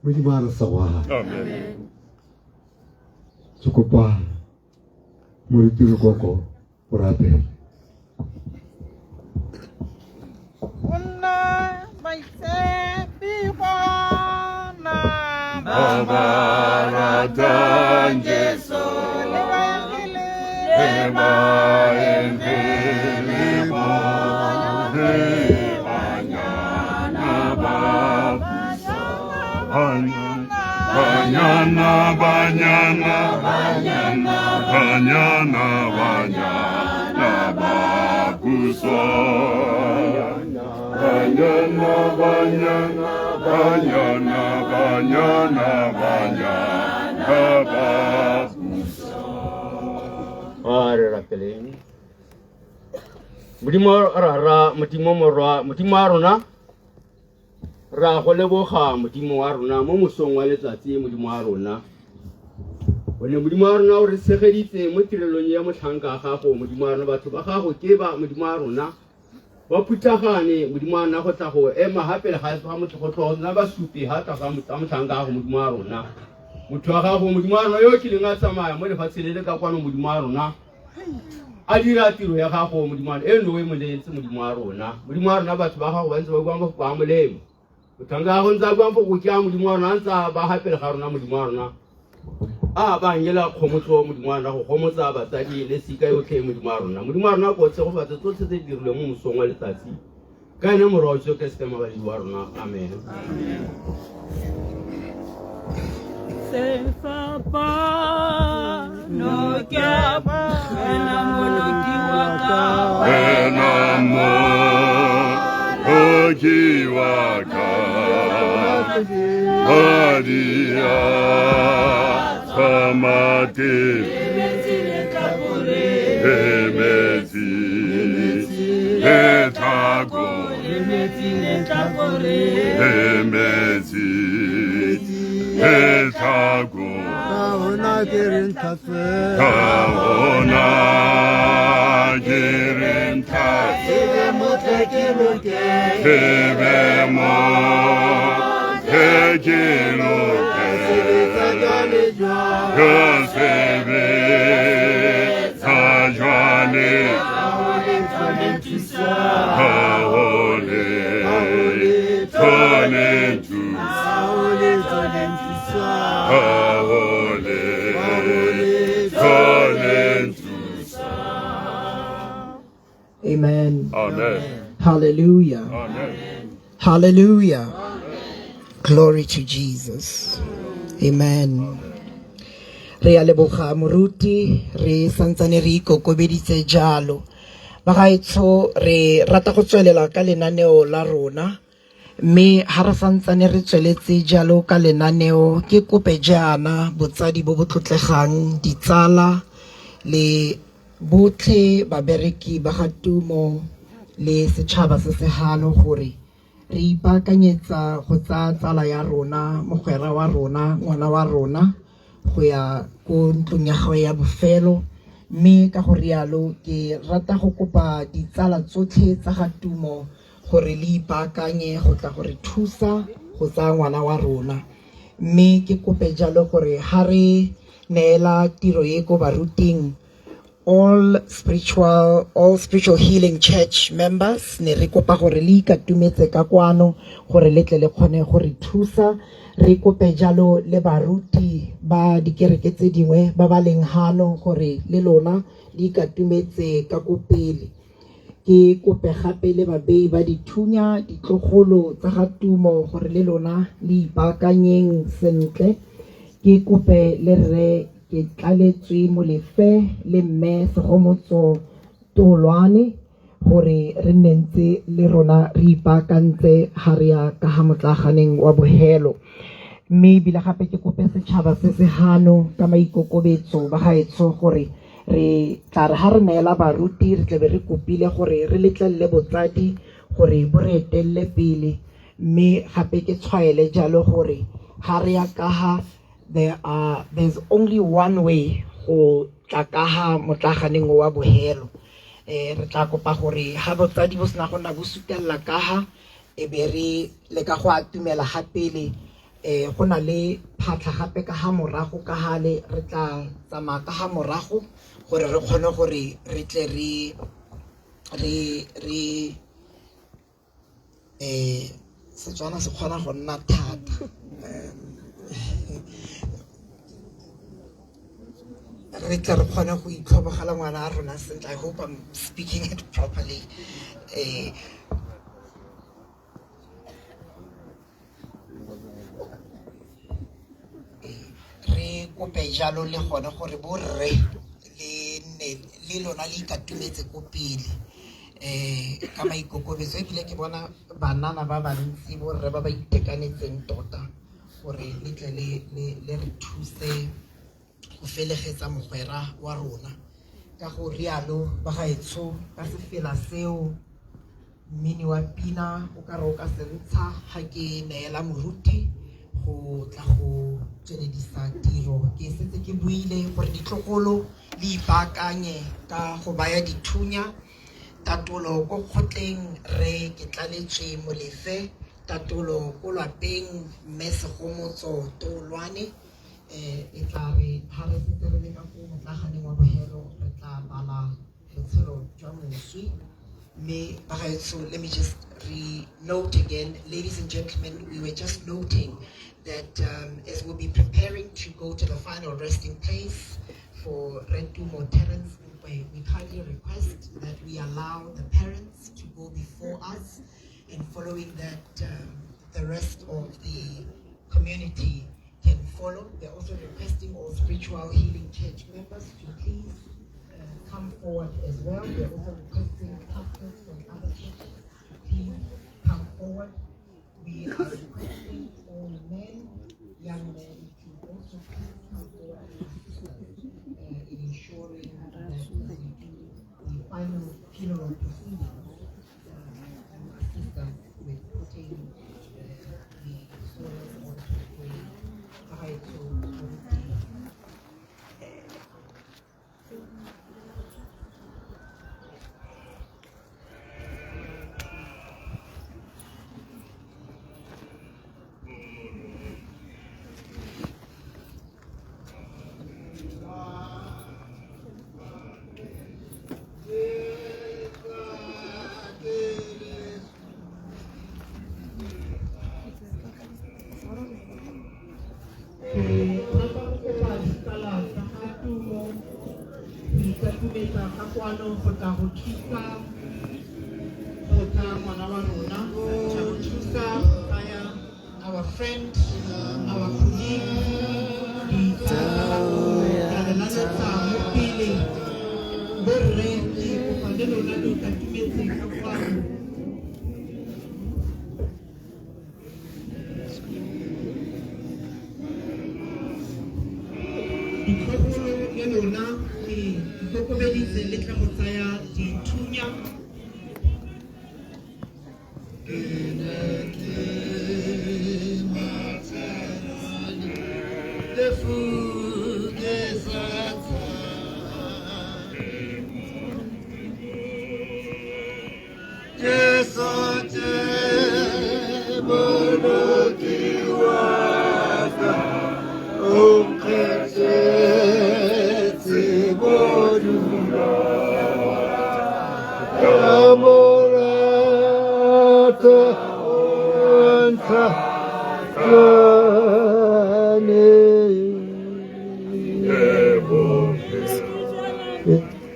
Modimo a re segwang. Amen. Ke kopa moruti Lekoko o rapele. Go nna baitshepi gona. ba ratang Jesu le baengele botlhe banyana ba banyana banyana banyana banyana banyana ba puso banyana banyana banyana banyana banyana ba puso. A re rapeleng. Modimo Rara, Modimo Morwa, Modimo wa rona, ra go leboga Modimo wa rona mo mosong wa letsatsi, Modimo wa rona. Gonne Modimo wa rona o re tshegeditse mo tirelong ya motlhanka wa gago, Modimo wa rona, batho ba gago ke ba Modimo wa rona. Ba phuthagane, Modimo wa rona, go tla go ema ga pele ga motho go tlo nna basupi ga tla ga motlhanka wa gago, Modimo wa rona. Motho wa gago, Modimo wa rona, yo o kileng a tsamaya mo lefatsheng le le ka kwano, Modimo wa rona, a dira tiro ya gago, Modimo wa rona, e no e mo neetse, Modimo wa rona. Modimo wa rona, batho ba gago ba ntse ba bua mafoko a molemo. Motlhanka wa gago ntse a bua mafoko ke a Modimo wa rona, a ntse a ba ga pele ga rona, Modimo wa rona. A ba angela kgomotso, Modimo wa rona, go gomotsa batsadi le sika yotlhe, Modimo wa rona. Modimo wa rona, ko tshegofatse tsotlhe tse di dirilweng mo mosong wa letsatsi. Ka ene Morwa wa Jesu Keresete Mobaledi wa rona. Amen. Sefapano ke a wena moloki wa ka. Wena moloki wa ka. Madi a tshwamate. Le metsi le tlhako. Le metsi le tlhako. Ka ona ke re ntlhatswe. Ka ona ke re ntlhatswe. Ke be motle ke loke. Ke be motle ke loke. Sebetsa jwale jwale. Ka sebetsa jwale. Ka ho le tshwane thusa. Ka ho le tshwane thusa. Ka ho le tshwane thusa. Ka ho le tshwane thusa. Amen. Amen. Hallelujah. Amen. Hallelujah. Glory to Jesus. Amen. Re a leboga moruti, re santsane re ikokobeditse jalo. Bagaetsho, re rata go tswelela ka lenaneo la rona, mme ha re santsane re tsweletse jalo ka lenaneo, ke kope jaana botsadi bo bo tlotlegang, ditsala le botlhe babereki ba ga Tumo le setšhaba se se hano gore re ipaakanyetsa go tsaya tsala ya rona, mogwera wa rona, ngwana wa rona go ya ko ntlong ya gagwe ya bofelo. Mme ka go rialo ke rata go kopa ditsala tsotlhe tsa ga Tumo gore le ipaakanye go tla go re thusa go tsaya ngwana wa rona. Mme ke kope jalo gore ha re neela tiro e ko baruting, all spiritual healing church members, ne re kopa gore le ikatumetse ka kwano gore le tle le kgone go re thusa. Re kope jalo le baruti ba dikereke tse dingwe ba ba leng hano gore le lona le ikatumetse ka ko pele. Ke kope gape le babei ba dithunya, ditlogolo tsa ga Tumo gore le lona le ipaakanyeng sentle. Ke kope le rre ke tlaletswe Molefe le mme Segomotso Tolwane gore re nne ntse le rona re ipaakantse ha re ya ka ha motlaaganeng wa bohelo. Mme ebile gape ke kope setšhaba se se hano ka maikokobetso ba gaetsho gore re tla re ha re neela baruti re tlebe re kopile gore re letlelele botsadi gore bo re etelele pele. Mme gape ke tshwaele jalo gore ha re ya ka ha there's only one way go tla ka ha motlaaganeng wa bohelo. Re tla kopa gore ha botsadi bo sena go nna bo sutella ka ha, e be re leka go atumela ga pele. Go na le phatlha gape ka ha morago ka hale, re tla tsamaya ka ha morago gore re kgone gore re tle re, Setswana se kgona go nna thata. Re tle re kgone go itlhobogela ngwana a rona sentle. I hope I'm speaking it properly. Re kope jalo le gone gore borre le nne le lona le ikatumetse ko pele ka maikokobetso, ebile ke bona banana ba bantsi, borre ba ba itekanetseng tota, gore le tle le re thuse go felegetsa mogwera wa rona. Ka go rialo, bagaetsho, ka sefela seo mmini wa pina o ka re o ka se ntsha, ga ke neela moruti go tla go tsweledisa tiro. Ke setse ke buile gore ditlogolo le ipaakanye ka go baya dithunya. Tatolo ko kgotleng re ke tlaletswe Molefe, tatolo ko lwapeng mme Segomotso Tolwane. E tla re ha re setse re le ka ko motlaganeng wa bohelo, re tla bala botshelo jwa moswi. Mme bagaetsho, let me just re-note again, ladies and gentlemen, we were just noting that as we'll be preparing to go to the final resting place for Rentumo Terence Nkwe, we kindly request that we allow the parents to go before us, and following that, the rest of the community can follow. They're also requesting all spiritual healing church members to please come forward as well. They're also requesting pastors from other churches to please come forward. We are requesting all men, young men, to also please come forward and assist us in ensuring that as we do the final funeral proceedings, you assist us with putting the soil onto the grave. Bagaetsho, moruti. Rata go kopa ditsala tsa ga Tumo go ikatumetsa ka kwano go tla go thusa go tsaya ngwana wa rona, go tla go thusa go tsaya our friend, our colleague. Ditsala tsa Tumo, ke a le laletsa mo pele. Borre, ke kopa le lona le ikatumetse ka kwano. Ditlogolo le lona le ikokobeditse le tla go tsaya dithunya.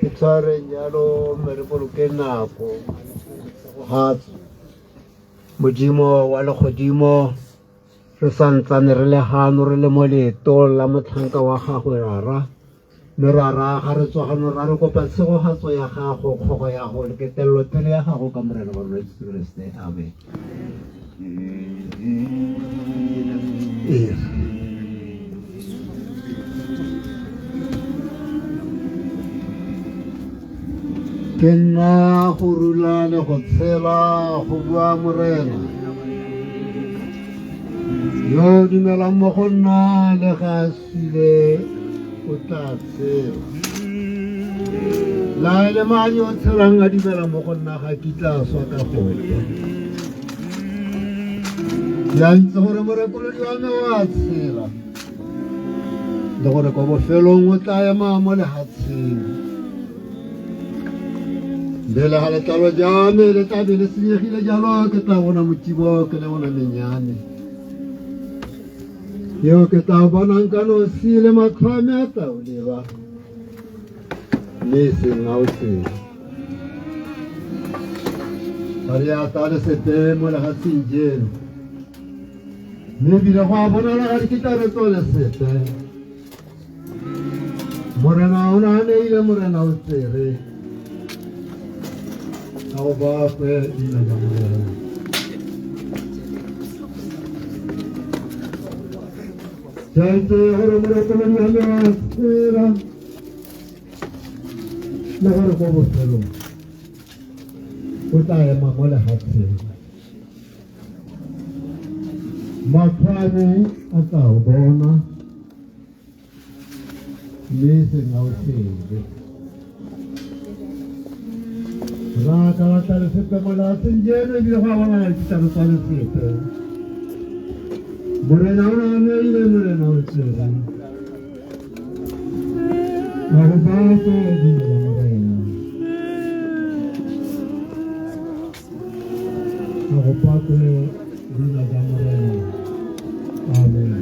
Ke tshwareng jalo mme re boloke nako gatso. Modimo wa legodimo, re santsane re le gano re le mo leetong la motlhanka wa gagwe rara, mme rara ga re tswa gano ra re kopa tshegogatso ya gago, kgogo ya gago le ketelelopele ya gago ka Morena wa rona Jesu Kriste, amen. Ee. Ke nna go rula le go tshela, go bua Morena. Yo o dumelang mo go nna le ga a sule o tla tshela. La e le mang yo o tshelang a dumela mo go nna ga kitla a swa ka gope. Ke a itse gore morekolodi wa me o a tshela, le gore kwa bofelong o tla ema mo lehatsheng. Mbele ga letlalo ja me le tla be le senyegile jalo, ke tla bona Modimo ke le bona menyane. Yo ke tla bonang ka nosi le matlho a me a tla o leba. Mme e seng a o sele. Ga re a tla le sepe mo lefatsheng jeno. Mme ebile go a bonala ga di kitla re tsole sepe. Morena o ne a neile, Morena o tsere. A go bakwe leina la Morena. Ke a itse gore morekolodi wa me wa tshela le gore ko bofelong o tla ema mo lefatsheng. Matlho a me a tla o bona mme e seng a o sele. Ra ka la tla le sepe mo lefatsheng jeno ebile go a bonala ditaba tsa le sepe. Morena o ne a neile, Morena o tsere. A go bakwe leina la Morena. A go pakwe leina la Morena. Amen.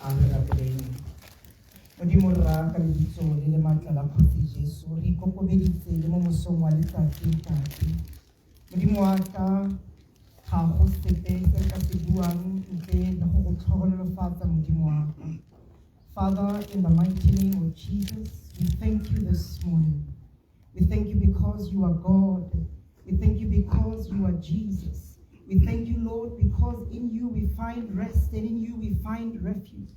A re rapeleng. Modimo rra ka lebitso le le maatla la Kgosi Jesu, re ikokobeditse le mo mosong wa letsatsi ntate. Modimo wa ka, ga go sepe se re ka se buang ntle le go go tlhogonolofatsa Modimo wa ka. Father, in the mighty name of Jesus, we thank you this morning. We thank you because you are God. We thank you because you are Jesus. We thank you, Lord, because in you we find rest and in you we find refuge.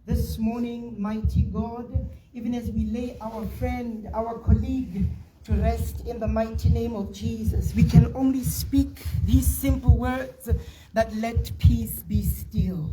This morning, mighty God, even as we lay our friend, our colleague, to rest in the mighty name of Jesus, we can only speak these simple words that let peace be still.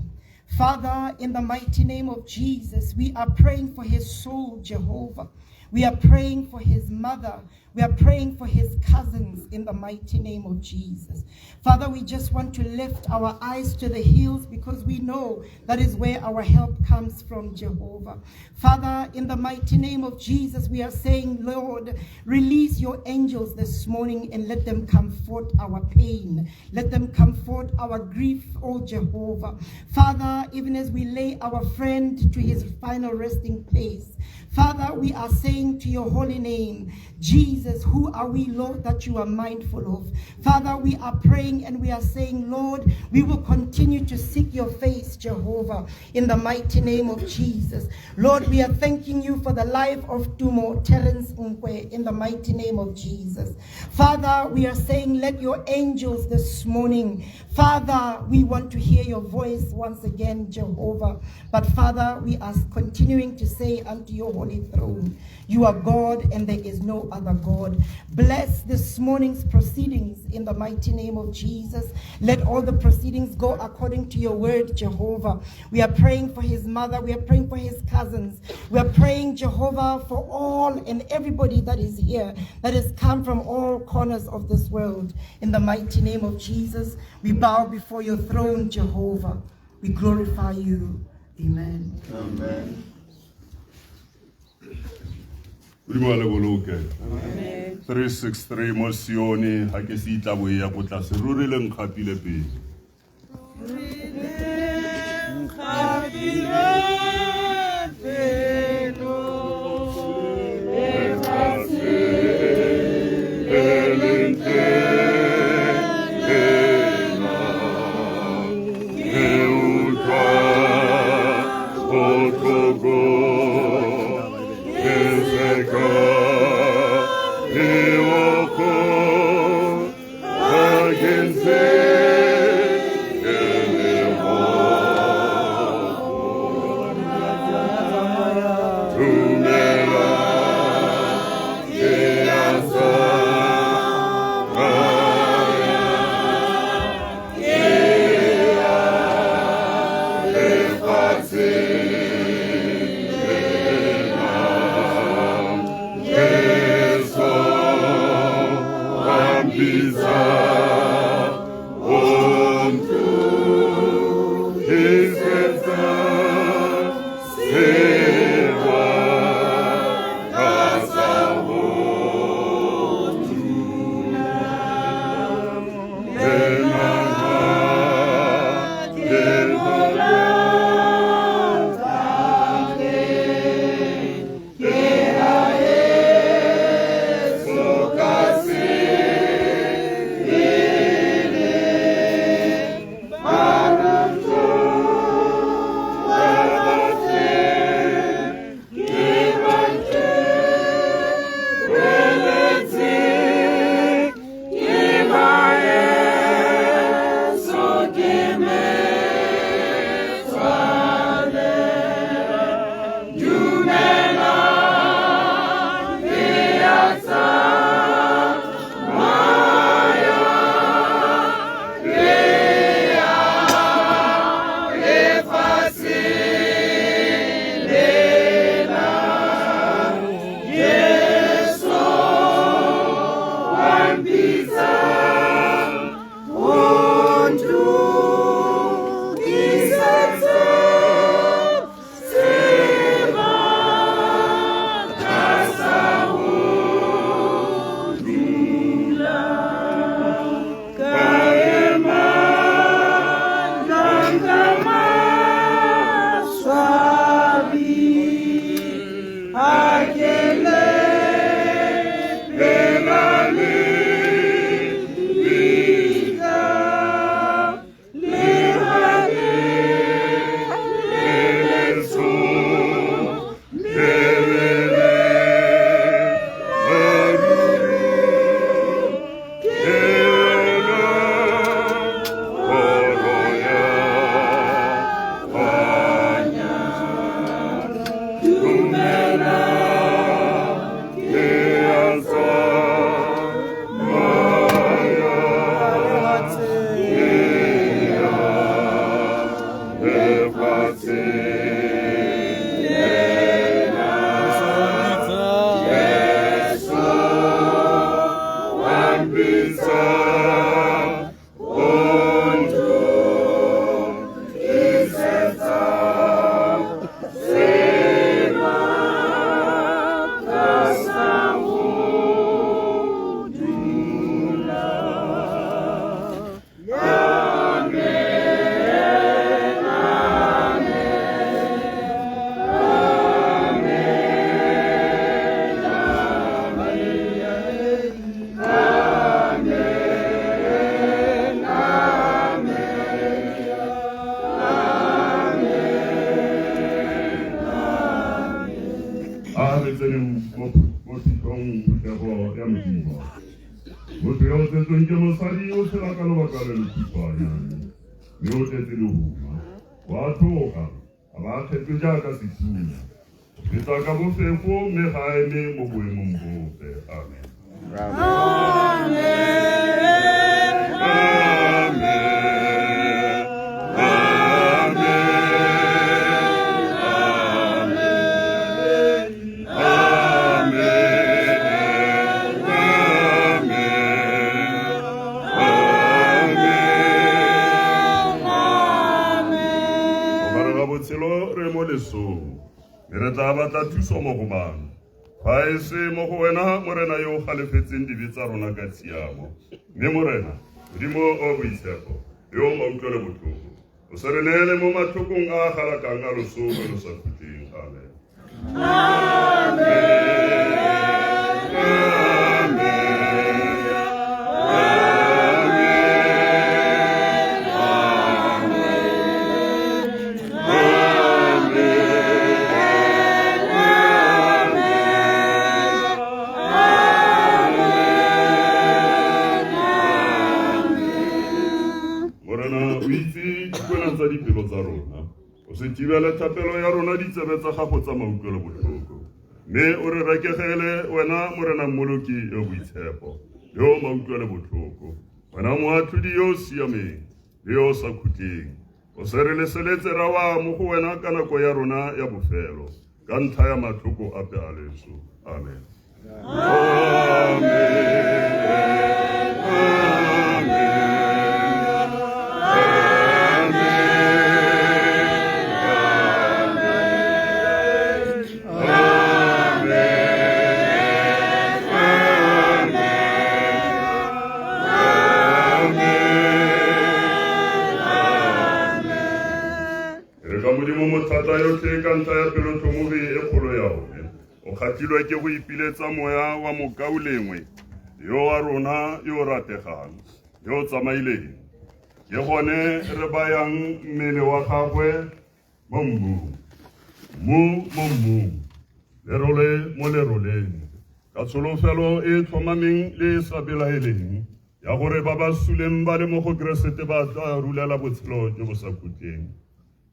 Father, in the mighty name of Jesus, we are praying for his soul, Jehovah. We are praying for his mother. We are praying for his cousins in the mighty name of Jesus. Father, we just want to lift our eyes to the hills because we know that is where our help comes from, Jehovah. Father, in the mighty name of Jesus, we are saying, Lord, release your angels this morning and let them comfort our pain. Let them comfort our grief, oh Jehovah. Father, even as we lay our friend to his final resting place, Father, we are saying to your holy name, Jesus, who are we, Lord, that you are mindful of? Father, we are praying and we are saying, Lord, we will continue to seek your face, Jehovah, in the mighty name of Jesus. Lord, we are thanking you for the life of Tumo Terence Nkwe in the mighty name of Jesus. Father, we are saying, let your angels this morning, Father, we want to hear your voice once again, Jehovah. But Father, we are continuing to say unto your holy throne, you are God and there is no other God. Bless this morning's proceedings in the mighty name of Jesus. Let all the proceedings go according to your word, Jehovah. We are praying for his mother. We are praying for his cousins. We are praying, Jehovah, for all and everybody that is here, that has come from all corners of this world. In the mighty name of Jesus, we bow before your throne, Jehovah. We glorify you. Amen. Amen. Modimo a le boloke. 363 mo Sione ga ke se itla bo e ya ko tlase ruri le nkgapile pele. Lefatsheng lena. Jesu wa mpitsa, o ntokisetsa sebaka sa go dula. Amen, amen, amen, amen, amen. A re tseneng mo mo phitlhong phuthego ya Modimo. Motho yo o tsetsweng ke mosadi o tshela ka lobaka le lekhutshwanyane, mme o tletse lehuma. O a tloga, a ba a kgethwe jaaka sethunya. O feta ka bofefo mme ga a eme mo boemong bope. Amen. Amen. Amen. Amen. Amen. Gare ga botshelo re mo lesong, mme re tla batla thuso mo go mang? Fa e se mo go wena, Morena yo o galefetseng dibe tsa rona ka tshiamo. Mme Morena, Modimo o boitshepo, yo o mautlwelo botlhoko, o se re neele mo matlhokong a a galakang a loso lo lo sa khutleng. Amen. Morena, o itse dikwena tsa dipelo tsa rona. O se thibele thapelo ya rona ditsebe tsa gago tsa mautlwelo botlhoko. Mme o re rekegele wena Morena Mmoloki yo boitshepo, yo mautlwelo botlhoko. Wena moatlhodi yo o siameng le yo o sa khutleng. O se re leseletse ra wa mo go wena ka nako ya rona ya bofelo, ka ntlha ya matlhoko ape a leso. Amen. Re ka Modimo mothata yotlhe ka ntlha ya pelotlhomogi e kgolo ya one. O kgatlhilwe ke go ipiletsa moya wa mokaulengwe yo wa rona yo o rategang, yo o tsamaileng. Ke gone re bayang mmele wa gagwe mo mmung, mmu mo mmung, lerole mo leroleng, ka tsholofelo e e tlhomameng le e sa belaeleng ya gore ba ba suleng ba le mo go Keresete ba tla rulela botshelo jo bo sa khutleng.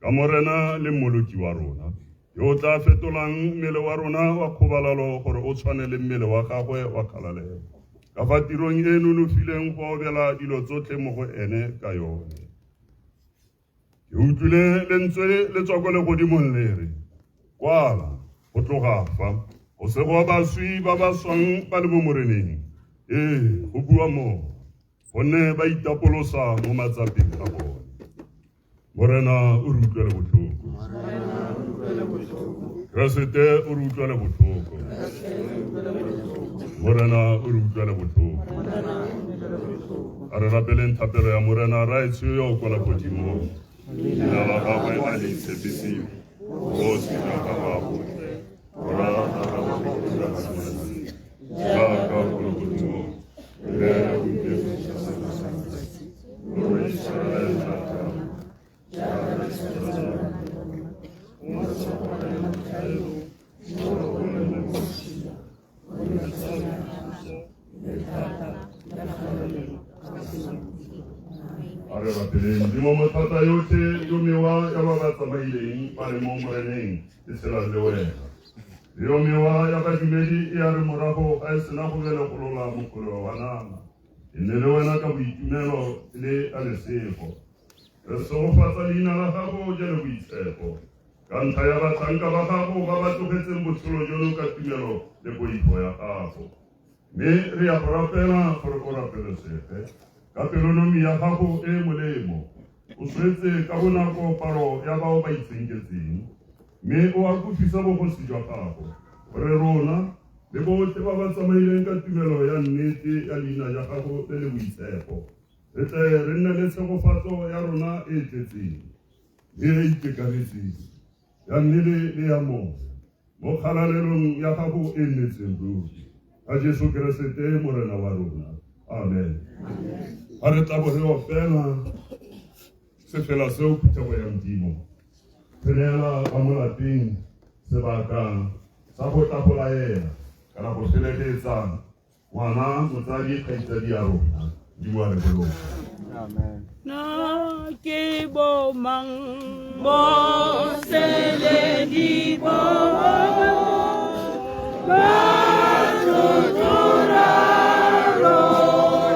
Ka Morena le Mmoloki wa rona, yo o tla fetolang mmele wa rona wa kgobalalo gore o tshwane le mmele wa gagwe wa kgalalelo, ka fa tirong e e nonofileng go obela dilo tsotlhe mo go ene ka yone. Ke utlwile lentswe le tswa kwa legodimong le re, Kwala, go tloga fa, go sego baswi ba ba swang ba le mo Moreneng. Ee, go bua moo, gonne ba itapolosa mo matsapeng a bone. Morena o re utlwele botlhoko. Keresete o re utlwele botlhoko. Morena o re utlwele botlhoko. A re rapeleng thapelo ya Morena Raetsho yo o kwa legodimong. Leina la gagwe a le itshepisiwe. Bogosi jwa gagwe a bo tle. Go rata ga gagwe go diragale mo lefatsheng jaaka ko legodimong. Re neele gompieno sejo sa rona sa letsatsi. O re itshwarele melato ya rona, jaaka re itshwaretse ba bangwe ba rona. O re tshwarele mo thaelong, mme o re golole mo bosula. Gonne tsa wena puso, le thata, le kgalalelo, ka senang. A re rapeleng. Modimo mothata yotlhe, yo mewa ya ba ba tsamaileng ba le mo Moreneng e tshelang le wena. Le yo mewa ya badumedi e ya re morago ga e sena go belegolola mokoleo wa nama, e nne le wena ka boitumelo le ka lesego. Re segofatsa leina la gago je le boitshepo ka ntlha ya batlhanka ba gago ba ba tlogetseng botshelo jono ka tumelo le poifo ya gago. Mme re ya go rapela gore o rapelesege ka pelonomi ya gago e e molemo, o swetse ka bonako palo ya bao ba itsenketseng, mme o akofisa bogosi jwa gago, gore rona le botlhe ba ba tsamaileng ka tumelo ya nnete ya leina ja gago le le boitshepo re tle re nne le tshegofatso ya rona e e tletseng le e itekanetseng ya mmele le ya moya mo kgalalelong ya gago e nnetseng ruri ka Jesu Keresete Morena wa rona. Amen. Ga re tla bo re opela sefela seo, phuthego ya Modimo, re neela ba mo lapeng sebaka sa go tla go laela kana go felegetsa ngwana motsadi kgaitsadi ya rona. Modimo a re boloke. Amen. Na ke bo mang bo seledi bo ba tlotlora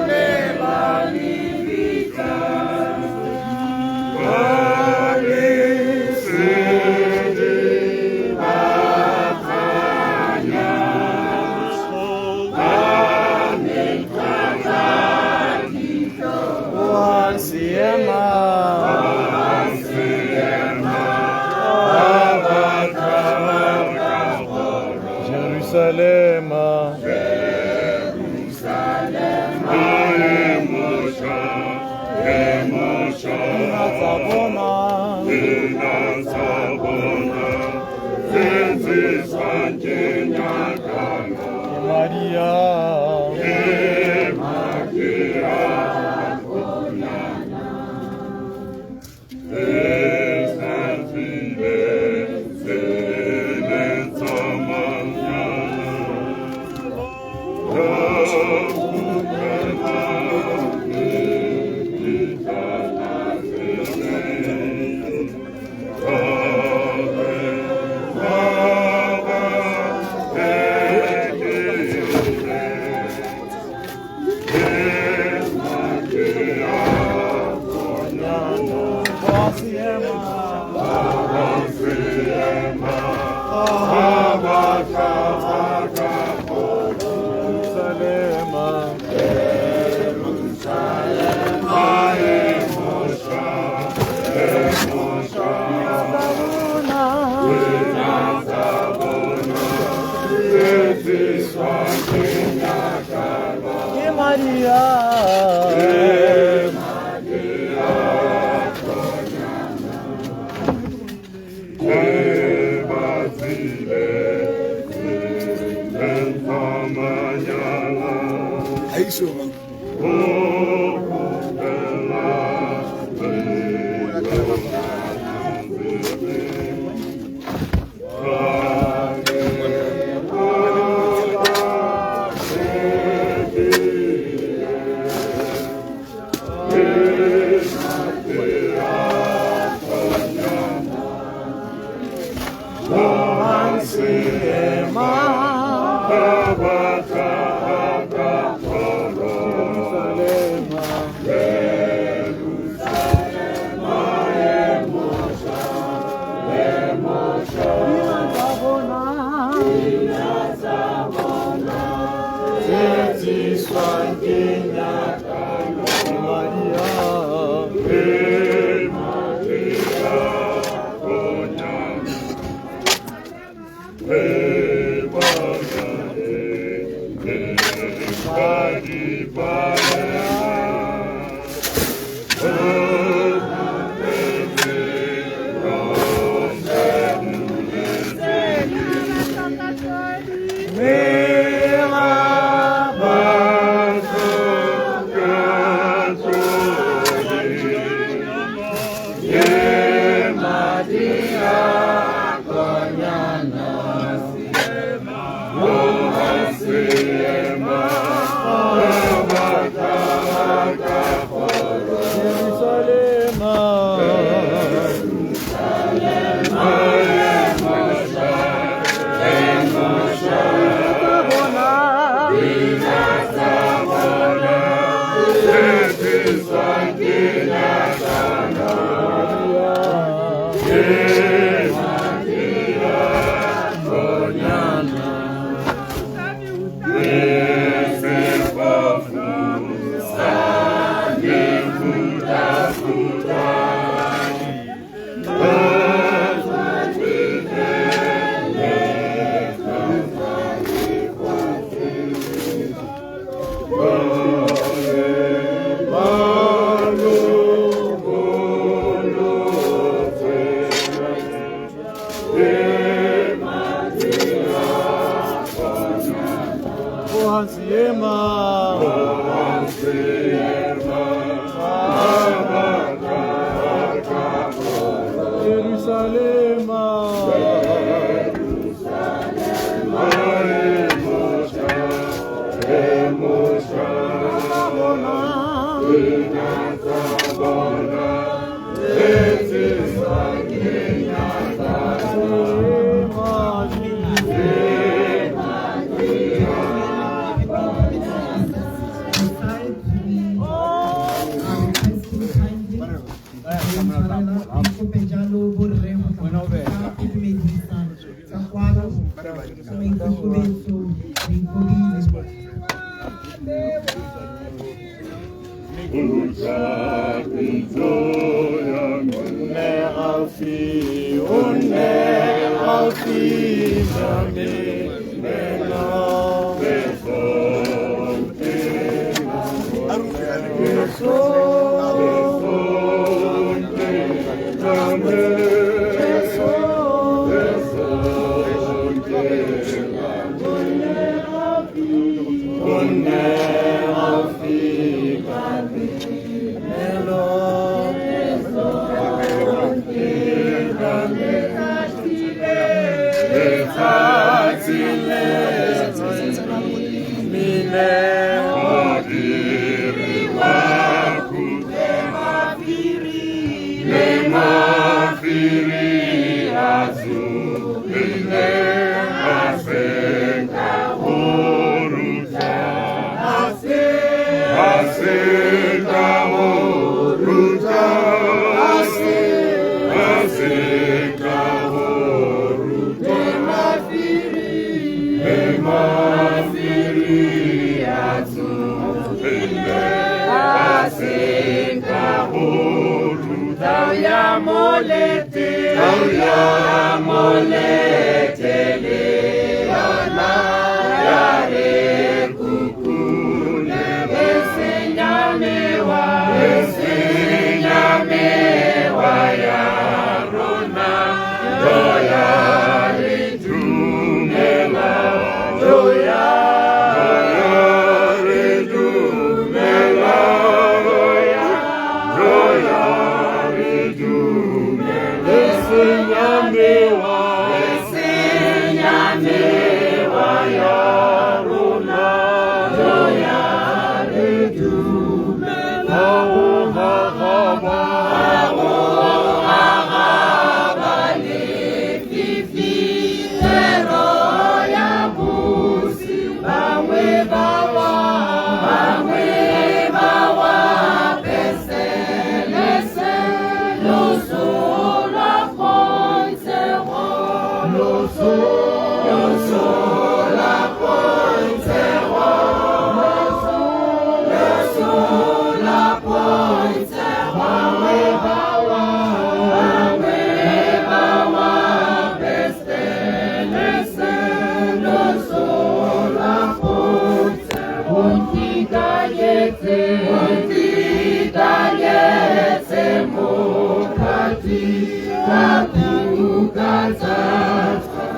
le ba lebitla ba lesedi ba kganya ba metlotla Seema. Jerusalema. Pina tsa bona. Ke Maria. Ke Maria.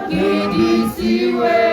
Ke disiwe.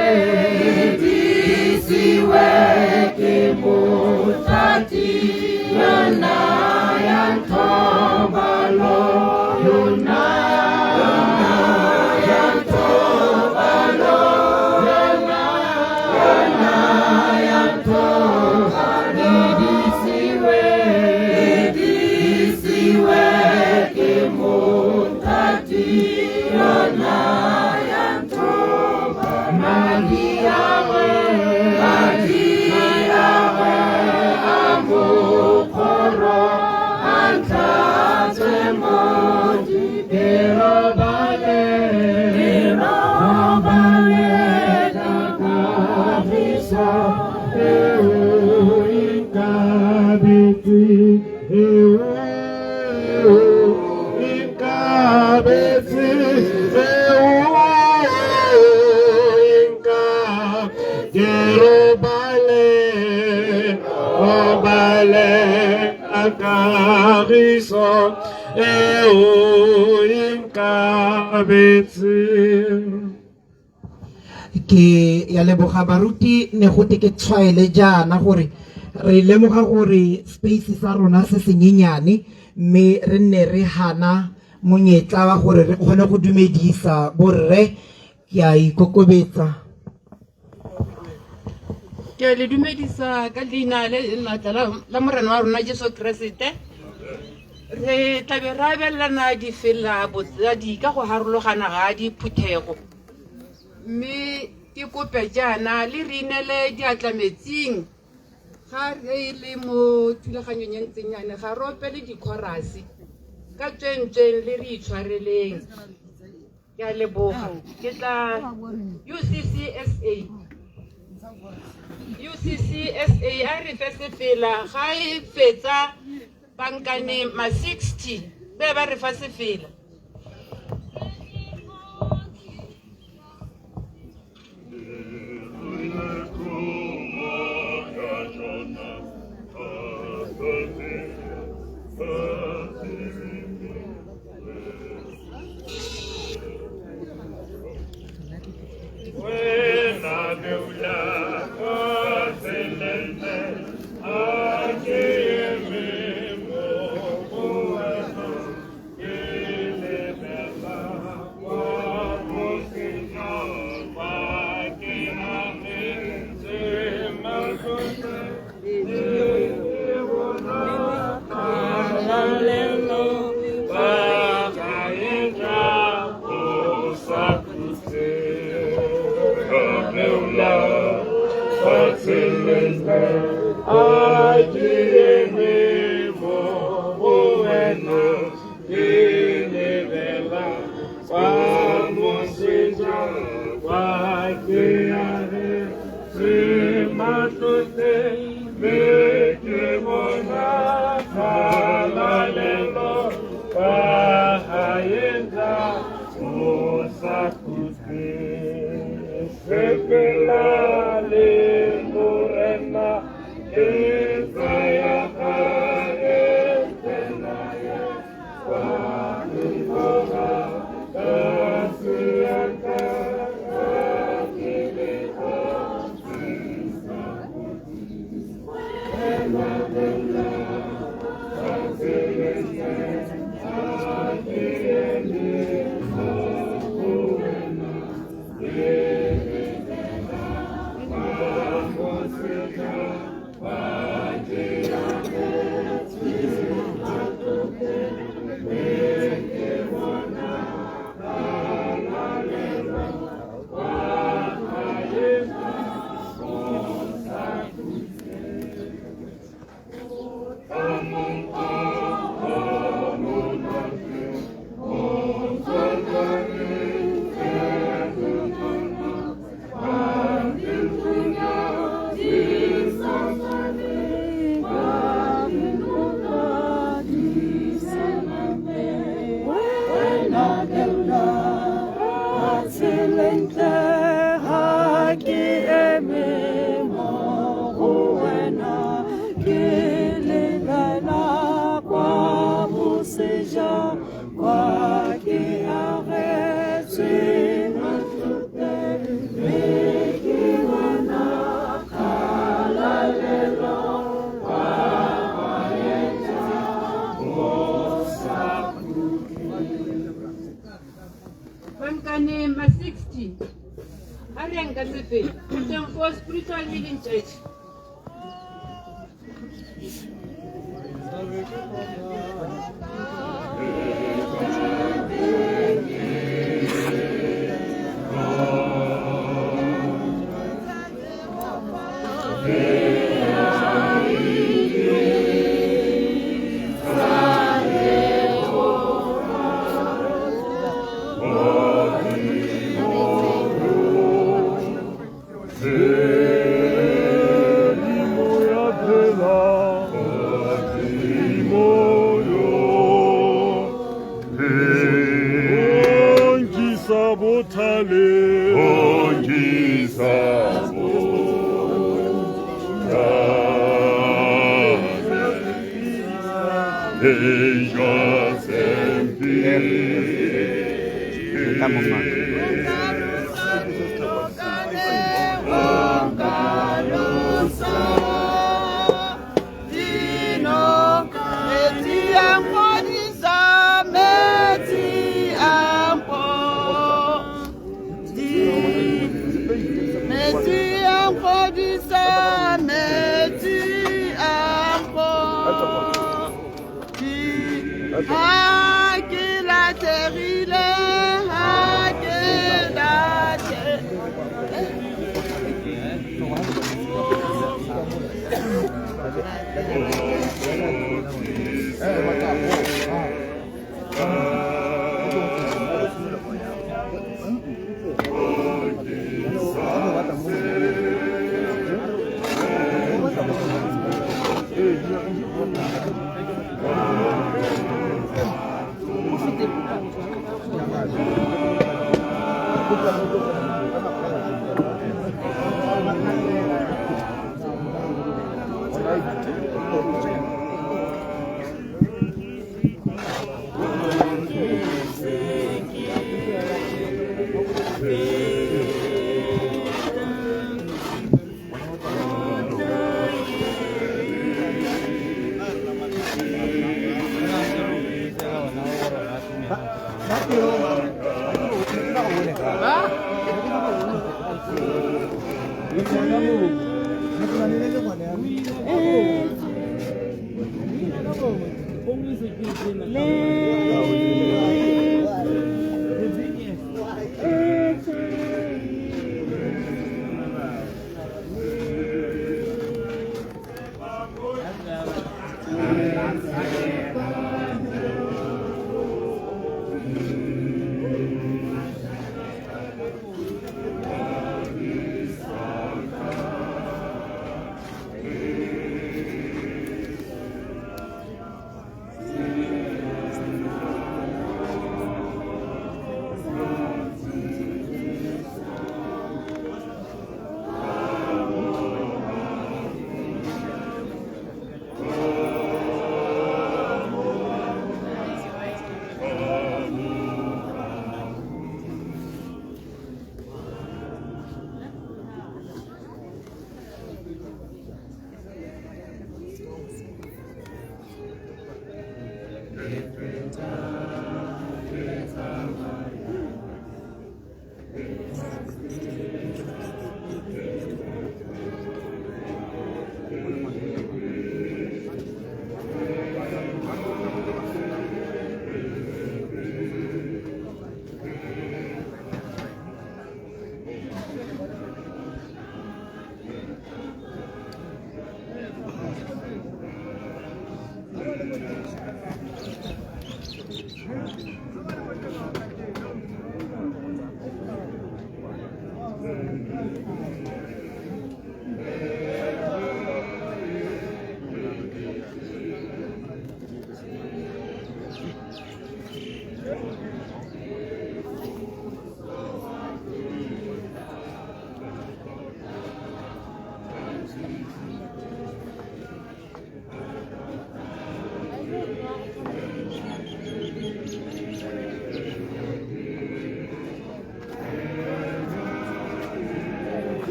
kagiso eo e nkabetseng. Ke ya leboga baruti, ne go te ke tshwaele jaana gore re lemoga gore space sa rona se senyenyane, mme re nne re hana monyetla wa gore re kgone go dumedisa borre. Ke a ikokobetsa. Ke le dumedisa ka leina le le maatla la Morena wa rona Jesu Keresete. Re tlabe re abelana difela botsadi ka go harologana ga diphuthego, mme ke kope jaana le re inele diatla metsing ga re le mo thulaganyong e ntseng yana, ga re opele dikhorase ka tswentsweng, le re itshwareleng. Ke a leboga. Ke tla UCCSA, UCCSA a re fe sefela ga e fetsa bankane ma 60 be ba re fa sefela. Wena beula tselene a ke eme mo go wena, ke lebela kwa moseja kwa ke agetse matlotle, ke bona kgalalelo ba gaetša go sa khutleng. Beula tselene a ke eme mo go wena, ke lebela kwa moseja kwa ke agetse matlotle, mme ke bona kgalalelo ba gaetša go sa khutleng. Sepela le Morena, ke tsaya gae tsela ye kwa ke tloga ka seatla ka ke le tlisa. Wena beula tselene a ke eme mo go wena, ke lebela kwa moseja kwa ke agetse matlotle, mme ke bona kgalalelo kwa gaetša go sa khutleng. Ka mong o monate o tswakane tsena kwa dithunya di sa tshwane, kwa dinoka di sename. Wena beula tselentle ha ke eme mo go wena, ke lebela kwa moseja kwa ke agetswe matlotle, mme ke bona kgalalelo kwa gaetša go sa khutleng. Bankane ma 60 a re yang ka sefela teng for Spiritual Healing Church. Thata mongaka.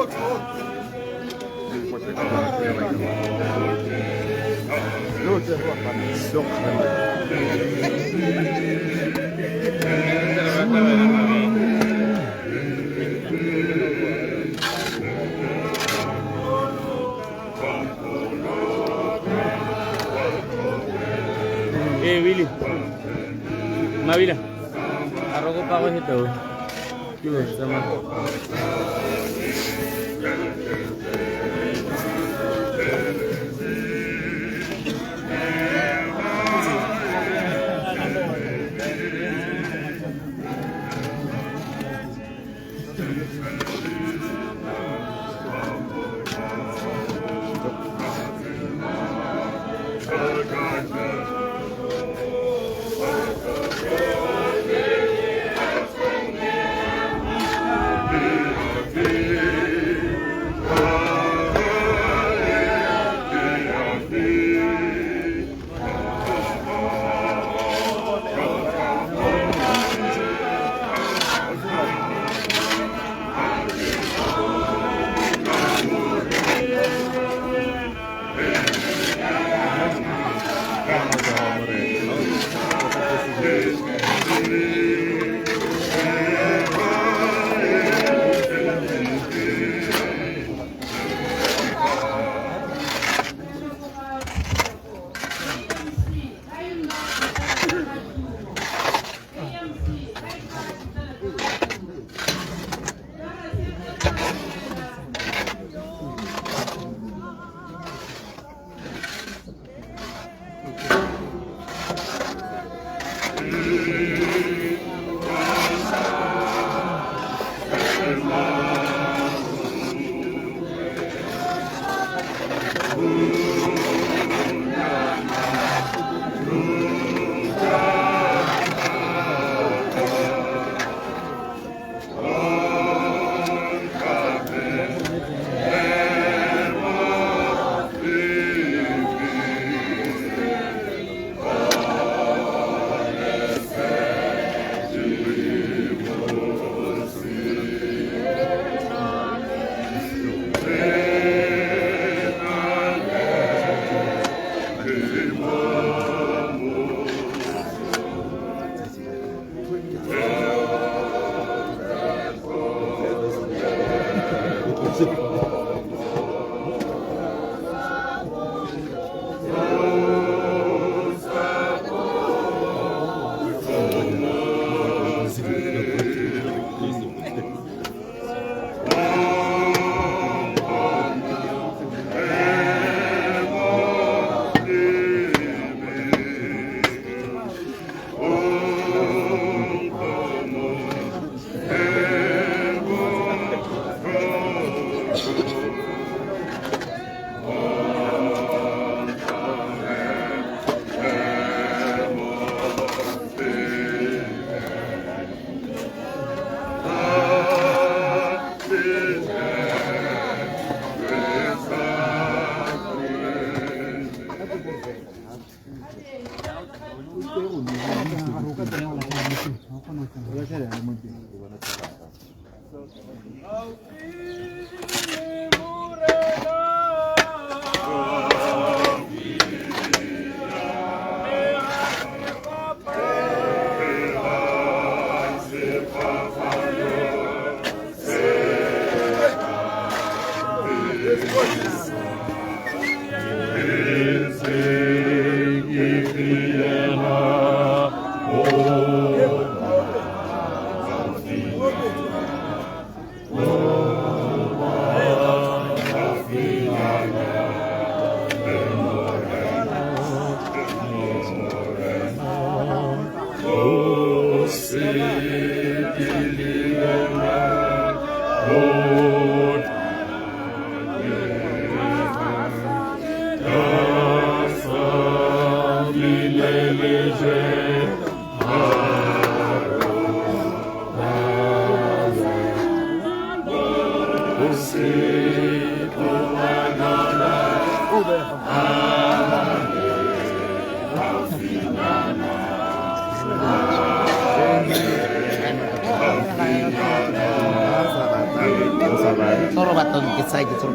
Eh, Willy. Mawila. Aroko pa ako ito. Yun, sama. gore o batla ke tsaya ke tsore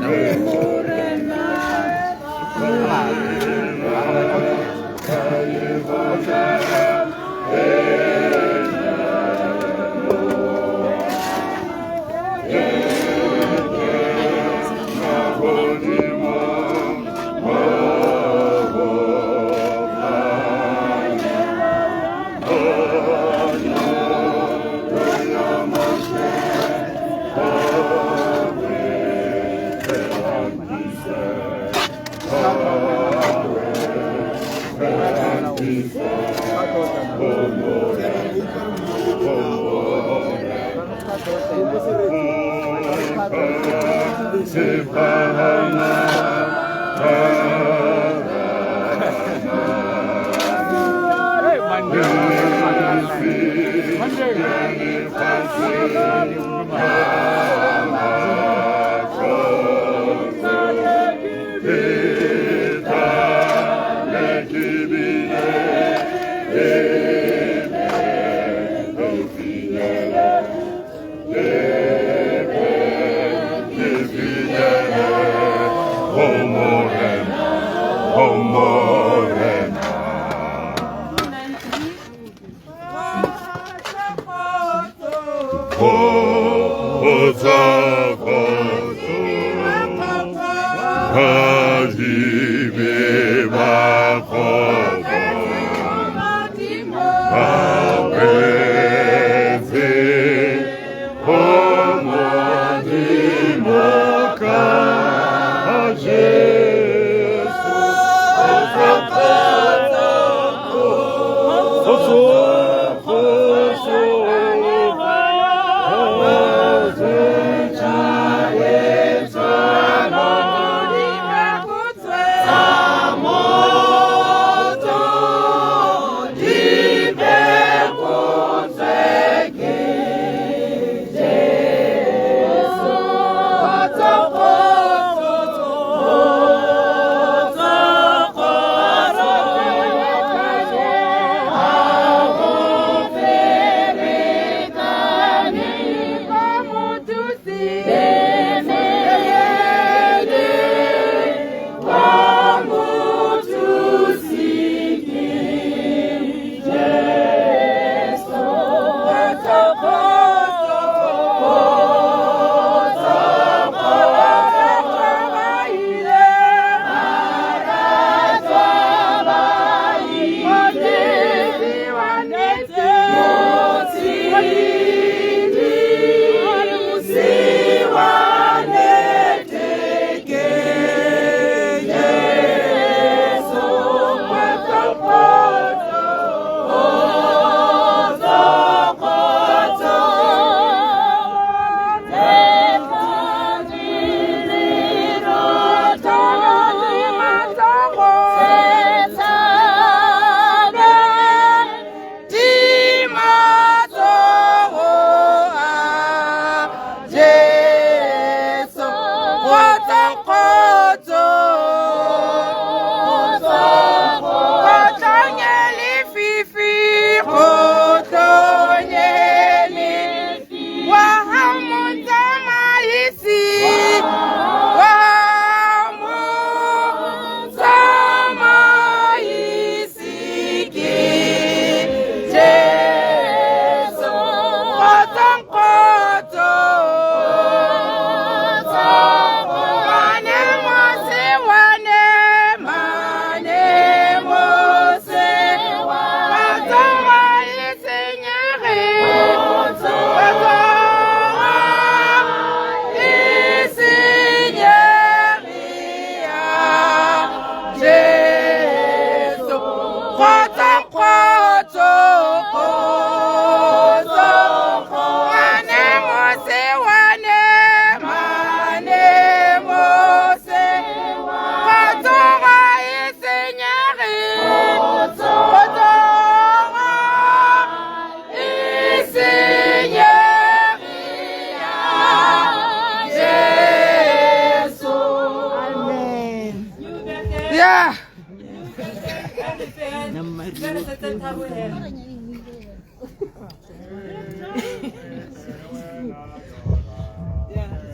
ka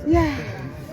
Yeah.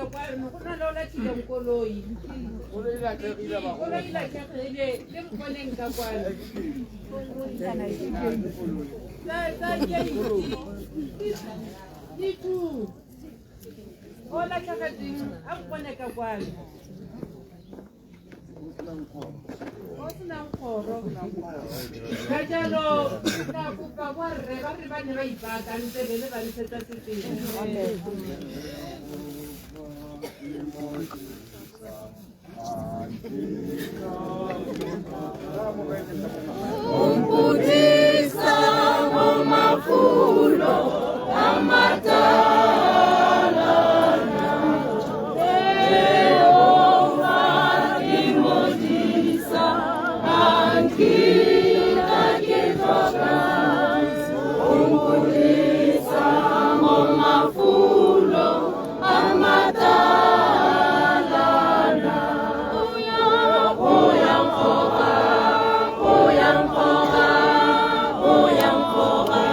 ka kwano go na le o latlhileng koloi. Koloi latlhegile le mponeng ka kwano. Tsa keiti di two. O latlhegetseng a mpone ka kwano. O senang kgoro. Ka jalo ke tla kopa borre ba re ba ne ba ipaakantse be le ba ntshetsa sepele. Umpudisa mo mafulo a matalana, Jehova ke modisa, ha nkitla ke tlhoka. Umpudisa mo mafulo a matalana, o ya nkgoga, o ya nkgoga, o ya nkgoga,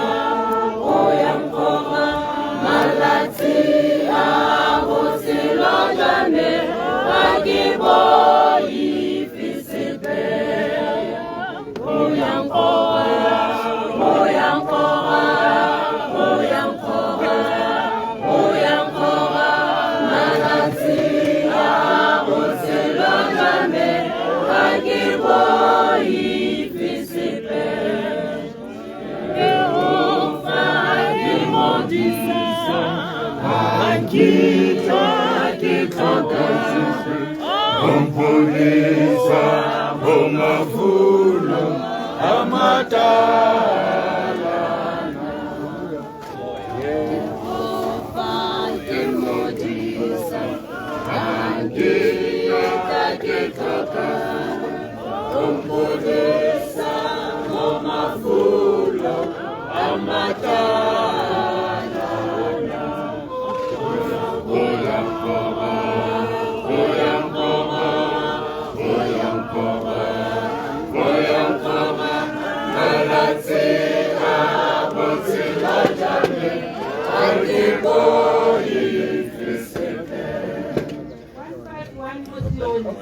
o ya nkgoga, malatsi a botshelo jwa me ga ke boife sepe. O ya nkgoga, o ya nkgoga, o ya nkgoga, o ya nkgoga, malatsi a botshelo jwa me ga ke boife sepe. Jehova ke modisa, ga nkitla ke tlhoka. Umpudisa mo mafulo a matalana, Jehova ke modisa, ga nkitla ke tlhoka. Umpudisa mo mafulo a matalana, o ya nkgoga, o ya nkgoga, o ya nkgoga, o ya nkgoga, malatsi a botshelo jwa me ga ke boife sepe. 151 mo Sione.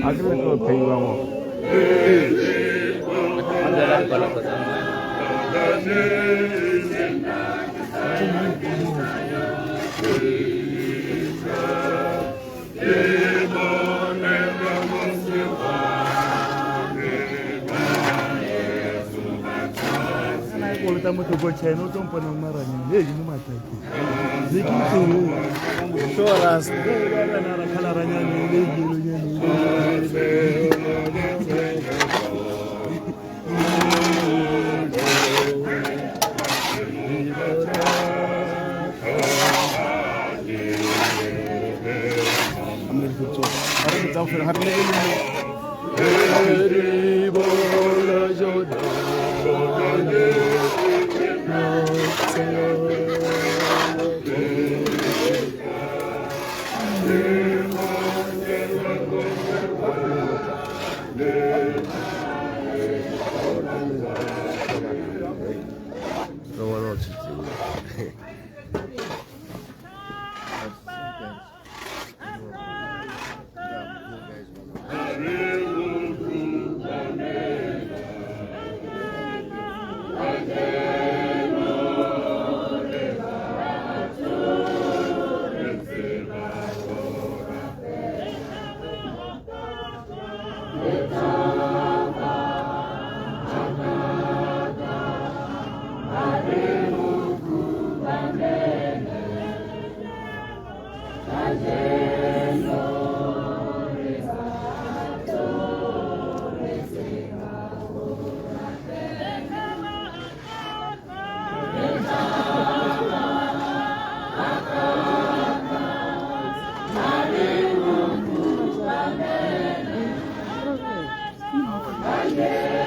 A ke re tlo pheiwa mo. Kolota motho ko China o tlo mpona mo maranyane e ke mo matlakeng ne ke itse Sure, Rasta. ra khalaranyane le jelonyane. Amen.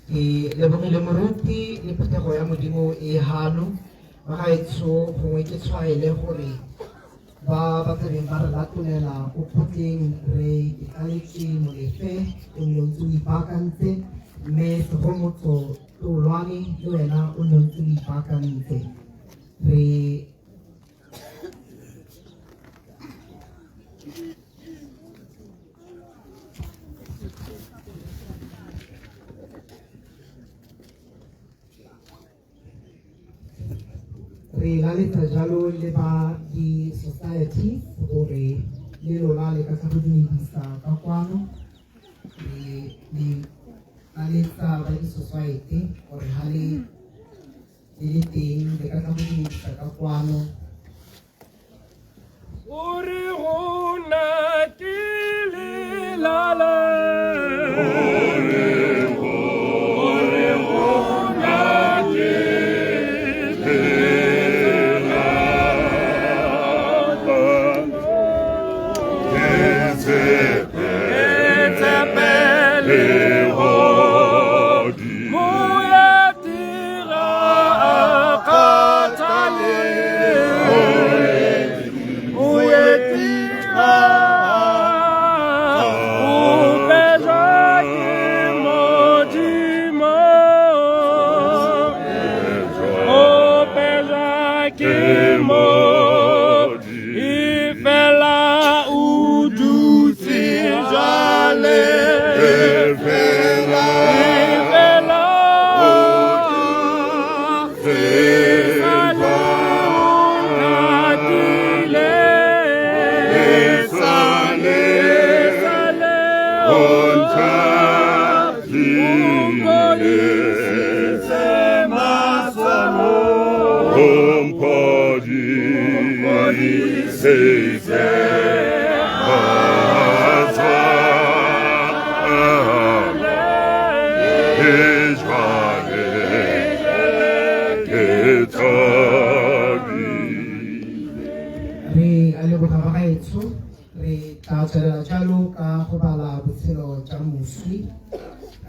Ke lebogile moruti le phuthego ya Modimo e hano. Bagaetsho, gongwe ke tshwaele gore ba ba tlabeng ba re latolela ko kgotleng, re ke tlaletswe Molefe, o nne o ntse o ipaakantse, mme Segomotso Tolwane le wena o nne o ntse o ipaakantse. Re laletsa jalo le ba di-societies gore le lona le ka tla go dumedisa ka kwano. Re le laletsa ba di-society gore ha le le teng le ka tla go dumedisa ka kwano. Gore go na ke lelala. Gore go na ke lelala. Ke tshepe lehodimo. Moeti ga a kgathale. Moeti ga o pejwa ke Modimo. O pejwa ke Modimo. Efela o dutse jwale. Efela esale o ngatile. Esale o mpodisitse maswalo. Mpodisitse maswalo. Ke jwale ke thabile. Re a leboga bagaetsho, re tla tswelela jalo ka go bala botshelo jwa moswi.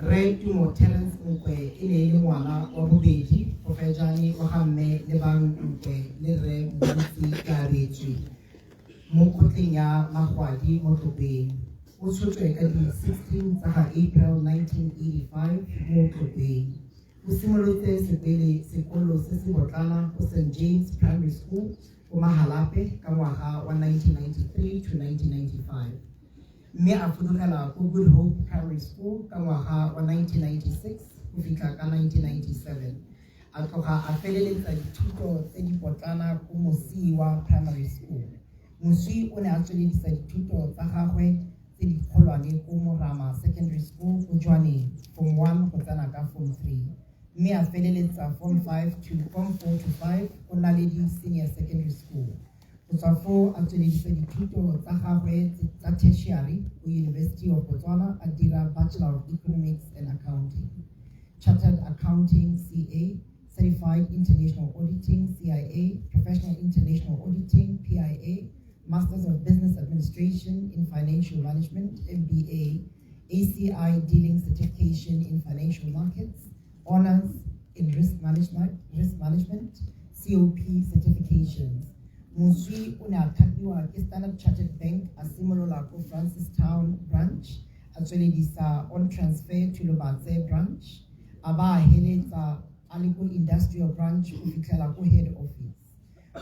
Rre Tumo Terence Nkwe e ne e le ngwana wa bobedi gofejane wa ga mme Lebang Nkwe le rre Moruti Keabetswe mo kgotleng ya Magwadi mo Tlopeng. O tshotswe ka di-16 tsa ga April 1985 mo Tlopeng. O simolotse sepele sekolo se se botlana ko St James Primary School ko Mahalapye ka ngwaga wa 1993 to 1995, mme a fudugela ko Good Hope Primary School ka ngwaga wa 1996 go fitlha ka 1997. A tloga a feleletsa dithuto tse di potlana ko Mosiwa Primary School. Moswi o ne a tsweledisa dithuto tsa gagwe tse dikgolwane ko Morama Secondary School ko Jwaneng, form 1 go tsena ka form 3, mme a feleletsa form 5 to form 4 to 5 ko Naledi Senior Secondary School. Go tswa foo a tsweledisa dithuto tsa gagwe tsa tertiary ko University of Botswana, a dira Bachelor of Economics and Accounting, Chartered Accounting CA, Certified International Auditing CIA, Professional International Auditing PIA, Masters of Business Administration in Financial Management MBA, ACI Dealing Certification in Financial Markets, Honors in Risk Management, COP certifications. Moswi o ne a thapiwa ke Standard Chartered Bank, a simolola ko Francistown branch, a tsweledisa on transfer to Lobatse branch, a ba a heletsa a le ko industrial branch go fitlhela ko head office.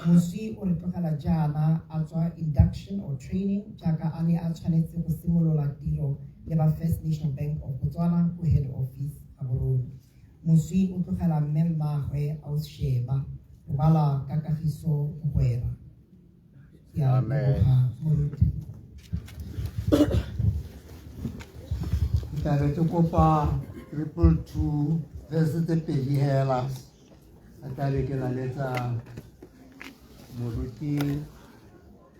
Moswi o re tlogela jaana a tswa induction or training jaaka a ne a tshwanetse go simolola tiro le ba First National Bank of Botswana ko head office Gaborone. Moswi o tlogela mme mmaagwe Ausi Sheba. Robala ka kagiso mogwera. Ke a Amen. leboga moruti. Ke tla be ke kopa 222 verse tse pedi hela, a tla be ke laletsa moruti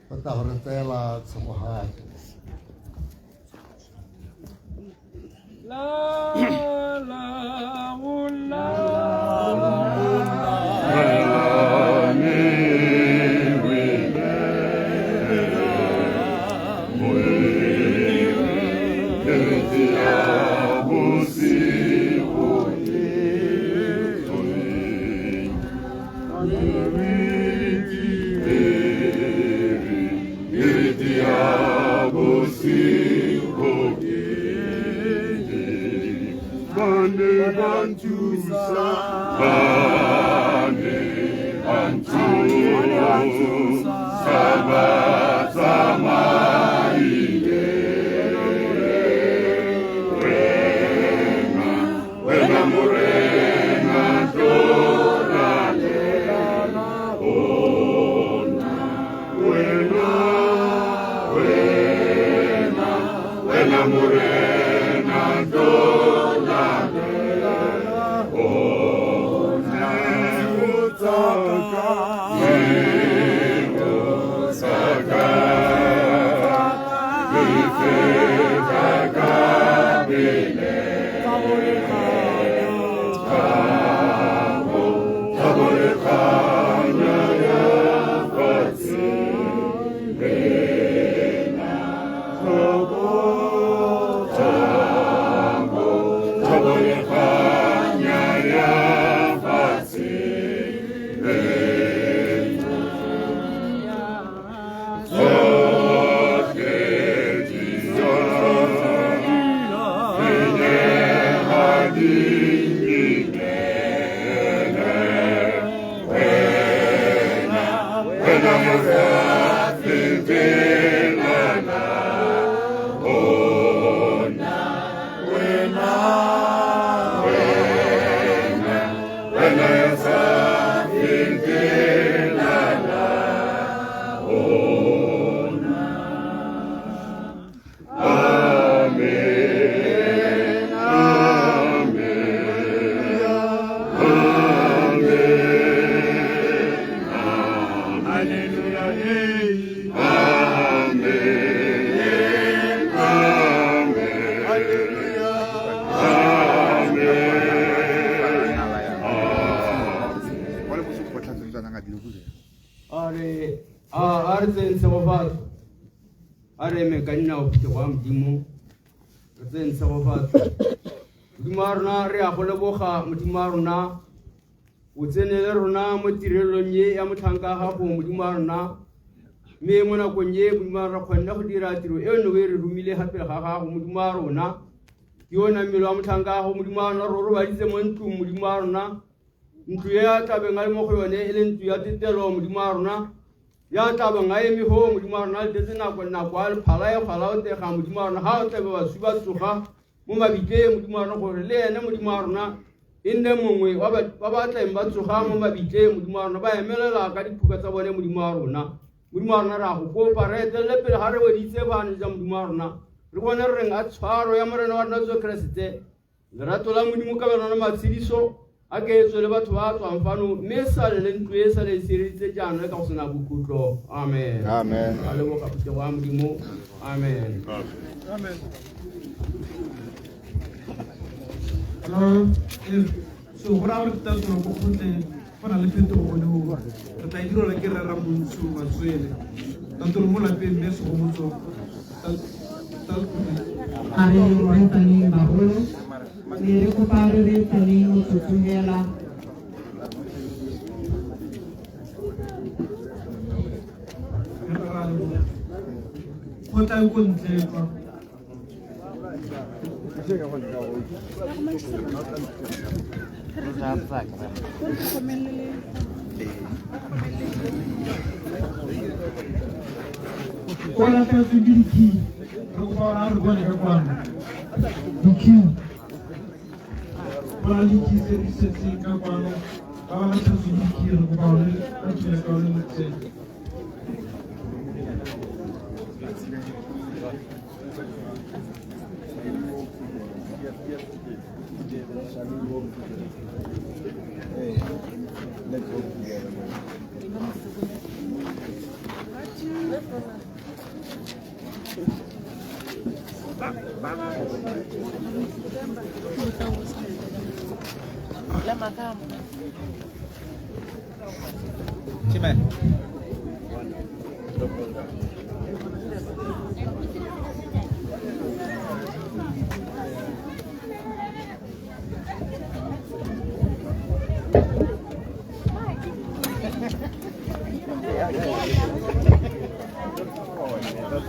go tla go re tseela tshegogatso. La la o la la me we me Tsosa batsamaile. Wena Morena tlola ona. Wena, wena, wena Morena tlola ona. Tseo tsa ka, di feta ka pele. Thabo le kganya ya fatshe lena. Thabo, thabo, thabo le kganya ya fatshe lena. Tsohle di senyeha di imele. Wena, wena morafe tsela ona. Wena, wena, wena ya sa fetela ona. Amen, amen, amen, Hallelujah. Hey. amen, amen, Hallelujah. amen. A re a re tseng tshegofatso, a re eme ka dinao phuthego ya Modimo, re tseng tshegofatso. Modimo wa rona, re a go leboga. Modimo wa rona, o tsene le rona mo tirelong ye ya motlhanka wa gago. Modimo wa rona, mme mo nakong ye, Modimo wa rona, kgonne go dira tiro e ne o e re romile ga pele ga gago. Modimo wa rona, ke yona mmele wa motlhanka wa gago. Modimo wa rona, re o robaditse mo ntlong. Modimo wa rona, ntlo e a tlabeng a le mo go yone e le ntlo ya tetelo. Modimo wa rona, ya tlabeng a eme foo. Modimo wa rona, a letetse nako nako a lephala e kgwala o tega. Modimo wa rona, ga o tlabe baswi ba tsoga mo mabitleng, Modimo wa rona, gore le ene, Modimo wa rona, e nne mongwe wa ba tleng ba tsoga mo mabitleng. Modimo wa rona, ba emelela ka diphuka tsa bone. Modimo wa rona, Modimo wa rona, re a go kopa, re etelele pele ga re weditse bano ja. Modimo wa rona, re bone re reng a tshwaro ya Morena wa rona Jesu Keresete, lerato la Modimo, kabelano le matshediso a ke etswe le batho ba tswang fano, mme sale le ntlo e sale e sireleditse jaanong le ka go sena bokhutlo. Amen. Amen. A leboga phuthego ya Modimo. Amen. Amen. Hello. So go raya gore tatolo ko kgotleng go na le phetogo leo re tla e direlwa ke rera Montsho Matswele. Tatolo mo lapeng mme Segomotso. A re reetsaneng bagolo, mme re kopa re reetsaneng motsotso fela. Kgotla e ko ntle kwa. O latlhetswe ke di-key, re kopa gore a re bone ka kwano di-key. Go na le di-key tse di setseng ka kwano. Ba ba latlhetswe di-key, re kopa gore ba tswele ka one motseng.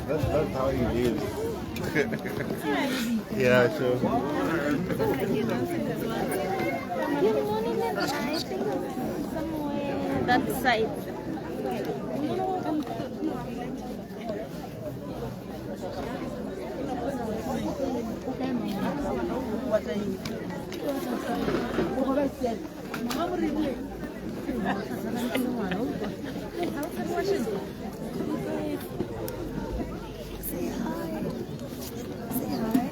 That's how he lives. Yeah, sure. Good morning, I think somewhere. That side. Say hi. Say hi.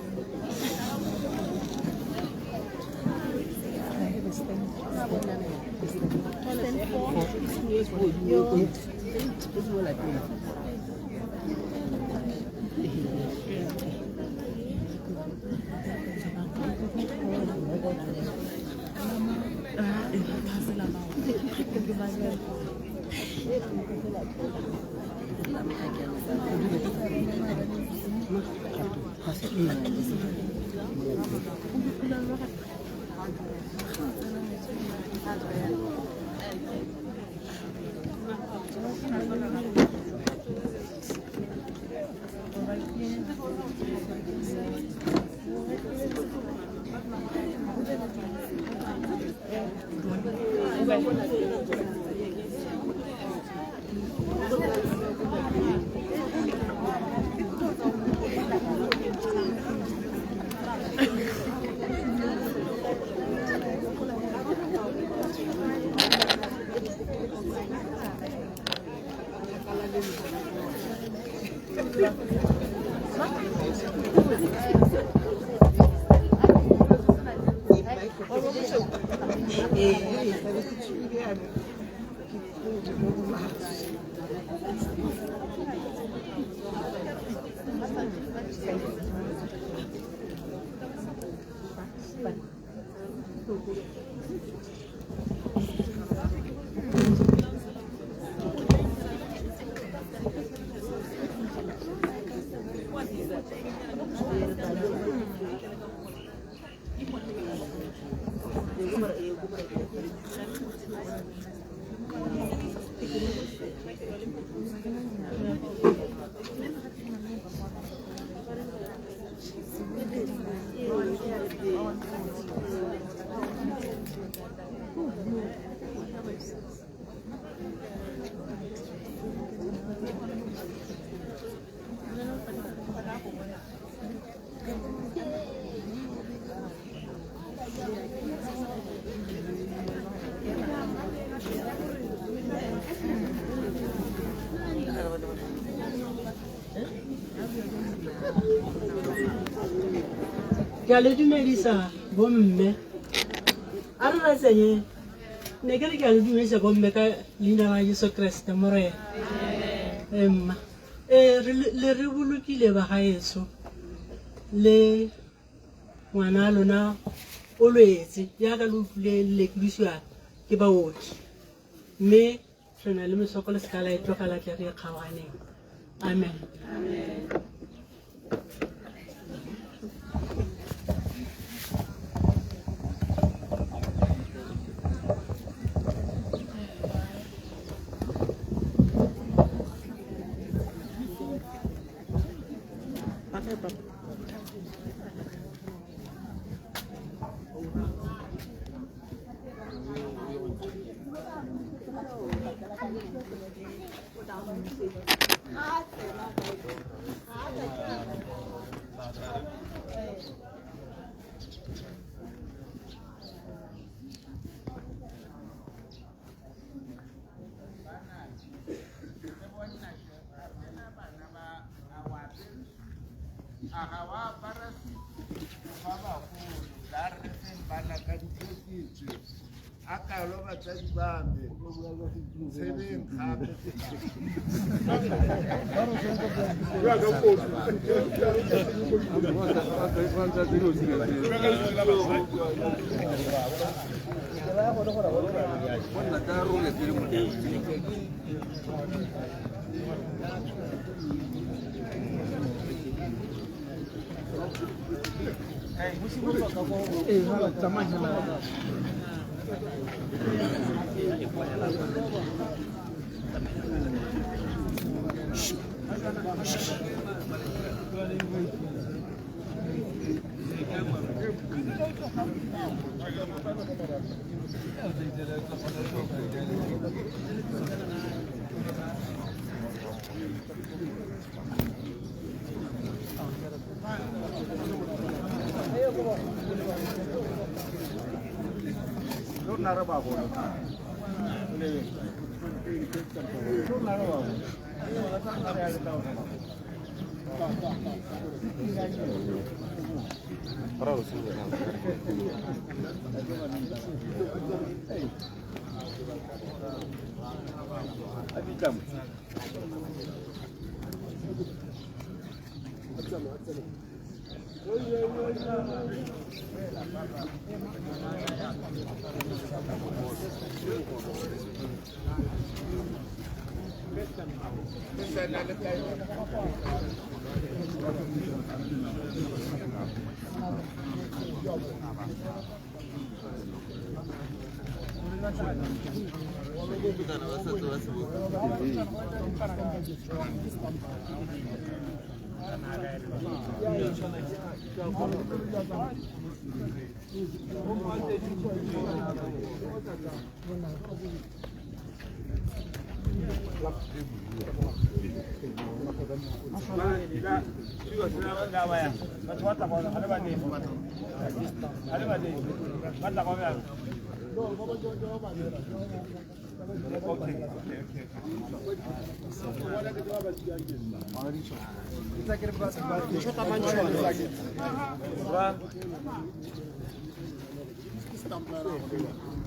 Ke a le dumedisa bomme a re ratsenye ne ke re ke a le dumedisa bomme ka leina la Jesu Kreste morena. Emma le re bolokile ba gaetsho le ngwana lona o lwetse jaaka le utlwile le lekodisiwa ke baoki, mme re na le mesoko le seka la e tlogela tle re e kgaoganeng. Amen. Okay.